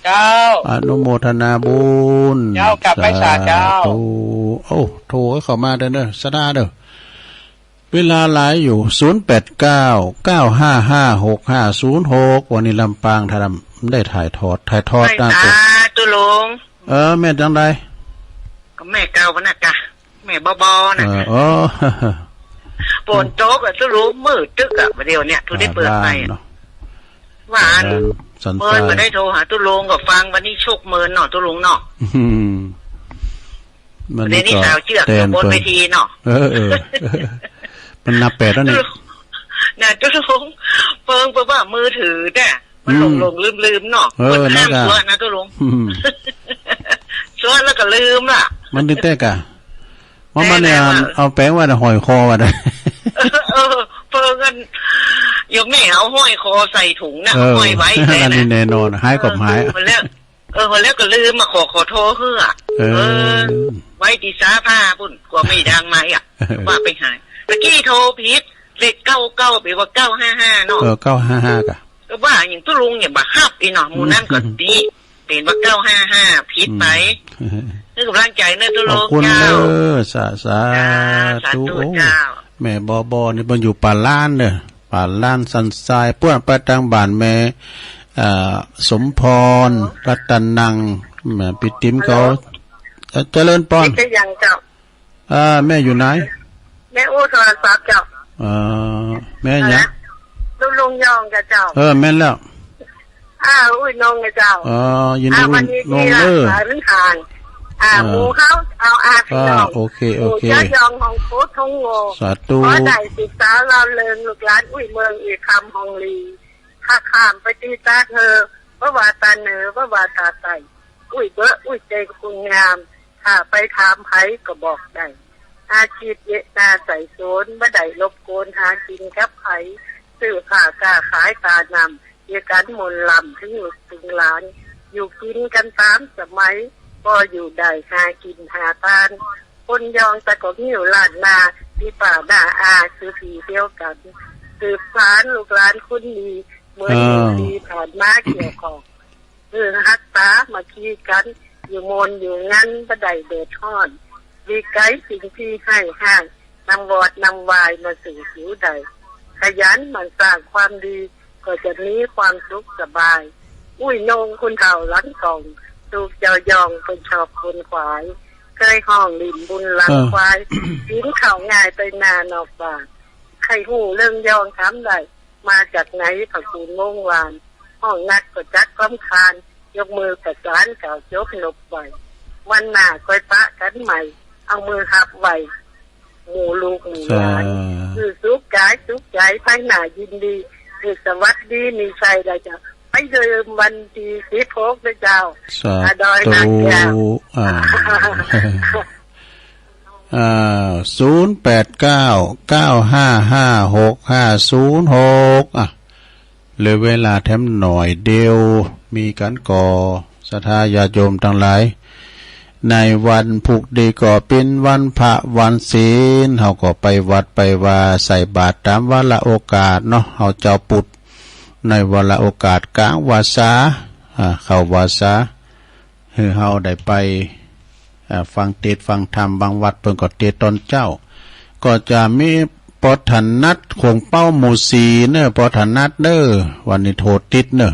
เจ้า อนุโมทนาบุญ เจ้า กลับไหว้สาเจ้า สาธุ โอ้ โทรเข้ามาเด้อเนอะ สนาเด้อ เวลาหลายอยู่ ศูนย์แปดเก้า เก้าห้าห้า หกห้าศูนย์หก วันนี้ลำปางถ้าได้ถ่ายทอด ถ่ายทอด ไหว้ นะ สาธุลุง เออ แม่จังใด ก็แม่เก่าปะนะกะ แม่บอบอนะ เออ อ๋อ ฝนตกอะตุลุง มืดตึ๊กอะ บ่าเดี๋ยวเนี่ย ถูกได้เปิดไปอะ เนาะ ว่าอัน สัน เมิน สาย บ่ได้โทรหาตุลุงก็ฟังวันนี้โชคเมินเนาะตุลุงเนาะ อืม มัน เดี๋ยวนี้ ก็ สาวเจือก แตน อยู่บน เปิด เวทีเนาะ เออ เออ มันนับแปดแล้วนี่ นะตุลุง เปิงเปิงว่ามือถือเนี่ย มันหลง อืม หลงลืมลืมเนาะ เออ คนข้าม นั่นก็ ตัวนะตุลุง อืม ตัวแล้วก็ลืมล่ะ มันติดแตกอะ ว่ามันเนี่ย แน่นอน เอาแปงไว้น่ะห้อยคอไว้น่ะ เออ เออ เปิงกัน โยมแม่เอาห้อยคอใส่ถุงนะ เออ ห้อยไว้แน่นะ นั่นนี่แน่นอน หายก็หาย เออ วันแล้ว เออ วันแล้วก็ลืมมาขอ ขอโทษเฮ้อ เออ เออ ไว้ที่ซาผ้าปุ้น กลัวไม่ดังมาอีกอะ ว่าไปหาย ตะกี้โทรผิด เลขเก้าเก้า ไปว่าเก้าห้าห้าเนาะ เออ เก้าห้าห้า กะ ก็ว่าอย่างตุลุงเนี่ยบ่ฮับอีเนาะ หมู่นั้นก็ดี เป็นว่าเก้าห้าห้า ผิดไป อืม ให้กำลังใจเนอะตุลุง ขอบคุณ เจ้า เนอะ สา สา จ้า สา ธุ ธุ โอ้ เจ้า แม่บอบอนี่เปิ้นอยู่ป่าล้านเด้อ ป่าล้านสันทราย ป้วนไปตางบ้านแม่ เอ่อ สมพร ฮัลโหล รัตนัง แม่ปิติมเขา ฮัลโหล เอ่อ เจริญปอน ติดหรือยังเจ้า อ่า แม่อยู่ไหน แม่อู้โทรศัพท์เจ้า เอ่อ แม่หยัง ฮัลโหล ลุงยองกับเจ้า เออ แม่นแล้ว อ่า อุ้ยนงกับเจ้า เอ่อ ยินดี อ่า วันนี้ นง ที่ เออ รักษาเรื่องทาง อ่า เออ หมู่เขาเอาอาพี่น้อง อ่า โอเค โอเค หมู่เจ้ายองของโคตรทงโง สาธุ ขอได้ศึกษาเล่าเรื่องลูกหลานอุ้ยเมืองอีกคำของลี ถ้าข้ามไปที่ตาเธอ เพราะว่าตาเหนือ เพราะว่าตาใต้ อุ้ยเบอะ อุ้ยเจงคุณงาม ถ้าไปถามไผก็บอกได้ หาคิดเยอะนาใส่โสน บ่ได้รบกวนหากินกับไผ ซื้อผ้าค้าขายตานำ เดียวกันมนต์ลำถึงลูกถึงหลาน อยู่กินกันตามสมัย ก็อยู่ได้หากินหาทาน คนยองตะกบหิ้วล้านนา ที่ป่าหน้าอาคือพี่เดียวกัน สืบสานลูกหลานคนดี เหมือน อ่า หนึ่งปีผ่านมาเกี่ยวของ เออ ฮักษามาคีกัน อยู่มนอยู่งันบ่ได้เดือดร้อน ดีไกลสิ่งที่ให้ห้าง นำวอดนำวายมาสู่ผิวใด ขยันหมั่นสร้างความดี ก็จะมีความสุขสบาย อุ้ยนงคุณเฒ่าหลังกล่อง ถูกเจ้ายองเป็นชอบคนขวาย เคยห้องหลินบุญหลัง เออ ควาย กินข้าวง่ายไปนานอกบ้าน ใครฮู้เรื่องยองถามได้ มาจากไหน พระคุณวงวาน ห้องนัดก็จัดพร้อมคาน ยกมือประสานกล่าวจบนบไหว วันหน้าค่อยปะกันใหม่ เอามือหับไหว หมู่ลูกหมู่หลาน สา คือสุขกายสุขใจ ภายหน้ายินดี คือสวัสดีมีชัยได้เจ้า ไปเดิมวันที่สิบหกนะเจ้า สา อาดอย ธุ ฮักเจ้า อ่า อ่า ศูนย์แปดเก้า เก้าห้าห้า หกห้าศูนย์หก อ่ะ เหลือเวลาแถมหน่อยเดียว มีกันก่อ ศรัทธาญาติโยมทั้งหลาย ในวันพุธนี้ก็เป็นวันพระวันศีล เฮาก็ไปวัดไปวาใส่บาตรตามวาระโอกาสเนาะ เฮาเจ้าพุทธ ในวาระโอกาสกลางพรรษา อ่า เข้าพรรษา คือเฮาได้ไป อ่า ฟังเทศน์ฟังธรรม บางวัดเปิ้นก็เทศน์ตอนเช้า ก็จะมี ปอถนัด โขงเป๊าหมู่สี่เนอะ ปอถนัดเนอะ วันนี้โทรติดเนอะ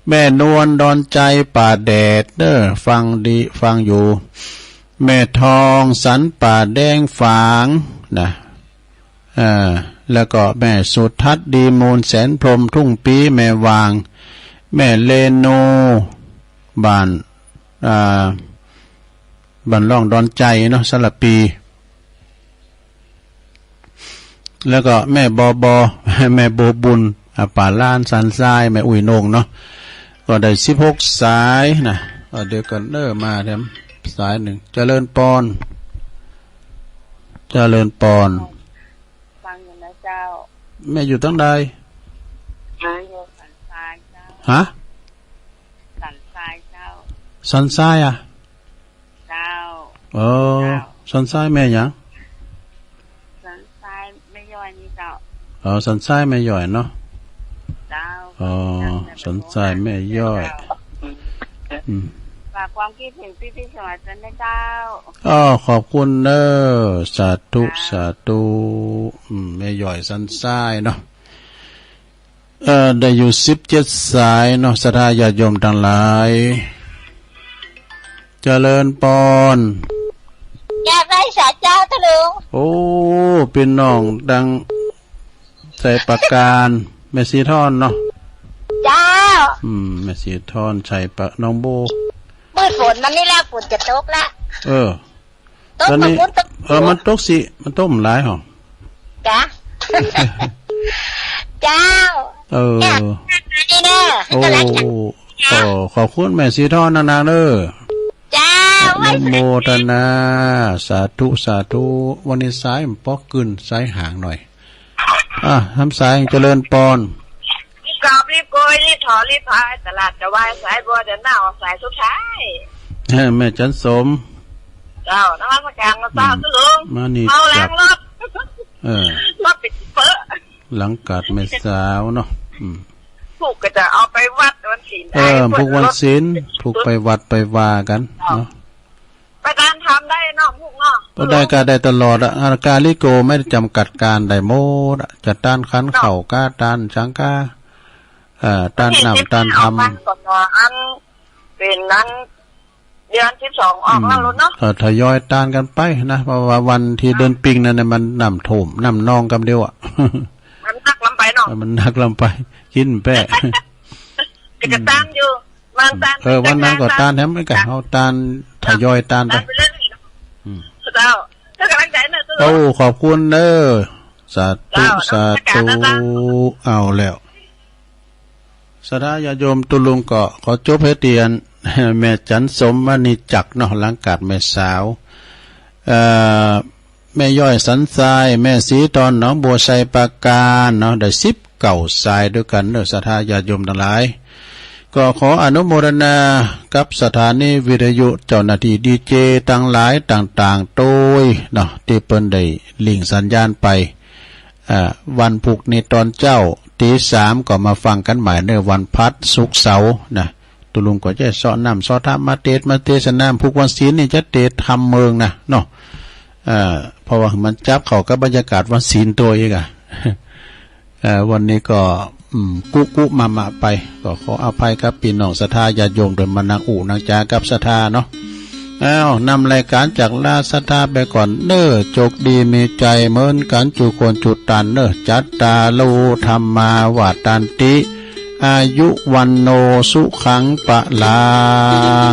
แม่นวลดอนใจป่าแดดเนอะ ฟังดี ฟังอยู่ แม่ทองสันป่าแดงฝางนะ อ่า แล้วก็แม่สุทัศน์ดีมูลแสนพรหมทุ่งปี แม่วาง แม่เรโน บ้าน อ่า บ้านร่องดอนใจเนาะ สารปี แล้วก็แม่บอบอ แม่โบบุญ อ่า ป่าล้านสันทราย แม่อุ้ยโหน่งเนาะ ก็ได้สิบหกสายนะ ก็เดี๋ยวก่อนเด้อ มาแถมสายหนึ่ง เจริญปอน เจริญปอน ฟังอยู่นะเจ้า แม่อยู่ตังใด มาอยู่สันทรายเจ้า ฮะ สันทรายเจ้า สันทรายอะ เจ้า เออ เจ้า สันทรายแม่หยัง สันทรายแม่ย่อยนี่เจ้า อ๋อ สันทรายแม่ย่อยเนาะ เจ้า อ๋อ สันทรายแม่ย่อย เจ้า อืม ฝากความคิดถึงพี่ๆ สมัยจันทร์นะเจ้า อ๋อ ขอบคุณเนอะ สาธุ เจ้า สาธุ อืม แม่ย่อยสันทรายเนาะ เอ่อ ได้อยู่สิบเจ็ดสายเนาะ ศรัทธาญาติโยมทั้งหลาย เจริญปอน อยากได้สาเจ้าตะลุง โอ้ พี่น้องดังไชยประการ แม่สีทอนเนาะ เจ้า อืม แม่สีทอน ไชยประ หนองโบ มืดฝนมันนี่แล้ว ฝนจะตกละ เออ ตก ตอนนี้ มาฝนตก เออ มันตกสิ มันตกมันหลายหรอ จ้ะ เจ้า เออ เนี่ย นี่เนอะ โอ้ กำลังจะ โอ้ ขอบคุณแม่สีทอนนักๆ เด้อ เจ้า อนุโมทนา สาธุ สาธุ วันนี้สายมันปอกกึ่น สายห่างหน่อย อ่ะ ทำสายเจริญปอน รีบกอบรีบโกย รีบถอนรีบพาย ตลาดจะวายสายบัว เดินหน้าออกสายสุดท้าย เออ แม่จันสม เจ้า นมัสการเจ้า อืม ตะลุง มานี่ เมาแรง จับ รถ เออ รถติดเปอะ หลังกาดแม่สาวเนาะ อืม ผูกก็จะเอาไปวัดวันศีล เออ ได้ ผูกวันศีล ผูกไปวัดไปวากันเนาะ ไปตานธรรมได้เนาะ ผูกเนาะ ก็ได้ ก็ได้ตลอดอะ อาการลิโกไม่ได้จำกัดการ ได้หมดอะ จะตานขันธ์ เนาะ เข้าก้า ตานสังฆา เอ่อ ตานน้ำ ตานธรรม ออกมาก่อนเนาะ อันเป็นนั้น เดือนสิบสองออกแล้วเนาะ อืม ก็ทยอยตานกันไปนะ เพราะว่าวันที่เดือนปิงนั่นน่ะ มันน้ำท่วม น้ำนองกำเดียวอะ มันหนักลำไปเนาะ มันหนักลำไป กินแปะ ก็จะตานอยู่ วันตาน เออ วันนั้นก็ตานแถมกัน เอาตานทยอยตานไป ตานไปเรื่อยๆ อืม เจ้า เจ้ากำลังใจเนอะ โอ้ ขอบคุณเนอะ สาธุ เจ้า สาธุ นมัสการนะเจ้า เอาแล้ว ศรัทธาญาติโยม ตุลุงก็ขอจบให้เตียน แม่จันสมมณีจักรเนาะ หลังกาดแม่สาว เอ่อ แม่ย่อยสันทราย แม่สีทอนหนองบัวไชยประการเนาะ ได้สิบเก้าสายด้วยกันเนอะ ศรัทธาญาติโยมทั้งหลาย ก็ขออนุโมทนากับสถานีวิทยุ เจ้าหน้าที่ดีเจทั้งหลายต่างๆ โดยเนาะ ที่เปิ้นได้ลิงก์สัญญาณไป อ่า วันพุธนี้ตอนเช้าตีสามก็มาฟังกันใหม่เนอะ วันพฤหัส ศุกร์ เสาร์นะ ตุลุงก็จะเซาะน้ำเซาะธรรมมาเทศน์มาเทศนา พุธวันศีลนี่จะเทศน์ธรรมเมิงนะเนาะ เอ่อ เพราะว่ามันจับเข้ากับบรรยากาศวันศีลตัวอีกอะ เอ่อ วันนี้ก็ อืม กุกุมะมะไป ก็ขออภัยกับพี่น้องศรัทธาญาติโยม โดยมานั่งอู้นั่งจากับศรัทธาเนาะ อ้าว นำรายการจากลาศรัทธาไปก่อนเนอะ โชคดีมีชัยเหมือนกันจุคนจุตันเนอะ จัตตาโร ธัมมา วัฑฒันติ อายุ วัณโณ สุขัง พลัง